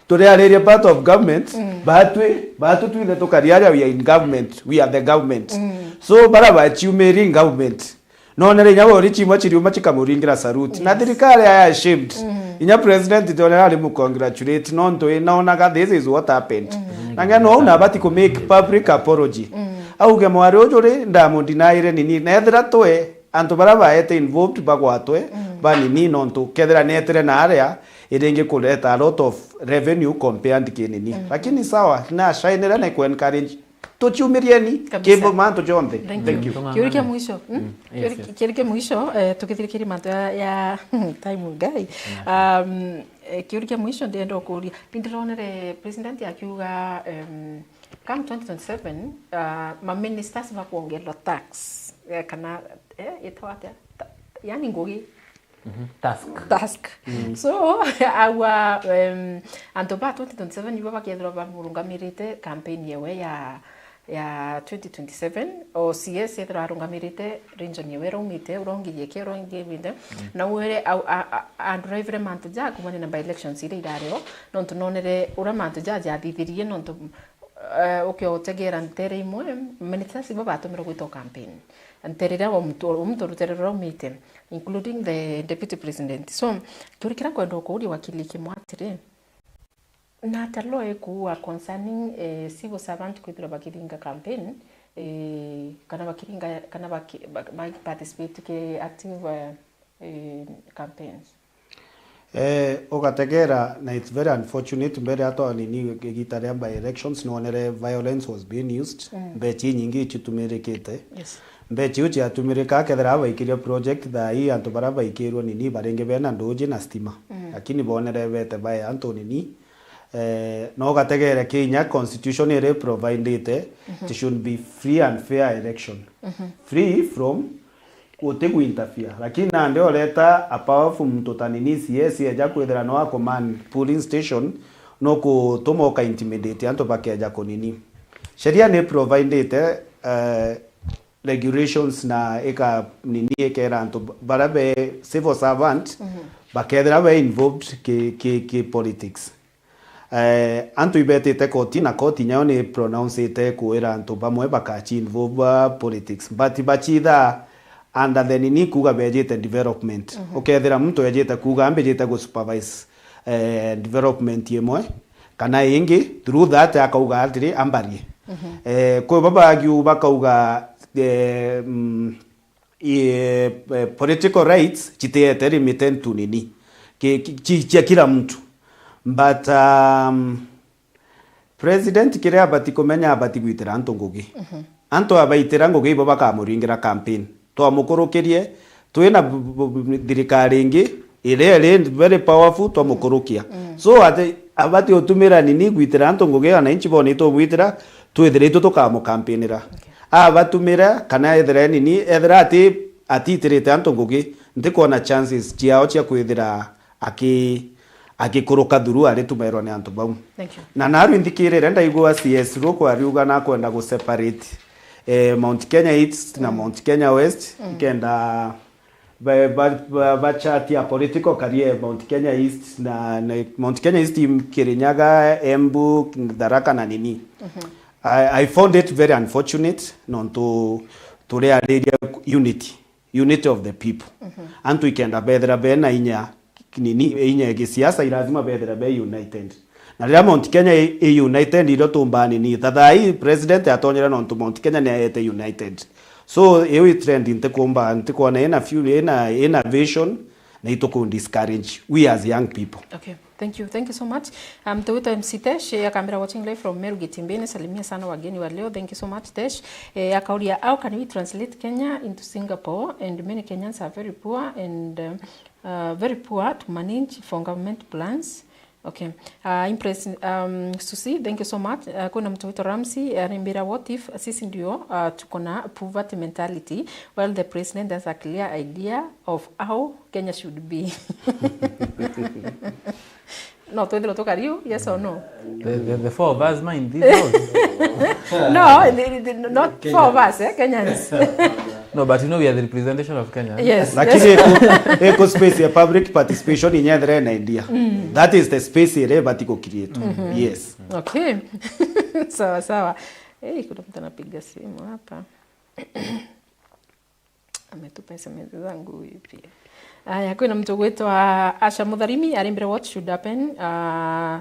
turiariria part of government, batwi, batwi twithe tukari aria we are in government, we are the government. So, baria baciumirie in government. Nonere inya bori chimwe chiriuma chikamuringira salute. Na thirikari aya ashamed. Inya president tonera ari mu congratulate nontu inaonaga this is what happened. Na ngeno au nabati ku make public apology. Auge mwari uju ri ndamudinaire nini. Na ethira twe antu baria baete involved bagwatwe banini nontu kethira netire na aria iringi kureta a lot of revenue compared kinini. Lakini sawa, na shainire na ku encourage. Tuciumirieni. Kabisa. Kibo mantu jonthe. Thank you. Thank you. Kiuri kia mwisho. Mm? Yes, kiuri, yes. Kiuri kia mwisho, eh, tukithirikiria mantu ya, ya time guy. Um, eh, kiuri kia mwisho ndienda ukuria. Nindironere president akiuga, um, come twenty twenty-seven, uh, ma ministers bakuongererwa tax. Eh, kana, eh, itwa atia? Ta-, yani ngugi. Task. Task. So, aua, um, antu ba twenty twenty-seven ibo bakethirwa bamurungamirite campaign yewe ya, ya twenty twenty-seven, o C S ethirwa arungamirite region yewe iraumite, urongirie ke, urongirie binde, na were au, a, a, anduraivire mantu ja kumania na by elections iria irario, nontu nonere uria mantu ja jathithirie, nontu, eh, ukiotegera ntere imwe, ministers ibo batumirwe gwitwa campaign. Ntere iria wa muntu, muntu rutere ruraumite. Including the deputy president. So, kiuria kiria nkwenda ukuuria wakili Kimwa atiri, na atia law ikuuga concerning, eh, civil servant kwithirwa bakiringa campaign, eh, kana bakiringa, kana baki-, ba-, ba-, participate ki active, eh, eh, campaigns? Eh, ugategera, na it's very unfortunate, mbere atwa nini igita ria by elections, nonere violence was being used, mbechi nyingi ichitumirikite. Yes. Mbechi iu ciatumirika, kethira baikiria project, thaa ii antu baria baikirwe nini baringi bena nduji na stima. Lakini bonere bete bae antu nini, eh, no ugategere kinya constitution iri providete, it should be free and fair election. Free from guti gu interfere. Lakini nandi oreta a powerful muntu ta nini C S eja kwithira no a command polling station, no kutuma uka intimidate antu bakeja kunini. Sheria ni providete, eh, regulations na ika nini ikera antu baria be civil servant bakethira be involved ki, ki, ki politics. Eh, antu ibetite koti na koti nyayo ni pronouncete kuira antu bamwe bakachi involve, uh, politics, but bachitha under the nini kuga bejite development. Ukethira muntu ejite kuga ambijite gu supervise, eh, development imwe kana ingi, through that akauga atiri ambarie. Eh, kwi babagiu bakauga, eh, mm, i, eh, political rights chitiete limited to nini, ki, ki, chi, chia kila mtu. But, um, president kiria abati kumenya, abati gwitira antu ngugi. Antu abaitira ngugi ibo bakamuringira campaign. Twamukurukirie, twina b-, b-, b-, thirikari ingi iria iri very powerful, twamukurukia. So ati, abati utumira nini gwitira antu ngugi, wananchi boni tugwitira, twithiritwe tukamukampinira. Abatumira, kana ethira nini, ethira ati, atitirite antu ngugi, ntikwona chances ciao cia kwithira aki, agikuruka through aritumairwa ni antu bau. Thank you. Na naru nthikirire ndaigua C S Ruku ariuga nakwenda gu separate, eh, Mount Kenya East na Mount Kenya West, ikenda ba, ba, ba, ba chat ya political career Mount Kenya East na, na Mount Kenya East, Kirinyaga, Embu, Tharaka na nini. I, I found it very unfortunate nontu turiariria unity, unity of the people. Antu ikenda bethira bena inya nini, inya ya gisiasa, i lazima bethira be united. Na riria Mount Kenya i, i united, irio tumbaa nini. Ta thaa ii president atonyere nontu Mount Kenya ni aete united. So, iu i trend ntikumba, ntikwona ina few, ina, ina vision, na ituku discourage we as young people. Okay, thank you, thank you so much. Um, tugwita M C Tesh, eh, akambira watching live from Meru Gitimbini, salimia sana wageni wa leo. Thank you so much, Tesh. Eh, akauria, how can we translate Kenya into Singapore? And many Kenyans are very poor and, uh, uh, very poor to manage for government plans. Okay. Uh, Impress, um, Susi, thank you so much. Uh, kuna mtu wito Ramsey, uh, arimbira, what if sisi ndio, uh, tuko na poverty mentality while the president has a clear idea of how Kenya should be? No, twethirwa tukariu, yes or no? The, the, the four of us mind this house. No, the, the, not four of us, eh, Kenyans. No, but you know we are the representation of Kenya. Yes. Lakini eko, eko space ya public participation inyethera na idea. That is the space ire bati ku create. Yes. Okay. Sawa sawa. Hey, kuna mtu anapiga simu hapa. Ametupa S M S zangu huyu pia. Aya, kwina mtu gwitwa Asha Mutharimi arimbire, what should happen, uh,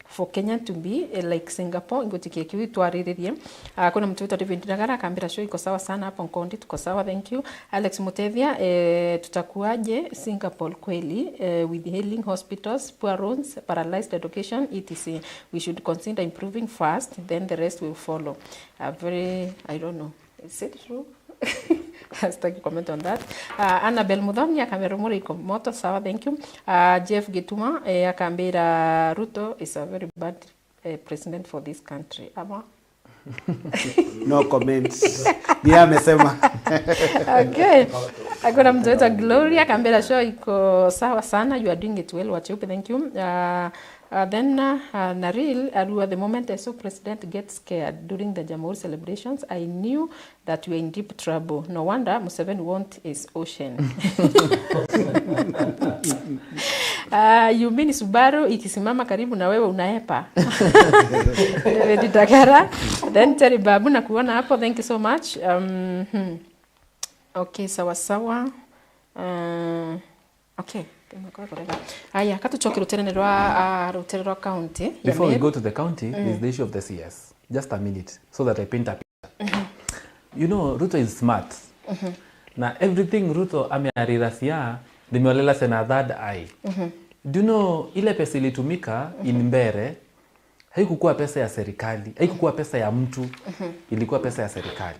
for Kenya to be, eh, like Singapore? Ingutikia kiu itwariririe. Uh, kwina mtu witwa David Ndagara akambira, show iko sawa sana hapo Nkondi, tuko sawa, thank you. Alex Mutethia, eh, tutakuaje Singapore kweli, eh, with healing hospitals, poor roads, paralyzed education, et cetera? We should consider improving first, then the rest will follow. A very, I don't know. Is it true? Sitaki comment on that. Uh, Annabel Muthomi akambira, Rumuri iko moto, sawa, thank you. Uh, Jeff Gituma, eh, akambira, Ruto is a very bad, eh, president for this country. Ama? No comments. Ndiye amesema. Okay. Akuna mtu wetu Gloria akambira, show iko sawa sana. You are doing it well, Wachupi. Thank you. Uh, uh, then, uh, uh, Naril Arua, the moment I saw president get scared during the Jamhuri celebrations, I knew that we are in deep trouble. No wonder Museveni want his ocean. Ah, you mean Subaru ikisimama karibu na wewe unaepa? David Dagara. Then Terry Babu, nakuona hapo. Thank you so much. Um, hmm. Okay, sawa sawa. Uh, okay. Aya, katucoke ruterene rwa, ah, rutere rwa county ya Before we Meru. Go to the county, there's the issue of the C S. Just a minute, so that I paint a picture. You know, Ruto is smart. Na everything Ruto amearira cia, nimeolela sena third eye. Do you know, ile pesa ilitumika in Mbere, haikukuwa pesa ya serikali, haikukuwa pesa ya mtu, ilikuwa pesa ya serikali.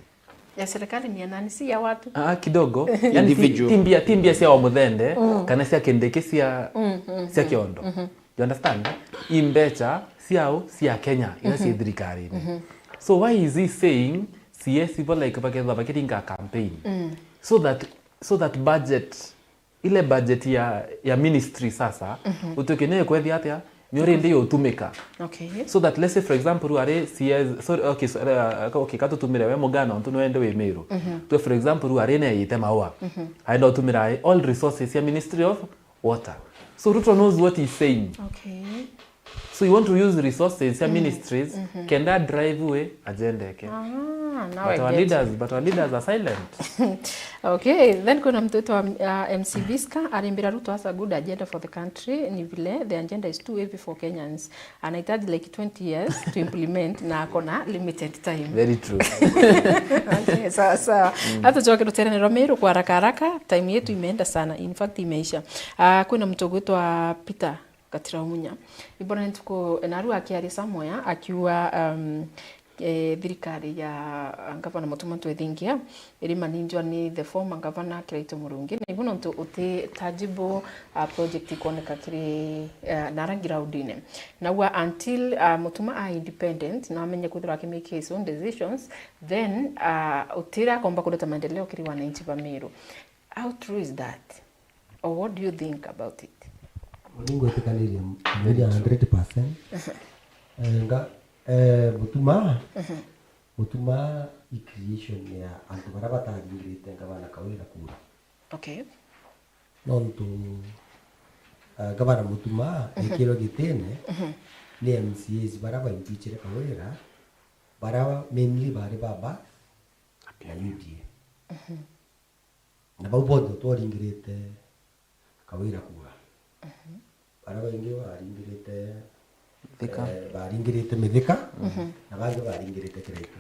Ya serikali ni ya nani? Si ya watu? Ah, kidogo. Yani ti, individual, ti mbia, ti mbia cia Wamuthende, kana cia Kindiki cia, cia Kiondo. You understand? I mbecha ciao cia Kenya, ira ci thirikarini. So why is he saying C S ibo, like, bakethwa bakiringa campaign? So that, so that budget, ile budget ya, ya ministry sasa, utuke nayo kwethia atia, nyo rindi yo utumika. Okay. So that, let's say, for example, ru ari C S, sorry, okay, so, uh, okay, katutumire we Mugana, ontu nwende wi Meru. Twe, for example, ru ari ne yite maua. Aenda utumira all resources ya Ministry of Water. So Ruto knows what he's saying. Okay. So you want to use resources ya ministries, kenda drive away agenda yake. Ah, now I get you. But our leaders, but our leaders are silent. Okay, then kuna mtu wetu wa, uh, M C Viska, arimbira, Ruto has a good agenda for the country, ni vile the agenda is too heavy for Kenyans. Anahitaji like twenty years to implement na akona limited time. Very true. Okay, sawa sawa. Hata tucoke ruterene rwa Meru kwa haraka haraka, time yetu imeenda sana. In fact, imeisha. Uh, kuna mtu gwitwa Peter Gatiraumunya. Ibona ntuku, naru akiaria somewhere, akiuga, um, eh, thirikari ya Gavana Mutuma M'Ethingia irimanijwa ni the former governor Kiraitu Murungi. Na ibu nontu uti tangible, uh, project ikwoneka kiri, uh, nara ground-ine. Naua until, uh, Mutuma a independent, na amenye kwithirwa aki make his own decisions, then, uh, utira akomba kuleta maendeleo kiri wananchi ba Meru. How true is that? Or what do you think about it? Uni ngwitikaniria Very true. Hundred percent. Eh, nga, eh, Mutuma, Mutuma i creation ya antu baria bataringirite ngavana Kawira kura. Okay. Nontu, eh, ngavana Mutuma ekirwe gitine ni M C As baria baimpeachire Kawira, baria mainly bari baba na U D A. Na bau bonthe twaringirite Kawira kura. Baria baingi baringirite Mithika. Eh, baringirite Mithika, na bangi baringirite Kiraitu.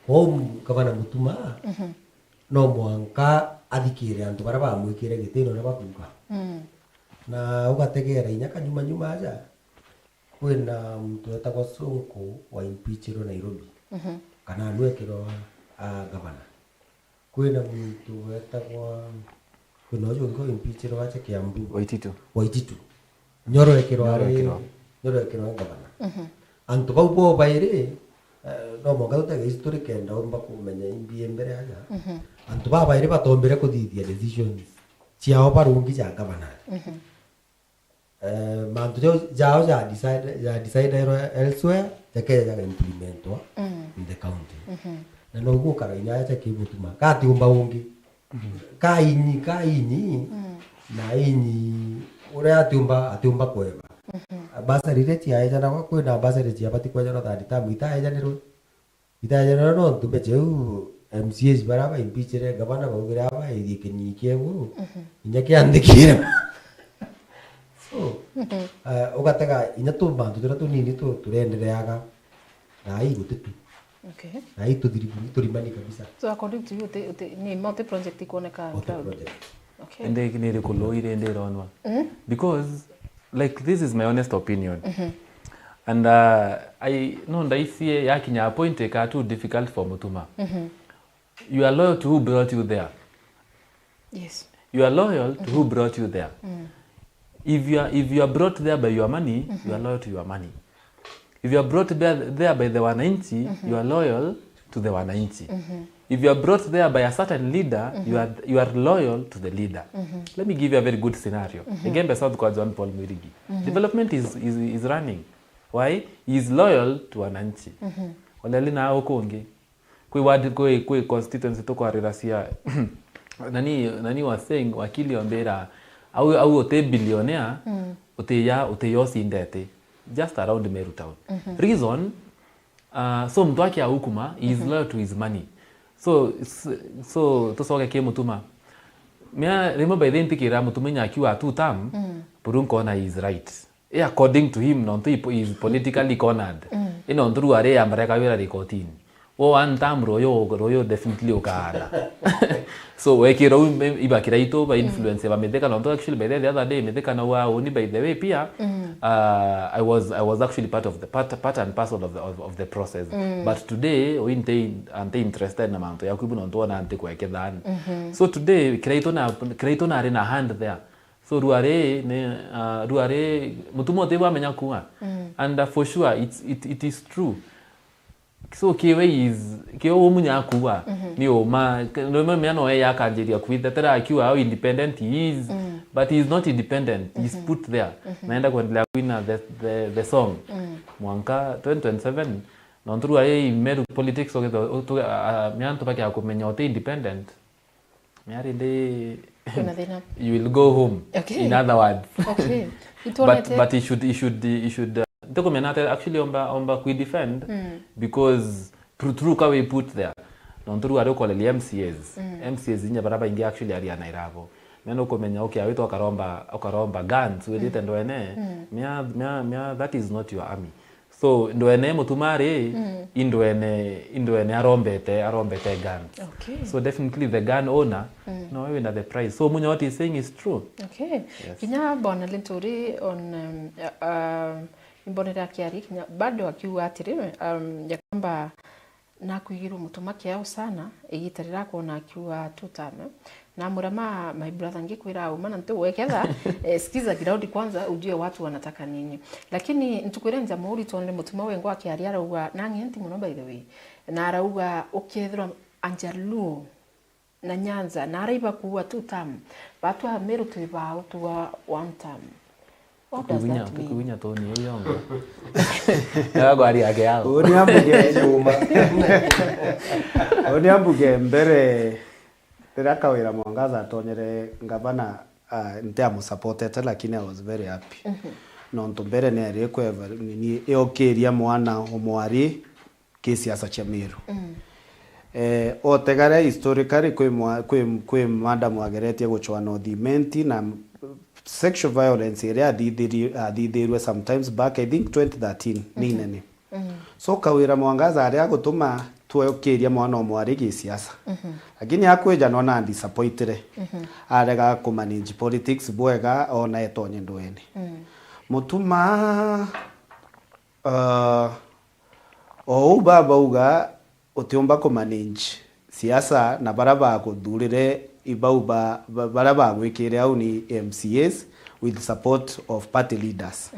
Kwou ngavana Mutuma, no mwanka athikire antu baria bamwikire gitine uria bakuuga. Na ugategera inya kanyuma nyuma aja, kwina muntu wetagwa Sonko waimpeachirwe Nairobi, kana anwekirwa, ah, ngavana. Kwina muntu wetagwa, kwina uju ungi waimpeachirwe aja Kiambu. Waititu. Waititu. Nyoro ekirwa Nyoro ari, ekirwa. Nyoro ekirwa ngavana. Antu bau bo bairi, eh, no mwanka tutege history kenda umba kumenya imbi mbere aja. Antu baba bairi batombire kuthithia decisions ciao barungi ja ngavana. Eh, mantu jau, jao ja decide, ja deciderwe elsewhere, jakeja jaga implementwa in the county. Na no gukara inya aja kibutuma. Katiumba ungi. Ka inyi, ka inyi, na inyi, uria atiumba, atiumba kweba. Bursary iria ciaejanagwa, kwina bursary ciabati kwejanwa third term, itaejanirwe. Itaejanirwe nontu mbecha iu M C As baria baimpeachire ngavana baugire aba ithie kinyii kia iguru, inya kianthikire. So, eh, ugatega inya tu mantu turia tunini tu turendereaga, na ai guti tu. Okay. Na ai tuthiribuni turimani kabisa. So according to you, uti, uti, ni ma uti project ikwoneka on Uti ground? Project. Okay. Indi ni iriku low iri indi ironwa? Because, like, this is my honest opinion. And, uh, I, no, ndaisie yakinya a point ika too difficult for Mutuma. You are loyal to who brought you there. Yes. You are loyal to who brought you there. If you are, if you are brought there by your money, you are loyal to your money. If you are brought there, there by the wananchi, you are loyal to the wananchi. If you are brought there by a certain leader, you are, you are loyal to the leader. Let me give you a very good scenario. Igembe South kwa John Paul Mwirigi. Development is, is, is running. Why? He is loyal to wananchi. Ole lina ukungi. Kwi ward, kwi, kwi constituency tukwarira cia nani, nani was saying, wakili ombira, au, au uti billionaire, utiya, utiya ucindete. Just around Meru town. Reason, uh, so muntu akia ukuma, he is loyal to his money. So, s-, so tucoke ki Mutuma. Mia rimwe by the way ntikira Mutuma inya akiuga two term, buru nkona he is right. Eh, according to him, nontu he po-, he is politically cornered. Eh, nontu riu ari ya mareka wira rikotini. Wo one term ruyu, ruyu definitely ukaana. So, wekira u me-, iba Kiraitu, ba influence ba Mithika, nontu actually by the, the other day, Mithika na wa uni by the way pia, uh, I was, I was actually part of the, part, part and parcel of the, of, of the process. But today, ui nte, ante interested na mantu yaku ibu nontu wona nti kwekethani. So today, Kiraitu na, Kiraitu na ari na hand there. So, ruari ni, uh, ruari, Mutuma uti bwamenya kuuga. And, uh, for sure, it's, it, it is true. So, kiwe is, kiwe umunya kuuga, ni uma, k-, no mea no eya akanjiria kwithetera akiuga how independent he is, but he is not independent. He is put there. Naenda kuendelea kuina the, the, the song. Mwanka twenty twenty-seven, nontu ruari Meru politics, ugetha, utu-, a, a, miantu bakia kumenya uti independent. Miari ndi Kwina thina. You will go home. Okay. In other words. Okay. But, Itwonete. But he should, he should, he should, uh, ntikumenya ate actually omba, omba kwi defend because through, through ka we put there. Nontu riu ari ukoreria M C As. M C As inya bara baingi actually ari anairabo. Mena ukumenya, okay, awitu akaromba, ukaromba guns, wirite ndwene. Mia, mia, mia, that is not your army. So, ndwene Mutuma ari, indwene, indwene arombete, arombete gun. Okay. So, definitely the gun owner, no we wina the prize. So, Munya, what he's saying is true. Okay. Yes. Kinya Bwana Linturi on, um, uh, um, imbonera kiari, kinya bado akiuga atiri, um, ya kwamba nakwigirwe Mutuma kiao sana, igita riria akwona akiuga two term. Namwira, "Ma, my brother, ngikwira uma na ntigweketha, eh, sikiza ground kwanza, ujue watu wanataka nini." Lakini ntuku iria njamuri twonire Mutuma wengwa akiaria, arauga, na ang'enti muno, by the way. Na arauga, ukethirwa Anjaluo, na Nyanza, na aria ibakuua two term, batwa Meru twi bau tuwa one term. What does Tukiwinya, that mean? Tukiwinya toni iyo yongo. Naga kwari yake yao. Uni ambuge uni ambuge mbere, riria Kawira Mwangaza atonyere ngavana, uh, ntiamusupportete, lakini I was very happy. Nontu mbere nieri kweva nini iokiria mwana umwari ki siasa cia Meru. Eh, otegara historically kwi mwa- kwi kwi madam ageretie guchwa North Imenti na sexual violence iria athithiri- athithirwe sometimes back, I think, twenty thirteen ni inene. So Kawira Mwangaza aria agutuma twokiria mwana umwari gi siasa. Lakini akwija nona disappointire. Arega kumanage politics bwega ona etonye ndwene. Mutuma, uh, o uu babauga utiumba kumanage siasa na baria baguthurire ibau ba- ba- baria bagwikire au ni M C As with support of party leaders.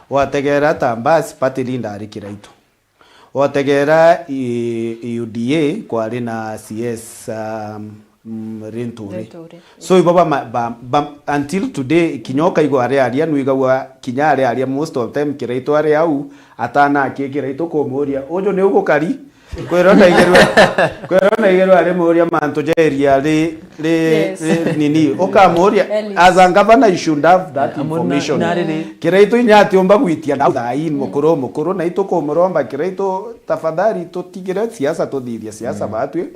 Wategera ta basi party leader ari Kiraitu. Wategera i- U D A kwari na C S, um, mm, Rinturi. Rinturi. So ibo ba, ba, ba, until today kinya ukaigua ari aria nwigagua kinya ari aria most of time Kiraitu ari au atana aki Kiraitu kumuria uju ni ugukari. Kwirwo ndaigerwa kwirwo ndaigerwa ari muria mantu ja area ri ri Yes. ri nini ukamuria Ellis. As a governor you should have that Amwe na- information. Na riri. Kiraitu inya atiumba gwitia ndau thain mukuru mukuru na itukumuromba Kiraitu tafadhali tutigire siasa tuthithia siasa batwi.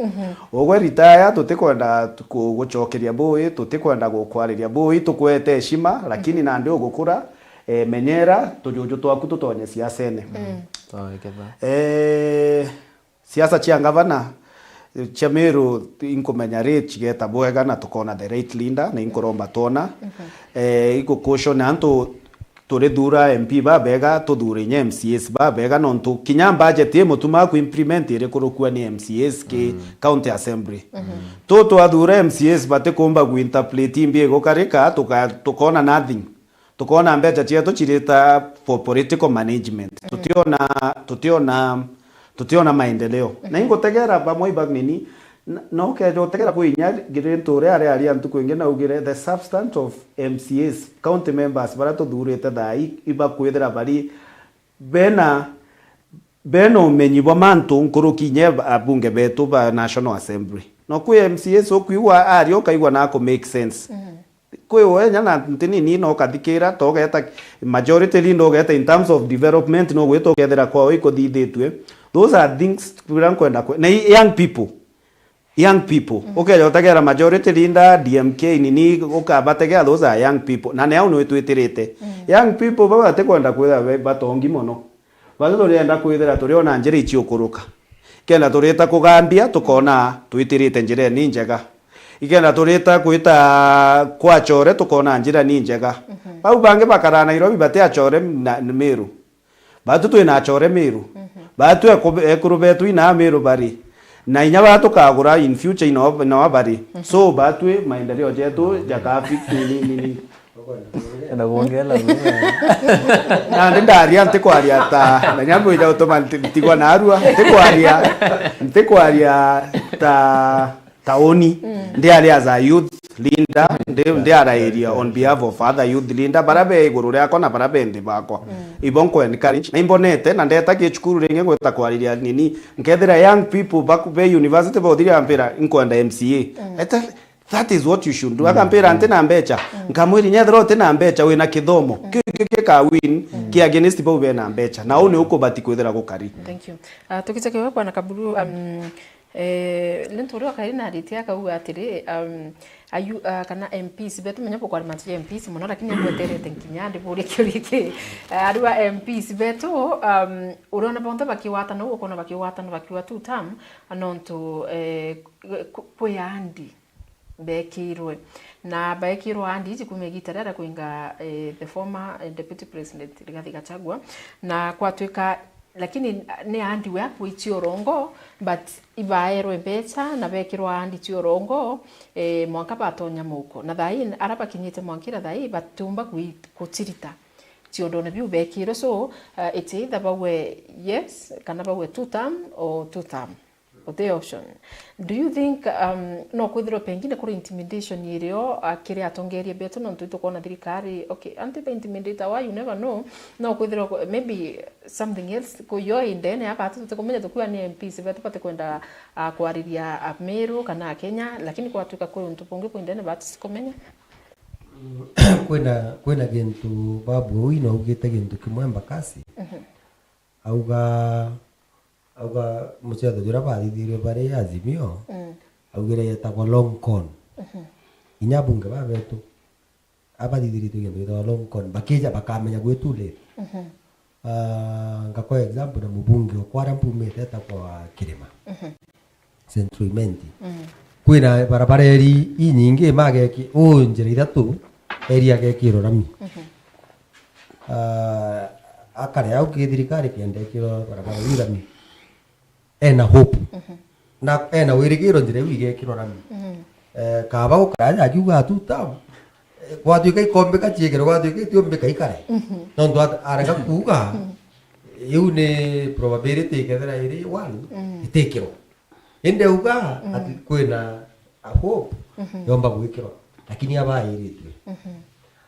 Ugwe ritaya tutikwenda ku- gucokeria bui tutikwenda gukwariria bui tukwete heshima lakini nandi ugukura eh, menyera tujuju twaku tutonye siasene. Taweketha. Eh, siasa cia ngavana cia Meru inkumenya ri cigeta bwega na tukona the right leader na inkuromba twona eh, igukushona antu turithura M P babega tuthure inya M C As babega nontu kinya budget i mutuma ku implement iri kurukua ni M C As ki county assembly. Tu twathura M C As batikumba ku interpret imbi igukarika tuka- tukona nothing. Tukona mbeca cietu cirita for political management. Tutiona tutiona tutiona maendeleo. Na ingutegera bamwe ibag nini na- na ukeja utegera kwinya Girintu uria ari aria ntuku ingi naugire the substance of M C As, county members baria tuthurite thai ibakwithira bari bena bena umenyi bwa mantu nkuruki inya abunge betu ba National Assembly. No kwi M C As ukwigua aria ukaigua na aku make sense. Kwi wenya na nti nini no ukathikira to ugeta majority leader ugeta in terms of development no gwita ukethira kwao ikuthithitue. Those are things bira nkwenda kwe na i- young people young people ukeja utegera majority leader D M K nini ukabategera those are young people na ni au nwi twitirite young people baba batikwenda kwithira be- batongi mono. Batu turienda kwithira turiona njira iciukuruka. Ikenda turita kugambia tukona twitirite njira ni njega. Ikenda turita kwita kwa chore tukona njira ni njega. Bau bangi bakara Nairobi bati achore na Meru. Batu twina achore Meru. Batu eku- ekuru betu ina Meru bari. Na inya batu kagura in future ino ino bari. So batu maendeleo jetu jaka fix ni ni ni. Enda kuongela. Nandi ndaria ntikwaria ta na nyambo ija utuma nti- ntigwa narua ntikwaria ntikwaria ta tauni ndiaria as a youth leader ndi- ndiarairia on behalf of other youth leader bara be iguru riakwa na bara be nthi bakwa ibo nkwe encourage na imbonete na ndeta gicukuru ringi ngwita kwariria nini nkethira young people baku be university bothiria mpira nkwenda M C A. Eta That is what you should do. Akampira nti na mbecha. Nkamwiri nyethira uti na mbecha wina kithomo. Ki ki ki ka win ki against bau bena mbecha. Na uni ukubati kwithira gukari. Thank you. Uh, tukicokewa bwana Kaburu um, eh, Linturi wakari na ariti akauga atiri um, ayu uh, kana M Ps betu menya bukwari mantu ya M Ps muno lakini agweterete nkinya ndi buri kiuri ki uh, ariwa M Ps betu um, uriona bonthe bakiwatana ukona bakiwatana bakiwa two term nontu eh, kwi andi bekirwe na baekirwe andi iji kuma igita riria kwinga eh, the former eh, deputy president Rigathi Gachagua na kwatwika lakini ni andi we akwichi urongo but ibaerwe mbecha na bekirwa andi chi urongo eh, mwanka batonya muko na thain ara bakinyite mwankira thai batiumba kuchirita chiondone biu bekirwe so uh, it's either bawe yes kana bawe two term or two term. Uti option. Do you think, um, no kwithirwa pengine kuri intimidation irio, uh, kiri atongeria betu, nontu itukwona thirikari, okay, anti ba intimidate wa, you never know, no kwithirwa ku-, maybe something else, ku yo indene ya batu tutikumenya, tukiwa ni M Ps betu batikwenda, uh, kwariria Ameru kana Akenya, lakini kwatuika kuri untu bungi bwi indene batu tikumenya? Kwina, kwina gintu Babu uu inaugite gintu kimwe Embakasi. Mhm. Auga, auga mucetho juria bathithirie bari Azimio, Mm. augire yetagwa long con. Mhm. Inya abunge babetu abathithiritue gintu gitagwa long con, bakija bakamenya gwi too late. Mhm. Ah, ngakwa example na mubunge okwa aria mpumite etagwa Kirima. Mhm. Central Imenti. Mm. Kwina barabara eri inyingi mageki, uu njira ithatu eri agekirwa rami. Mhm. Ah, akare au ki thirikari kenda ekirwa barabara iu rami. Ena hope. Mhm. Na ena wirigiro njira iu igekirwa rami. Mhm. Eh, kaba gukara aja akiuga atu tam. Eh, gwatuika ikombika ciikirwe, gwatuika itiombika ikare. Mhm. Nontu at-, arega kuuga, Mhm. iu ni probability ikethira iri one, Mm. itikirwa. Indi auga Mm. ati kwina a hope Mhm. yomba gwikirwa, lakini abairitue. Mhm.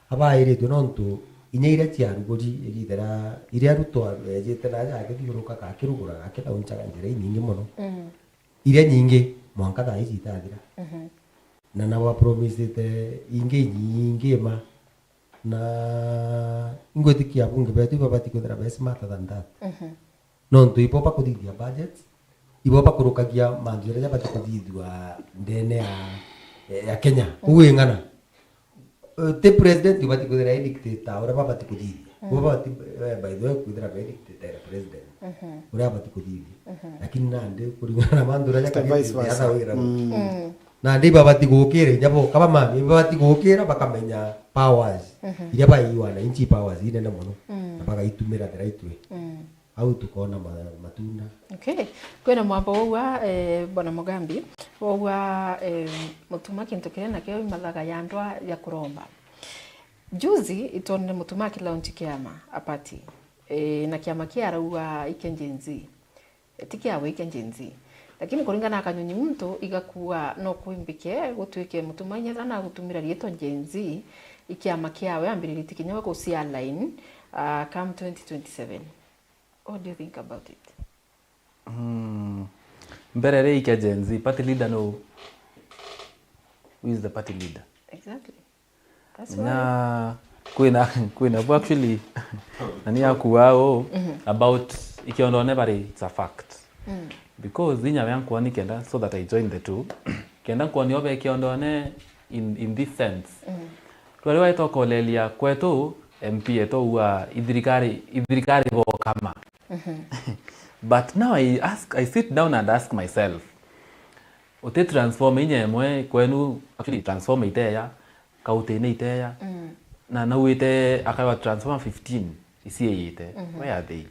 Abairitue nontu inya iria ciaruguri igita ria, iria Ruto ejite na aja akithiuruka akiruguraga akilaunchaga njira inyingi mono. Mm. Iria nyingi mwanka thaa ici itathira. Mhm. Na nabo apromisite ingi inyingi ma. Na ingwitikia abunge betu ibabati kwithira be smarter than that. Mhm. Nontu ibo bakuthithia budget, ibo bakurukagia mantu jaria jabati kuthithua ndene ya, ya Kenya. Mm. Uu ing'ana. Eh, ti president ubati kwithira e dictator uria babati kuthithia. Mm. Bo babati, eh, by the way, kwithira be dictator president. Mhm. Uria abati kuthithia. Mhm. Lakini nandi kuringana na mantu uria It's the jakathithia vice versa. Other way round. Mm. Mm. Nandi babati gukira inya bo, kaba mami, babati gukira bakamenya powers. Mhm. Iria baiwa na inchi powers inene mono. Mm. Na bagaitumira the right way. Mm. Au tukona ma-, matunda. Okay. Kwina mwambo waugwa, eh, Bwana Mugambi, waugwa, eh, Mutuma kintu kiria nakio i mathaga ya ndwa ya kuromba. Juzi itwonire Mutuma akilaunch kiama, a party. Eh, na kiama kia arauga ike Gen Z. Eh, ti kiawe ike Gen Z. Lakini kuringana na Kanyonyi muntu igakua no kwimbike gutuike Mutuma inya ethira nagutumira riitwa Gen Z, i kiama kiawe ambiririe ti kinya we gucia line, ah, come twenty twenty-seven. What do you think about it? Mm. Mbere ri ike Gen Z, party leader no? Who is the party leader? Exactly. That's why. Na kwina, kwina bu actually, na ni akua uu, Mhm. about ikiondone bari, it's a fact. Mm. Because inya we ankwoni kenda, so that I join the two, kenda nkwoni obe ikiondone in, in this sense. Mm. Twari waita ukolelia kwetu, M P etu ua ithirikari, ithirikari bokama. Mhm. But now I ask, I sit down and ask myself, uti transformer inya imwe kwenu, actually transformer iteya, kautine iteya, Mm. na nauite akawa transformer fifteen iciiyite. Mhm. Where are they?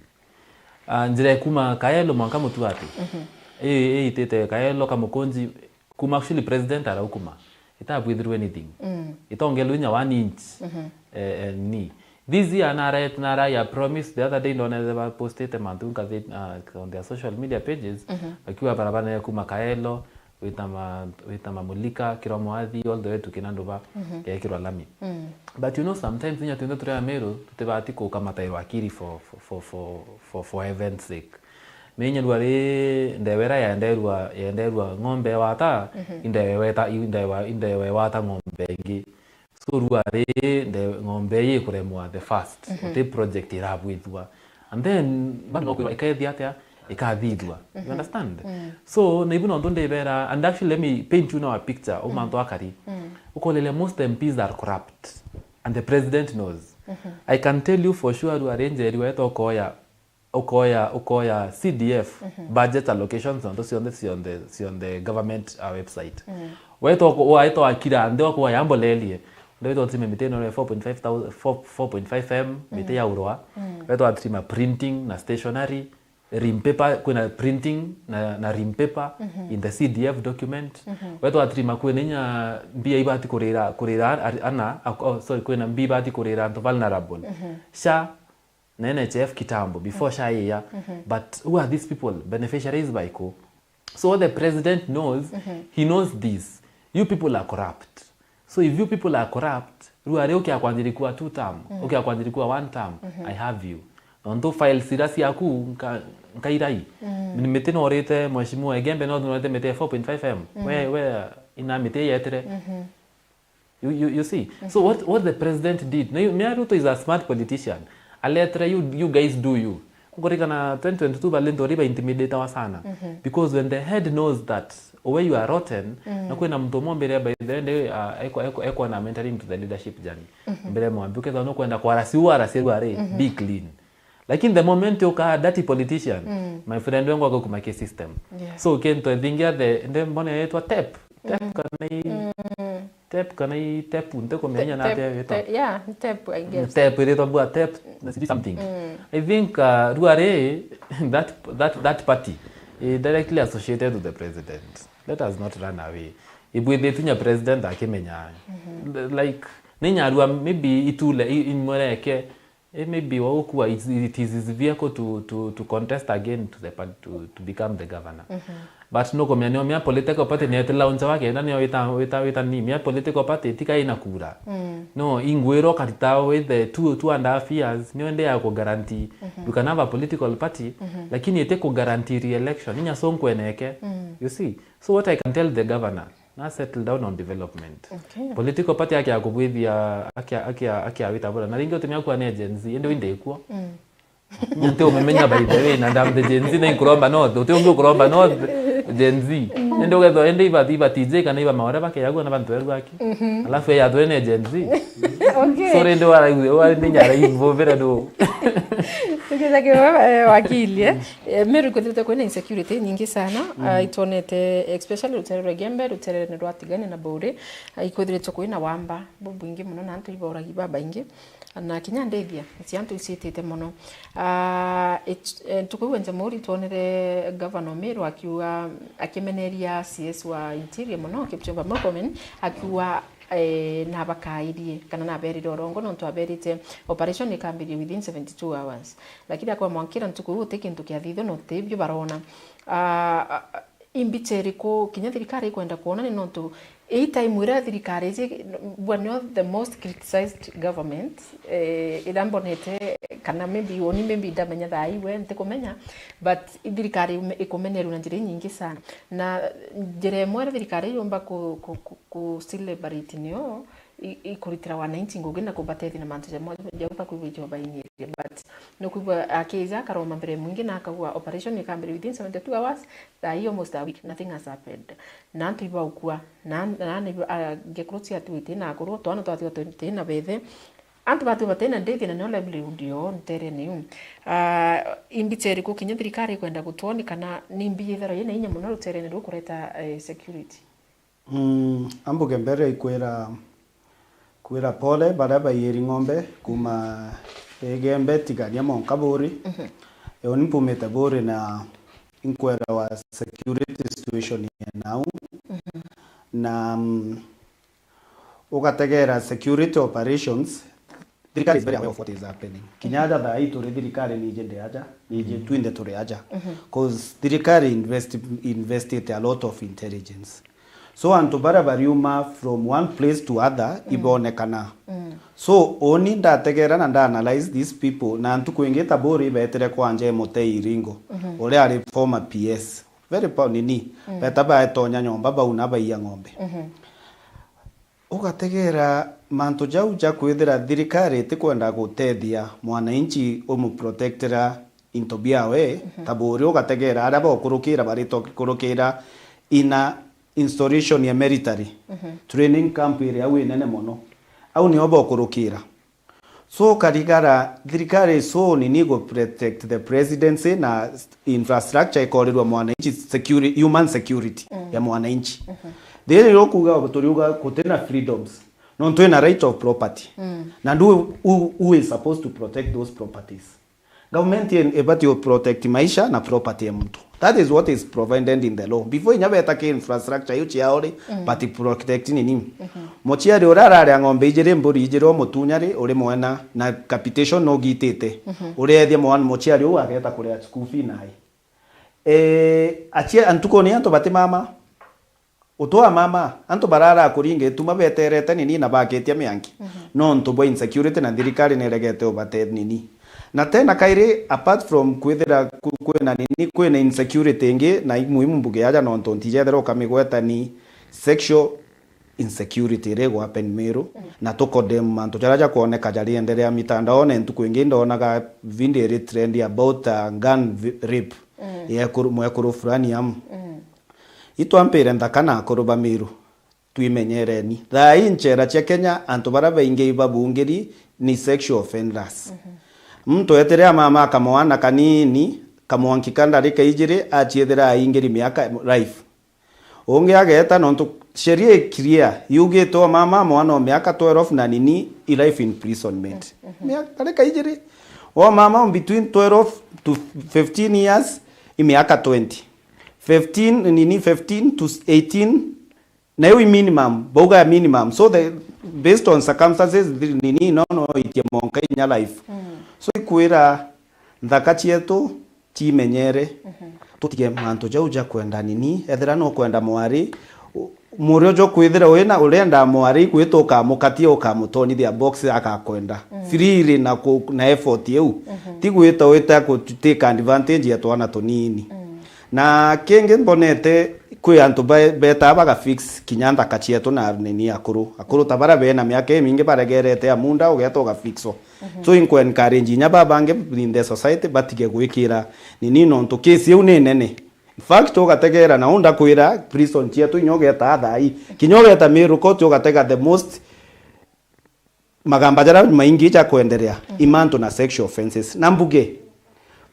Ah, njira ya kuma Kaelo mwanka Mutuati, Mhm. ii, iitite Kaelo Kamukunji, kuma actually president araukuma, itabwithirwe anything. Mm. Itongelwe inya one inch. Mhm. Eh, eh, ni. This year, nara, nara ya promise, the other day, ndonete ba postete mantu nkathi, ah, on their social media pages, Mhm. bakiwa barabara ya kuma Kaelo, wita ma, wita Mamulika, Kiromoathi, all the way to Kinanduba, Mhm. gekirwa lami. Mm. But you know, sometimes inya twinthe turi Ameru, tutibati kukamatairwa akiri for, for, for, for, for, for heaven's sake. Menye rua ri ndewe ira yenderwa, yenderwa ng'ombe wata, Mhm. indewe weta, indewa, indewe wata ng'ombe ingi. So rua ri nde, ng'ombe ii ikuremwa the first. Mhm. Uti project irabwithua. And then, bado no kwirwa ikethia atia, ikathithua. You Mhm. understand? Mm. So, na ibu nontu ndibera, and actually let me paint you now a picture, o Mm. mantu akari. Mm. Ukoleria most M Ps are corrupt. And the president knows. Mhm. I can tell you for sure, rua ri njeri weta ukoya ukoya, ukoya C D F, Mhm. budget allocations nontu cionthe, cionthe, cionthe government, uh, website. Mm. Wetwa ku-, waetwa akira nthi, wakuwa yambolelie. Ndawetwa time miti ino four point five thousand, four, four point five M, miti Mm. ya urwa. Mm. Wetwa atrima printing na stationery, ream paper, kwina printing na, na ream paper Mhm. in the C D F document. Mhm. Wetwa atrima kwina inya mbia ibati kurira, kurira ar-, ana, ak-, oh, sorry, kwina mbia ibati kurira antu vulnerable. Mhm. SHA, na N H I F kitambo, before SHA iya. Mhm. But who are these people? Beneficiaries by ku? So what the president knows, he knows this. You people are corrupt. So if you people are corrupt, ruari ukia kwanjiri kuwa two term, ukia kwanjiri kuwa one term, I have you. Nontu files ira ciaku nka-, nkairai. Ni miti norite, Mheshimiwa Igembe, no norite miti ya four point five M. We, we, ina miti yetire. You, you, you see? So what, what the president did, na you, Mia Ruto is a smart politician. Aletere, you, you guys do you. Ukurikana twenty twenty-two bali ntori ba intimidatawa sana. Because when the head knows that where you are rotten, na kwina muntu umwe mbere, by the way, uh, eko, eko, eko na mentoring to the leadership journey. Mbere mwambi, ukethwa nukwenda kwarasiu, arasiu ari, be clean. Lakini the moment uka dirty politician, my friend, wengwa gukumakia system. So kintu ethingia the, nde mbona yetwa tep. Tep kana i, tep kana i tepu, ntikumenya na atia yetwa. Te-, yeah, tep, I guess. Tep, iritwa bua tep, na sijui something. I think, uh, ruari, that, that, that party, is directly associated with the president. Let us not run away. Ibwithitu nya president akimenya. Like, ni nyarua maybe itule, i-, imwereke, eh, maybe waukua, it, it is his vehicle to, to, to contest again to the par-, to, to become the governor. But nukumenya nio Mia political party ni eti launch wake, na nio wita, wita, wita ni Mia political party tika ina kura. No, ingwiro karita with the two, two and a half years, nio ende ya ku guarantee. You can have a political party, lakini iti ku guarantee re-election. Inya so nkweneke. You see? So what I can tell the governor, na settle down on development. Okay. Political party akia kubwithia, akia, akia, akia wita bora. Na ringi utumia kwa ni Gen Z, ende winde ikuo. Nti umemenya, by the way, na ndam the Gen Z, na inkuromba north, uti ungi ukuromba north, Gen Z. Ende ugethwa, ende iba, iba T J kana iba Maore bakeyagua na bantu eru aki. Alafu ya twe ni Gen Z. Okay. So rende wara, wara ndi nyara imbo vira do. Tukiza kiwa, eh, wakili, eh. Eh, Meru kwithirite kwina insecurity nyingi sana. Ah, itwonete, especially rutere rwa Igembe, rutere ni rwa Tigania na Buuri. Ah, ikwithiritwe kwina wamba bubwingi mono na antu iboragi babaingi. Na kinya ndithia cia antu iciitite mono. Ah, it-, eh, ntuku iu nja Muuri twonere Governor Meru akiuga, akimeneria C S wa Interior mono, Kipchumba Murkomen, akiuga, eh, nabakairie kana naberire urongo, nontu aberite operation ikambiria within seventy-two hours. Lakini akwa mwankira ntuku iu uti kintu kiathithwe na uti bio barona. Ah, ah, imbicha iriku kinya thirikari ikwenda kwona? Ni nontu ii time iria thirikari iji, bwa nio the most criticized government, eh, iria mbonete, kana maybe uni, maybe ndamenya thaa ii we ntikumenya, but i thirikari ikume-, ikumenerua na njira inyingi sana. Na njira imwe iria thirikari yumba ku, ku, ku, ku celebrate nio i-, ikuritira wananchi ngugi na kubatethia na mantu jamwe jau bakwigua ijo bainyiria. But nukwigua akija akaroma mbere mwingi na akauga operation ikambiria within seventy-two hours, thaa ii almost a week, nothing has happened. Na antu ibaukua, na, na ni, ah, ngekuru ciatu iti na akuru, twana twatu twati na bethe. Antu batu bati na ndithi na nio livelihood yo nterene iu. Ah, imbicha iriku kinya thirikari ikwenda gutwoni kana ni mbi yithirwa yina inya mono ruterene ruu kureta, eh, security? Mm, ambuge mbere ikwira, kwira pole baria baiyiri ng'ombe kuma Igembe Tigania monka Buuri. Mhm. Eoni mpumite Buuri na inkwera wa security situation ya nau. Mhm. Na, mm, ugategera security operations, thirikari is very aware of what is happening. Kinya aja thaa ii turi thirikari, nije ndi aja, nije, mhm, twinthe turi aja. Mhm. 'Cause thirikari invest, invested a lot of intelligence. So antu baria bariuma from one place to other, mm, ibonekana. Mm. So uni ndategera na nda analyze these people, na ntuku ingi ta Buuri ibetire kwanja Mutei Iringo, mhm, uria ari former P S. Very power nini. Mm. Beta baetonya nyomba bau na baiya ng'ombe. Mhm. Ugategera mantu jau ja kwithira thirikari itikwenda gutethia mwananchi umuprotectira into biawe, mhm, ta Buuri ugategera aria baukurukira baritokurukira ina installation ya military, mhm, training camp iri au inene mono. Au nio baukurukira. So ukarigara thirikari so nini igu protect the presidency na infrastructure ikorirwa mwananchi, security, human security, mm, ya mwananchi. Mhm. Thiri ukuga turiuga gutina freedoms. Nontu ina right of property. Mm. Na ndu who, who is supposed to protect those properties? Government in, ibati u protect maisha na property ya muntu. That is what is provided in the law. Before inya beta ki infrastructure iu ciao ri, mm, bati protect nini? Mhm. Muciari uria araria ng'ombe ijiri, mburi ijiri, o mutunya ri, uri mwena na capitation nugitite. Mhm. Uriethia mwana muciari uu ageta kuria school fee nae. Eh, achie antukuni antu bati mama. Utwa mama, antu barara kuringa ituma beterete nini na bakitia mianki. Mhm. Nontu bwa insecurity na thirikari niregete ubate nini. Na tena kairi, apart from kwithira ku-, kwina nini, kwina insecurity ingi, na i muhimu mbuge aja nontu ntijethira ukamigweta ni sexual insecurity iri igwapen Meru, mm, na tukodem mantu jaria jakwoneka jarienderea mitandaone. Ntuku ingi ndonaga video iri trend about a gun vi-, rape, mm, ya ekuru, mwekuru fulani am. Mm. Itwampire nthaka na akuru ba Meru, twimenyereni. Thaa ii nchera cia Kenya, antu baria baingi ibabungiri ni sexual offenders. Mhm. Muntu etire amama kamwana kanini, kamwanki ka ndarika ijiri, achiethira aingiri miaka life. Ungi ageeta nontu sheria i clear, yugite o mama mwana o miaka twelve na nini i life imprisonment. Mhm, mhm. Miaka, ndarika ijiri. O mama o between twelve to fifteen years i miaka twenty. Fifteen, nini, fifteen to eighteen, na iu i minimum, bauga ya minimum. So the, based on circumstances, the, nini, no, no, itie monka inya life. Mm. So ikwira nthaka cietu cimenyere, mhm, tutige mantu jau ja kwenda nini, ethira no kwenda mwari, u-, muri ujo kwithira wina, urenda mwari, gwita ukamukatia, ukamutonithia box, akakwenda. Mm. Freely na ku-, na effort iu. Mhm. Ti gwita wita ku take advantage ya twana tunini. Mm. Na kingi mbonete kwi antu be-, betaa baga fix kinya nthaka cietu na nini akuru. Akuru ta baria bena miaka imingi baregerete amunda, ugeta uga fixo. Mhm. So, inkuencourage inya babangi in the society batige gwikira nini, nontu case iu ni nene. In fact, ugategera na unda kwira prison cietu inya ugeta thaa ii. Kinya ugeta Meru Court ugatega the most magamba jaria maingi ja kwenderea, mhm, i mantu na sexual offences. Na mbuge,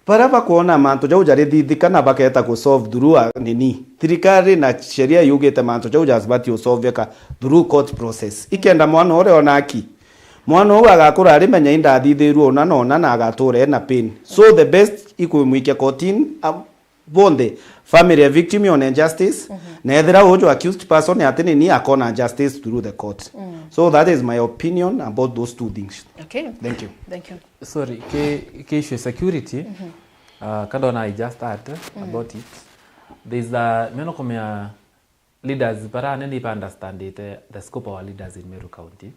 baria bakwona mantu jau jarithithika na baketa ku solve through a nini, thirikari na sheria yugite mantu jau jasibati usolveka through court process. Ikenda mwana uria ona aki, mwana uu agakura arimenya indathithirue una na una na agatura ena pain. So the best ikumwikia kotini, am-, bonthe, family ya victim yone justice, mhm, na ethira uju accused person ati nini akona justice through the court. Mm. So that is my opinion about those two things. Okay. Thank you. Thank you. Sorry, ki, ki issue ya security, mhm, uh, ka ndona I just add, mm, about it. There's a, meno komea leaders bara anene iba understandite the scope of our leaders in Meru County.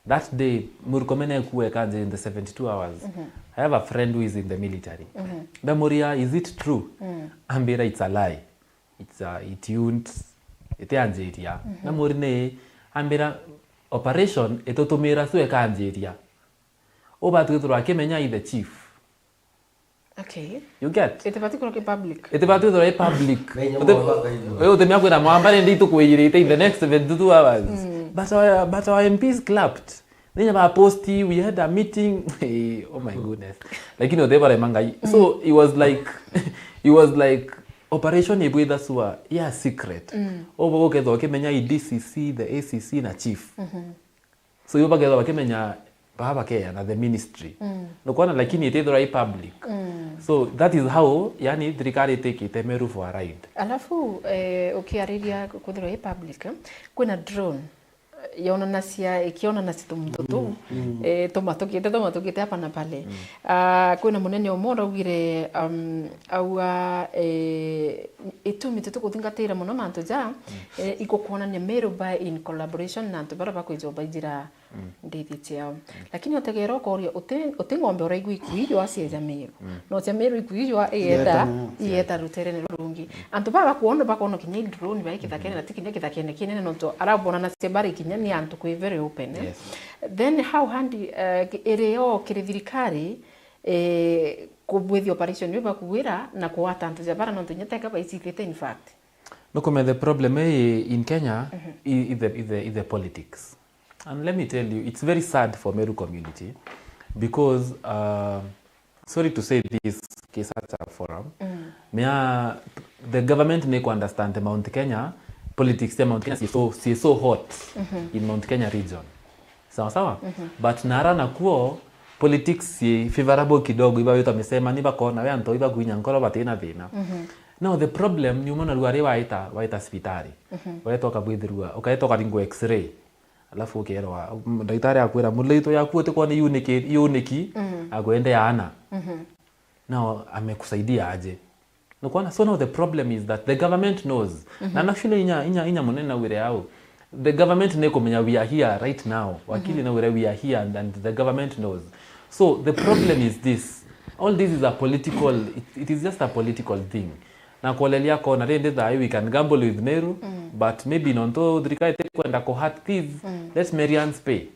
That day, Murkomen ekuwe kanje in the seventy-two hours. Mhm. I have a friend who is in the military. Mhm. Ndamuria, "Is it true?" Mm. Ambira, "It's a lie. It's a, it won't, itianjiria." Mhm. Ndamuri ni, ambira, "Operation itutumira tu ikanjiria." Ubati kwithirwa akimenya i the chief. Okay. You get? Itibati kwithirwa ki public. Itibati kwithirwa i public. Na inya mwamba akaigua. Uti-, utimenya kwira mwamba ni ndi tukwiyirite in the next seventy-two hours. Mm. But our, but our M Ps clapped. Ninya ba post, "We had a meeting." Hey, oh my goodness. Lakini uti barema Ngai. So, mm, it was like, it was like operation ibwitha sua ya secret. Mm. Ubu ukethwa ukimenya i D C C, the A C C na chief. Mhm. So, ibo bakethwa bakimenya baa bakeana the ministry. Mm. Nukwona, lakini itithirwa i public. Mm. So, that is how, yani, thirikari itikite Meru for a ride. Alafu, eh, ukiariria kwithirwa i public, eh, kwina drone, eh, yonanasia, ikionanasia tumuntu tuu, mm, eh, tumatukite, tumatukite hapa na pale. Mm. Ah, kwina munene umwe uraugire, um, auga, eh, itumi tutikuthingatira muno mantu ja, mm, eh, ikukwonania Meru by in collaboration na antu baria bakwijwa baijira, mm, ndithi ciao. Mm. Lakini utegera ukoria, uti, uti ng'ombe uraigua ikuijwa cieja Meru. Mm. No cia Meru ikuijwa ieta, ieta, mm, ieta ruterene rurungi. Mm. Antu baa bakwona, bakwona kinya i drone bai kithakene, mm, na ti kinya kithakene kinene, nontu arabonanasia bari kinya ni antu kwi very open, eh? Yes. Then how handi, eh, ki-, iri yo kiri thirikari, eh, kubwithia operation iu bakuwira na kuwata antu ja bara, nontu kinya teka baicithite in fact. Nukume the problem i in Kenya, mhm, i, i the, i the, i the politics. And let me tell you, it's very sad for Meru community because, uh, sorry to say this, ki such a forum, mm, mea, the government ni ku understand Mount Kenya, politics ya Mount Kenya si so, si so hot, mhm, in Mount Kenya region. Sawa sawa? Mhm. But nara nakuo, politics i favorable kidogo, iba wita micemani, bakona we antu iba kwinya nkoro batina thina. Mhm. Now the problem ni umona rwari waita, waita cibitari. Mhm. Waita ukabwithirua, ukaita ukaringwa X-ray. Alafu ukerwa, m-, ndagitari akwira, "Mulaito yaku utikwona yuniki, yuniki, mm, akwende ana." Mhm. Now amekusaidia aje? Nukwona? So now the problem is that the government knows. Na actually inya, inya, inya munene naugire au. The government ni kumenya we are here right now. Wakili naugire we are here and, and the government knows. So the problem is this. All this is a political, it, it is just a political thing. Na kuoleria kona rindi thaai we can gamble with Meru, but maybe nontu thirikari itikwenda ku hurt these, let Meruans pay.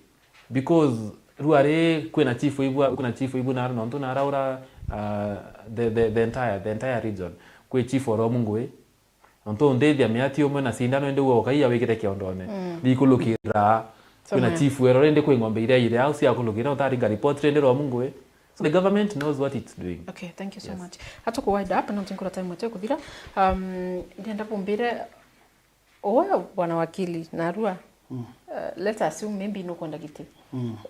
Because rua ri kwina chief ibu, kwina chief ibu na nontu naraura, uh, the, the, the entire, the entire region. Kwi chief oro mungui. Nontu ndithia miati umwe na sindano indi uwe ukaiya wikite kiondone. Ndikulukira. Kwina chief wero rindi kwi ng'ombe iria iri au cia kulukira utaringa report rindi ro mungui. So the government knows what it's doing. Okay, thank you so much. Hatuku wind up, nontu nkura time yetu ikuthira. Um, ndienda bumbire, uwe bwana wakili, narua. Uh, let's assume maybe nukwenda giti.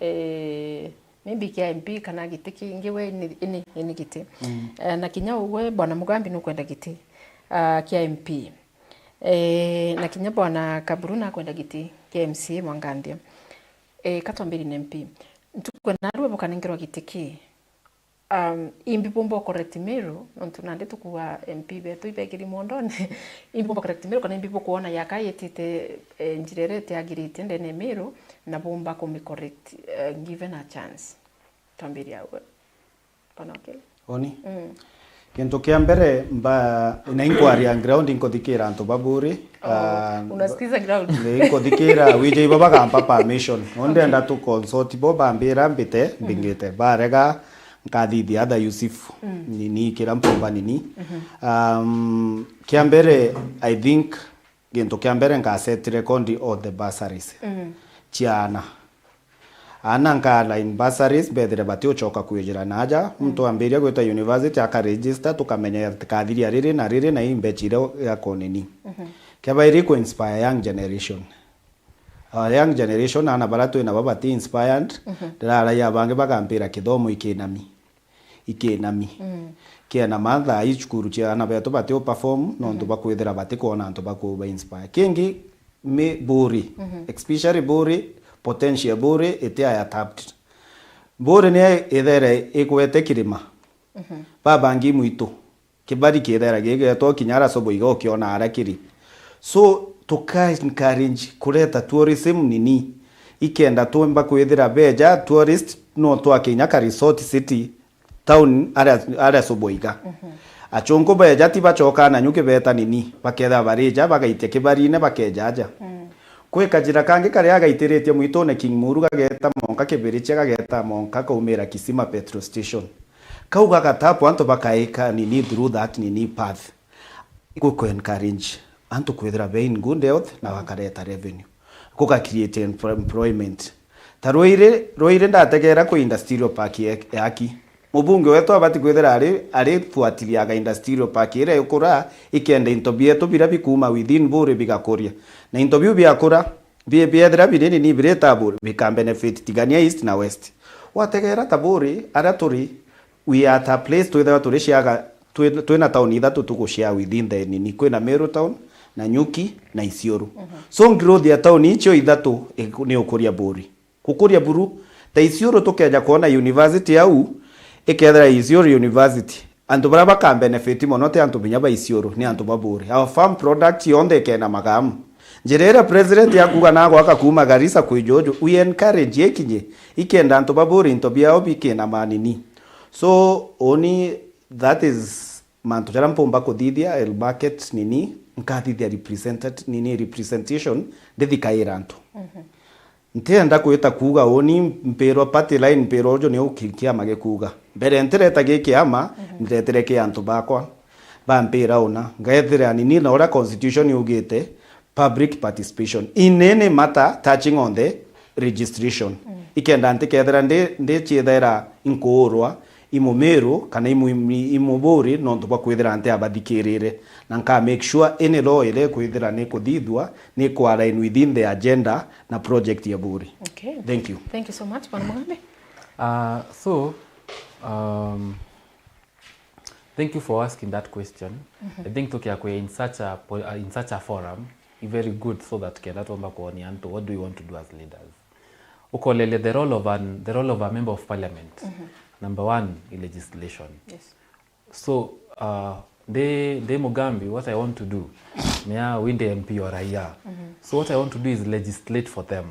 Eh, maybe kia M P kana giti kingi we ini, ini, ini giti. Eh, na kinya uwe bwana Mugambi nukwenda giti, uh, kia M P. Eh, na kinya bwana Kaburu nakwenda giti kia M C A mwanganthia. Eh, katwambiri na M P. Ntuku narua bukanengerwa giti ki? Um, imbi bumba ukoreti Meru, nontu nandi tukuga M P betu ibekiri mondone. Imbi bumba ukoreti Meru, kana imbi bukwona yaka yitite, eh, njira iria itiagirite ndene ya Meru, na bumba kumikoreti, eh, given a chance? Twambiria uwe. Bwana wakili. Oni? Mm. Kintu kia mbere, mba, na inkwaria ground, inkuthikira antu ba Buri. Oh, ah, unasikiza ground? Ni inkuthikira, wije ibo bagampa permission. Ndenda tu consult bo bambira mbite, mbingite. Barega, nkathithia other Yusuf. Nini, kira mpumba nini. Um, kia mbere, I think, gintu kia mbere nka set record all the bursaries. Ciana. Ana nka align bursaries, bethire bati ucoka kwijira naja. Muntu ambiria gwita university, aka register, tukamenya tikathiria riri na riri na imbechi iria ya konini. Kia bairi ku inspire young generation. Our young generation, ana bara twina bo bati inspired, ndiraraia bangi bakampira kithomo ikinami. Ikinami. Kienama thaa ii cukuru cia ana betu bati u perform, nontu bakwithira bati kwona antu baku ba inspire. Kingi, mi Buri, especially Buri, potential Buri, iti aya tapped. Buri ni ithere igwete kirima. Babangi mwitu. Kibari kithera gigetwa kinya ara sobo iga ukiona ara kiri. So, tuka encourage kureta tourism nini. Ikenda twemba kwithira beja tourist, no twake inya ka resort city town aria, aria sobo iga. Achunku beja ti bacoka na nyuki beta nini, baketha barija, bagaitia kibarine, bakeja aja. Kwi kajira kangi karia agaitiritie mwitune King Muru gageta monka Kibirichia, gageta monka kaumira Kisima petrol station. Kau gagatapu antu bakaika nini through that nini path. Iku ku encourage antu kwithira be in good health na bakareta revenue. Kuga create employ-, employment. Ta rwairi, rwairi ndategera ku industrial park ya, ya aki. Mubunge wetu abati kwithira ari, ari fuatiliaga industrial park iria ikura, ikenda into bietu biria bikuma within Buri bigakuria. Na into biu biakura, bi-, biethira biri nini birita Buri, bika benefit Tigania East na West. Wategera ta Buri, aria turi, we are at a place twithirwa turi ciaga, twi-, twina town ithatu tugushare within the nini. Kwina Meru town, Nanyuki, na Isiolo. So growth ya town icio ithatu iku-, ni ukuria Buri. Gukuria buru, ta Isiolo tukeja kwona university au, ikethira Isiolo University. Antu baria baka benefit mono ti antu binya ba Isiolo, ni antu ba Buri. Our farm product yonthe ikena magamu. Njira iria president akuga na gwaka kuma Garissa kwi Jojo, we encourage ikinye, ikenda antu ba Buri into biao bikina manini. So, oni that is mantu jaria mpumba kuthithia, I'll market nini, nkathithia representat-, nini, representation, ndithikaira antu. Ntienda kwita kuuga uni mpirwa party line, mpirwa uju niu ki-, kiama gikuuga. Mbere ntireta gi kiama, ndiretire ki antu bakwa. Bampira una. Ngethira nini na uria constitution yugite, public participation. In any matter touching on the registration. Ikenda ntikethira ndi, ndichiethera inkuurwa, imumiru kana imu-, imu-, imuburi nontu bwa kwithira nti abathikirire, na nka make sure any law iria ikwithira ni kuthithua ni ku align within the agenda na project ya buri. Okay. Thank you. Thank you so much, Bwana Mugambi. Uh, so, um, thank you for asking that question. I think tukia kwi in such a po-, uh, in such a forum, i very good so that kenda twamba kuonia antu what do we want to do as leaders. Ukolelia the role of an, the role of a member of parliament. Number one, i legislation. Yes. So, uh, Ndi, ndi Mugambi, what I want to do, ni ya winde M P o raia. So what I want to do is legislate for them.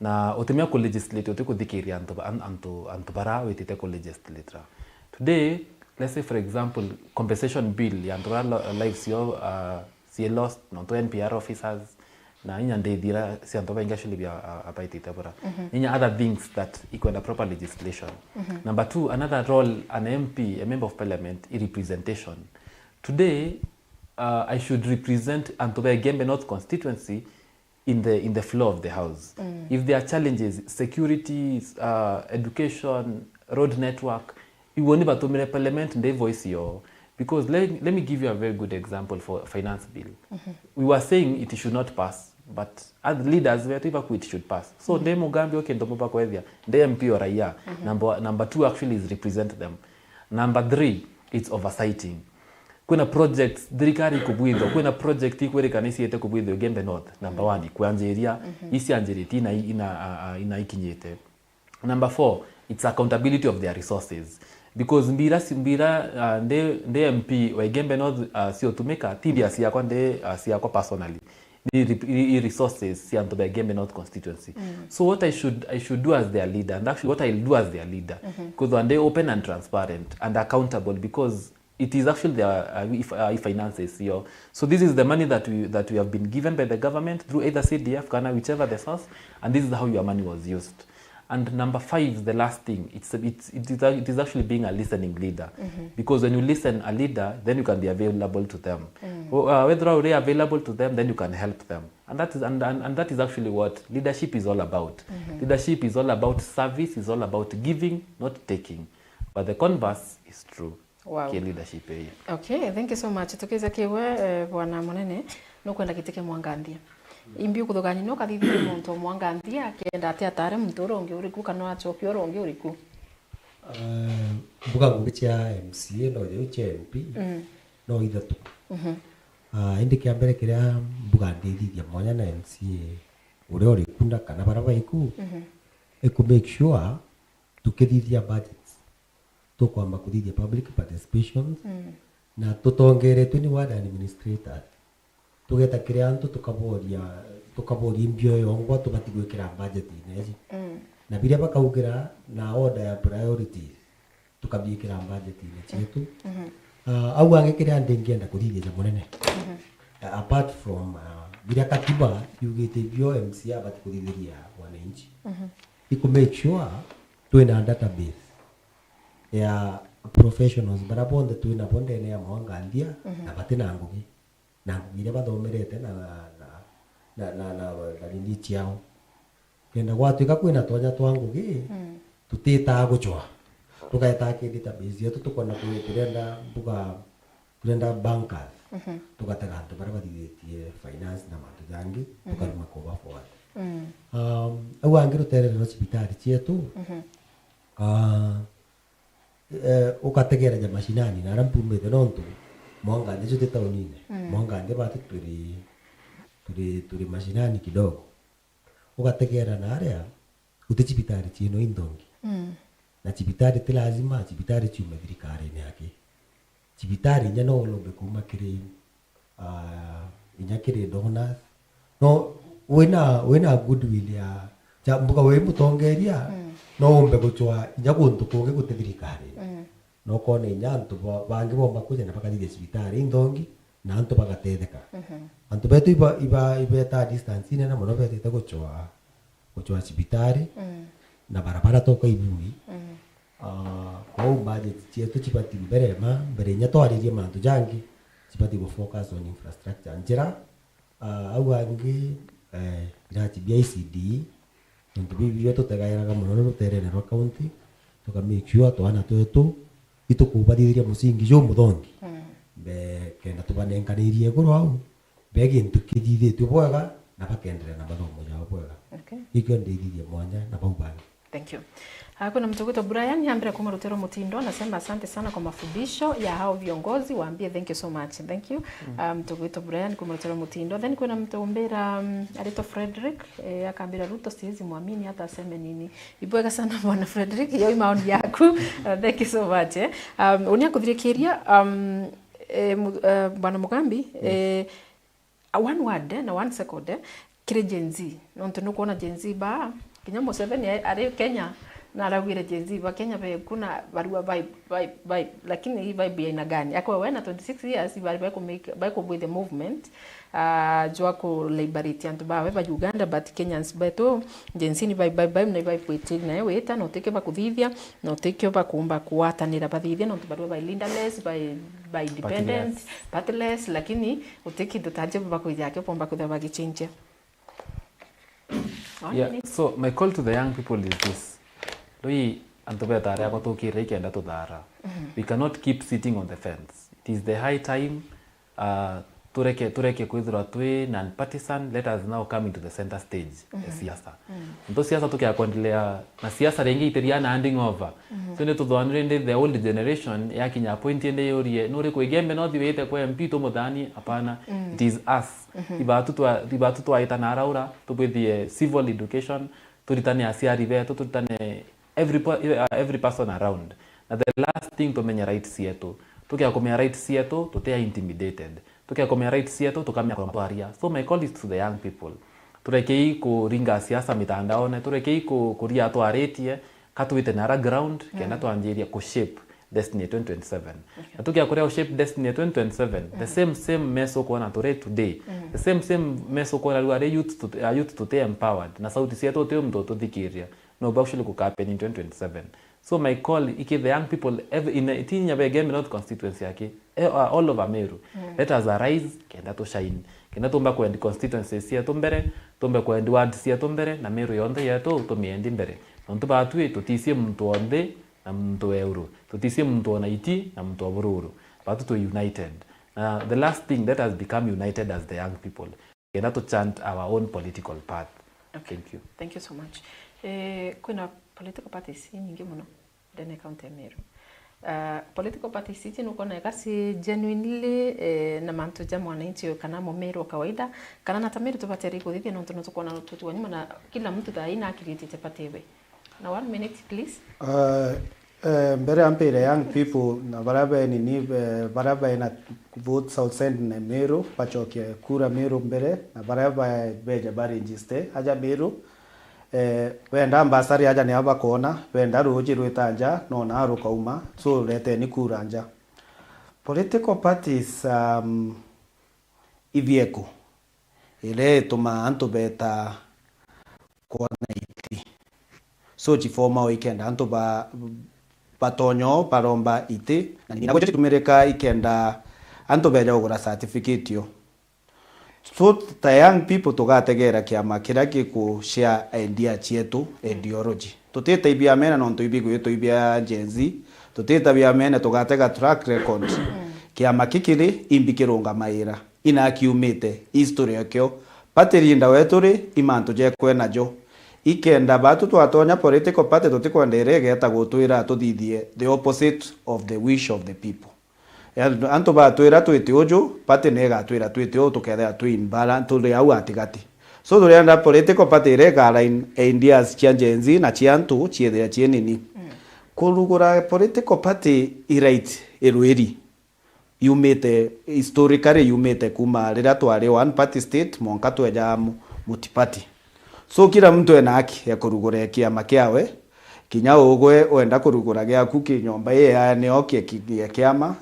Na utimia ku legislate, utikuthikiria antu ba-, an-, antu, antu bara witite ku legislate ra. Today, let's say for example, compensation bill ya antu bara lo-, lives yo, uh, cie lost, nontu N P R officers, na inya ndithira cia antu baingi actually bia, uh, abaitite bura. Inya other things that ikwenda proper legislation. Number two, another role an M P, a member of parliament, i representation. Today, uh, I should represent antu ba Igembe North constituency in the, in the floor of the house. If there are challenges, security, uh, education, road network, iwe ni batumire parliament ndi voice yo. Because let, let me give you a very good example for finance bill. We were saying it should not pass, but as leaders betu ibaku it should pass. So ndi Mugambi o kintu mba kwethia, ndi M P o raia. Number, number two actually is represent them. Number three, it's oversighting. Kwina projects thirikari ikubwithwa, kwina project ikwirikana iciite kubwithwa Igembe North, number one, ikwanjiria, icianjirite ina, ina, a, a, ina ikinyite. Number four, it's accountability of their resources. Because mbira, mbira, uh, ndi, ndi M P wa Igembe North, uh, cio tumika, ti mbia ciakwa ndi, uh, ciakwa personally. Ni re-, ni, ni resources cia antu ba Igembe North constituency. So what I should, I should do as their leader, and actually what I'll do as their leader, because they open and transparent and accountable, because it is actually their, uh, if, uh, finances, yo. So this is the money that we, that we have been given by the government through either C D F, kana whichever the source, and this is how your money was used. And number five, the last thing, it's, it's, it is, it is actually being a listening leader. Because when you listen a leader, then you can be available to them. O, uh, whether you're available to them, then you can help them. And that is, and, and, and that is actually what leadership is all about. Leadership is all about service, is all about giving, not taking. But the converse is true. Wow. Ki leadership ii. Okay, thank you so much. Tukiija kiwe, eh, bwana munene, nukwenda giti kia Mwanganthia. Imbi ukuthugania no kathithia muntu o Mwanganthia, akienda ati atare muntu uria ungi uriku, kana acokia uria ungi uriku? Eh, mbuga ngugi cia M C A no jau cia M P, no ithatu. Ah, indi kia mbere kiria mbuga ndithithia mwanya na M C A uria uriku na kana bara baiku, i ku make sure tukithithia budgets, tukwamba kuthithia public participations, na tutongeretwe ni ward administrators. Tugeta kiri antu tukaboria, tukaboria imbio yongwa tubati gwikira budget-ini iji. Na biria bakaugira na order ya priorities, tukabiikira budget-ini cietu. Ah, au angi kiria ndingienda kuthithia ja munene. Ah, apart from, ah, biria katiba yugite bio M C A abati kuthithiria wananchi. I ku make sure twina database ya professionals bara bonthe twinabo ndene ya Mwanganthia na batina ngugi, na ngugi iria bathomerete na, na, na nini ciao. Kenda gwatuika kwina twanya twa ngugi, tutitaa gucwa. Tugaetaa ki database yetu, tukona tu-, turenda mbuga, turenda bankers. Tugatega antu baria bathithitie finance na mantu jangi, tukaruma kuba forward. Um, au angi ruterere rwa cibitari cietu, ah, eh, ugategera ja mashinani na aria mpumite, nontu Mwanganthia ju ti taunine. Mwanganthia bati turi, turi, turi mashinani kidogo. Ugategera na aria, guti cibitari ciino inthongi. Na cibitari ti lazima cibitari ciume thirikarine aki. Cibitari inya no ulombe kuuma kiri, ah, inya kiri donors. No wina, wina goodwill ya, ja mbuga wi mutongeria, no umbe gucwa inya guntu kungi guti thirikari. No ukona inya antu ba-, bangi bomba kuja na bakathithia cibitari inthongi, na antu bagatetheka. Antu betu iba, iba, ibetaa distance inene mono betite gucwa, gucwa cibitari, na barabara toka ibui. Ah, kwou budget cietu cibati mbere ma, mbere inya twaririe mantu jangi, cibati gu focus on infrastructure. Njira, ah, au angi, eh, birati bia I C D, nontu biu bio tutegairaga mono ni ruterene rwa county, tuka make sure twana twetu itukubathithiria musingi jumuthongi. Be, kenda tubanenganirie iguru au, be gintu kithithitue bwega, na bakenderea na mathomo jao bwega. Okay. Ikio ndithithie mwanya na bau bangi. Thank you. Ah, kuna mtu gwitwa Brian, ambira kuma Rutero Mutindo, anasema, "Asante sana kwa mafundisho ya hao viongozi, waambie thank you so much." Thank you. Ah, mtu gwitwa Brian kuma Rutero Mutindo. Then kuna mtu umbira, um, aritwa Frederick, eh, akambira, "Ruto siwezi mwamini hata aseme nini." Ibwega sana bwana Frederick, hiyo ni maoni yaku. Ah, thank you so much, eh. Um, unia kuthirikiria, um, Eh, mu- eh, Bwana Mugambi, eh, a one word, eh, na one second, eh, kiri Gen Z. Nontu nukwona Gen Z ba, kinya Museveni ari- ari Kenya, na araugire Gen Z ba Kenya be kuna barua vibe, vibe, vibe. Lakini hii vibe ya aina gani? Akwa we na twenty-six years, bari bai ku make, bai ku with the movement, ah, jwa ku liberate antu bawe ba Uganda, but Kenyans betu, Gen Z ni vibe, vibe, vibe, na vibe witi nayo wita, na utikio bakuthithia, na utikio bakumba kuwatanira bathithia, nontu barua bai leaderless, bai, bai independent, partyless, lakini uti kindu ta jebo bakwithia akio bomba kwithia bagichinjia. One Yeah, minute. So my call to the young people is this. Rui antu beta aria ago tukire ikenda tuthara. We cannot keep sitting on the fence. It is the high time, uh, tureke tureke kwithirwa twi non-partisan, let us now come into the center stage ya siasa. Nto siasa tukia kuendelea na siasa ringi itiria na handing over. So ni tuthwanire ndi the old generation yakinya point indi yurie nuri kwigembe no thiwite kwa M P tumuthani, hapana. It is us. Ibatu twa ibatu twaita na araura tubwithie civil education, turitane aciari betu, turitane every po- uh, every person around. Na the last thing tumenye rights yetu. Tukia kumenya rights yetu tutia intimidated. Tukia kumenya rights yetu tukamenya kwa twaria. So my call is to the young people. Turekei kuringa siasa mitandaone, turekei ku- kuria twaritie, ka twite nara ground kenda twanjiria ku shape destiny ya twenty twenty-seven. Na tukia kuria u shape destiny ya twenty twenty-seven, the same same mess ukwona turi today, the same same mess ukwona riu ari youth tut- uh, youth tuti empowered na sauti cietu uti muntu ututhikiria, no actually ku happen in twenty twenty-seven. So my call iki the young people ev- in itinya be Gembe North constituency yake, eh, uh, all over Meru, let us arise kenda tu shine, kenda tumba kwendi constituencies cietu mbere, tumbe kwendi wards cietu mbere, na Meru yonthe yetu tumiendi mbere. Nontu batwi tuticie muntu onthe na muntu euru, tuticie muntu ona iti na muntu obururu. Batu tu united. Na the last thing, let us become united as the young people kenda tu chant our own political path. Okay. Thank you. Thank you so much. Eh, kwina political parties nyingi muno ndene county ya Meru. Uh, political parties iji nukwona ega ci genuinely, eh, na mantu ja mwananchi kana mumiru wa kawaida, kana na ta Meru tubatere kuthithia nontu no tukwona tutua nyuma na kila mtu thaa ina akirietete party we. Na one minute, please. Uh, uh, mbere ampire young people na baria benini, eh, baria bena votes outside na Meru bachokie kura Meru mbere, na baria ba- beja ba register aja Meru, eh, benda ambasari aja nio bakoona, benda ruuji rwita nja nona rukauma, so reteni kura nja. Political parties, um, ithieku iria itumaa antu beta kwona iti. So chifoma o ikenda antu ba batonyo baromba iti, na nina gwecho chitumirika ikenda antu beja kugura certificate yo. So ta young people tugategera kiama kiria giku share idea chietu, ideology. Tutitaibia mena nontu ibigwitwa ibia Gen Z, tutitaibia mena tugatega track record. Kiama kikiri imbi kirungamaira. Ina kiumite, history yakio. Party leader wetu ri, i mantu jekwe najo. Ikenda batu twatonya political party tutikwenda iria igeta gutwira tuthithie the opposite of the wish of the people. Ya, antu batwira twite uju, party ni igatwira twite uu, tukethira twi mbara, turi au atigati. So turienda political party iria iga align ideas cia Gen Z na cia antu ciithira cii nini. Kurugura political party i right, i rwiri. Yumite, historically yumite kuma riria twari one party state mwanka tweja mu-, multi party. So kila mtu ena haki ya kurugura kiama kiawe, kinya ugwe wenda kurugura giaku ki nyomba ii ya nio ki-, ki-, gia kiama,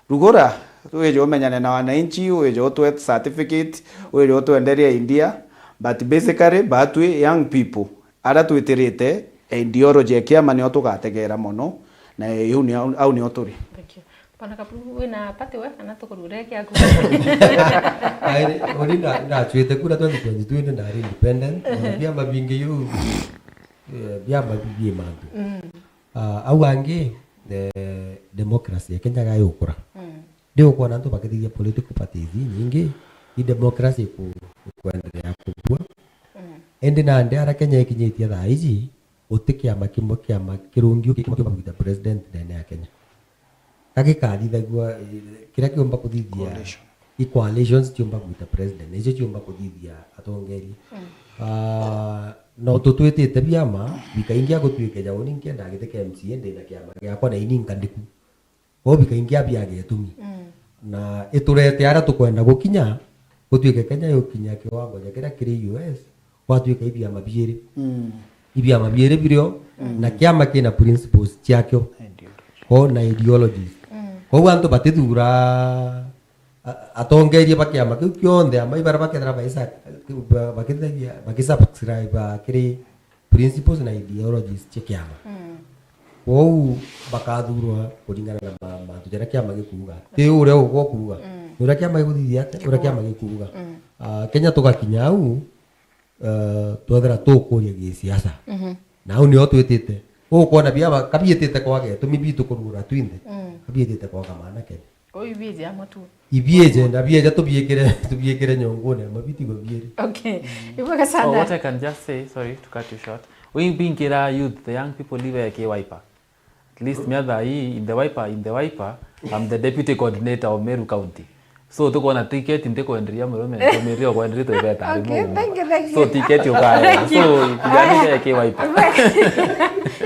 rugura, wije umenyane na wananchi, wije utwe certificate, wije utwenderie idea, but basically batwi young people, aria twitirite ideology ya kiama nio tugategera mono, na iu nio, au nio turi. Thank you. Bwana Kaburu, wina party we, kana tukurugure kiaku? Airi, uri nda-, ndachwite kura twenty twenty-two indi ndari independent, ona biama bingi yu, eh, biama bi-, bi mantu. Ah, au angi, eh, democracy ya Kenya ga yukura. Ndi ukwona antu bakithithia political parties nyingi, i democracy iku-, ikwenderea kubua. Indi nandi aria Kenya ikinyitie thaa iji, guti kiama kimwe, kiama kirungi uki kimwe kiumba kugita president ndene ya Kenya. Ka gikathithagua, eh, kiria kiumba kuthithia, coalition, i coalitions ciumba kugita president, nicio ciumba kuthithia atongeri. Ah, no tutwitite biama, bikaingia gutuike ja uni nkienda giti kia M C A ndina kiama giakwa na ini nkandiku. Kwou bikaingia biaga itumi. na iturete aria tukwenda gukinya, gutuike Kenya yukinya kiwango ja kiria kiri U S, gwatuika ibiama biiri. Mm. Ibiama biiri birio, mm, na kiama kina principles ciakio, ideology, o na ideologies. Mm. Koguo antu batithura a-, atongeria ba kiama kiu kionthe, amwe ibaria bakethira baisa-, ba-, bakithagia, bakisubscribe kiri principles na ideologies cia kiama. Mm. Kwou bakathurwa kuringana na ma-, mantu jaria kiama gikuuga. Ti uria ugukuuga. Mm. Ni uria kiama giguthithia atia, uria kiama gikuuga. Mm. Ah, Kenya tugakinya au, eh, twethira tukuria gisiasa. Mhm. Na au nio twitite. Ukwona bia ba-, kabiitite kwaga itumi bitu kurugura twinthe. Mm. Kabiitite kwaga maana Kenya. Uu ibieje amwe tu. Ibieje, na bieja tubiikire, tubiikire nyongune, mabitigo bieri. Okay. Mm. Ibwega sana. Oh, what I can just say, sorry to cut you short. Uu bingira youth, the young people live ki Wiper. At least me thaa hii, in the Wiper, in the Wiper, I'm the deputy coordinator of Meru County. So, tukwona ticket ntikwenderia murume, ntumirie ukwenderia twibeta. Okay, thank you, thank you. So, ticket ukaya. Thank you. So, kijana ki Wiper.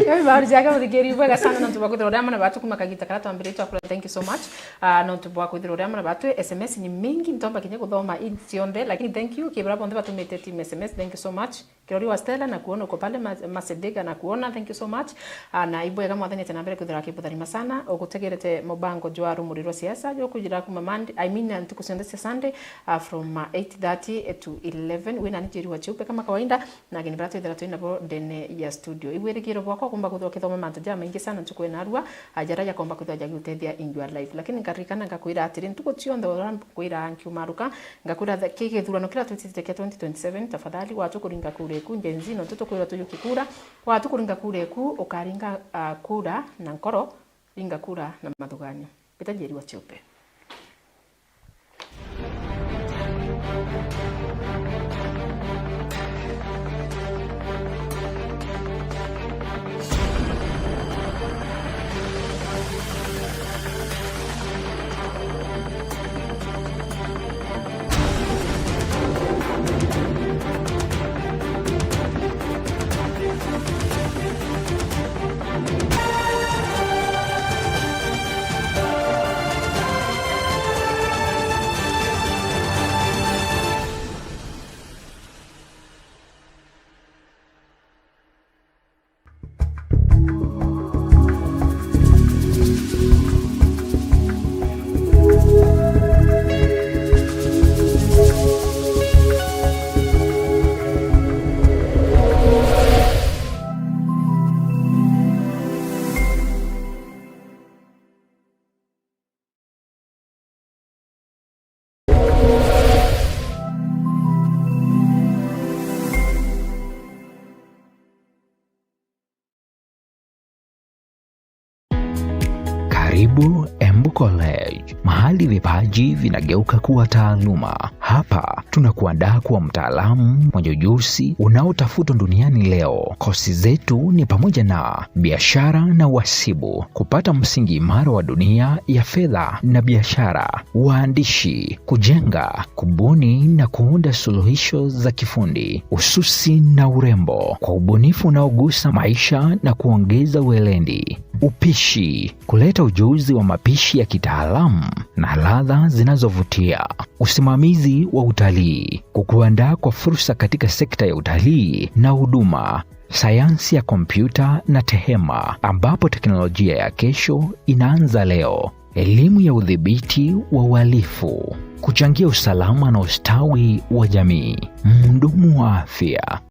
Yo ibaru jake muthikiri, ibwega sana nontu bwa kwithirwa uria amwe na batu kuma kagita karia twambiritie twakura. Thank you so much. Ah, nontu bwa kwithirwa uria amwe na batu, S M S ni mingi, ntomba kinya guthoma in cionthe, lakini thank you kibara bonthe batumite team S M S. Thank you so much. Kirori wa Stella, na kuona uko pale, Mas-, Masedega, na kuona, thank you so much. Ah, na ibwega mwathani ati na mbere kwithirwa akibutharima sana. Ugutegerete mubango jwa Rumuri rwa Siasa jukujira kuma Monday, I mean, ntuku cionthe cia Sunday, ah, from, ah, eight thirty to eleven. Wina ni Njeri wa Chiupe kama kawaida, na ageni bara twithira twina bo ndene ya studio. Ibwirigiro bwakwa kumba kwithirwa ukithoma mantu jamaingi sana ntuku ina arua, ah, jara jakomba kwithirwa jagigutethia in your life. Lakini nkaririkana ngakwira atiri, ntuku cionthe uria kwira nkiumaruka, ngakwira tha-, ki githurano kiria twitite kia twenty twenty-seven, tafadhali, watu kuringa kura eku, Gen Z, nontu tukwirwa tuyuki kura. Watu kuringa kura eku, ukaringa, ah, kura na nkoro, ringa kura na mathuganio. Mbita Njeri wa Chiupe. Karibu Embu College, mahali vipaji vinageuka kuwa taaluma. Hapa tunakuandaa kuwa mtaalamu mwenye ujuzi unaotafutwa duniani leo. Kosi zetu ni pamoja na biashara na uhasibu, kupata msingi imara wa dunia ya fedha na biashara, uandishi, kujenga, kubuni na kuunda suluhisho za kifundi, ususi na urembo, kwa ubunifu unaogusa maisha na kuongeza weledi, upishi, kuleta ujuzi wa mapishi ya kitaalamu na ladha zinazovutia, usimamizi wa utalii, kukuandaa kwa fursa katika sekta ya utalii na huduma, sayansi ya kompyuta na tehema, ambapo teknolojia ya kesho inaanza leo. Elimu ya udhibiti wa uhalifu, kuchangia usalama na ustawi wa jamii. Mhudumu wa afya,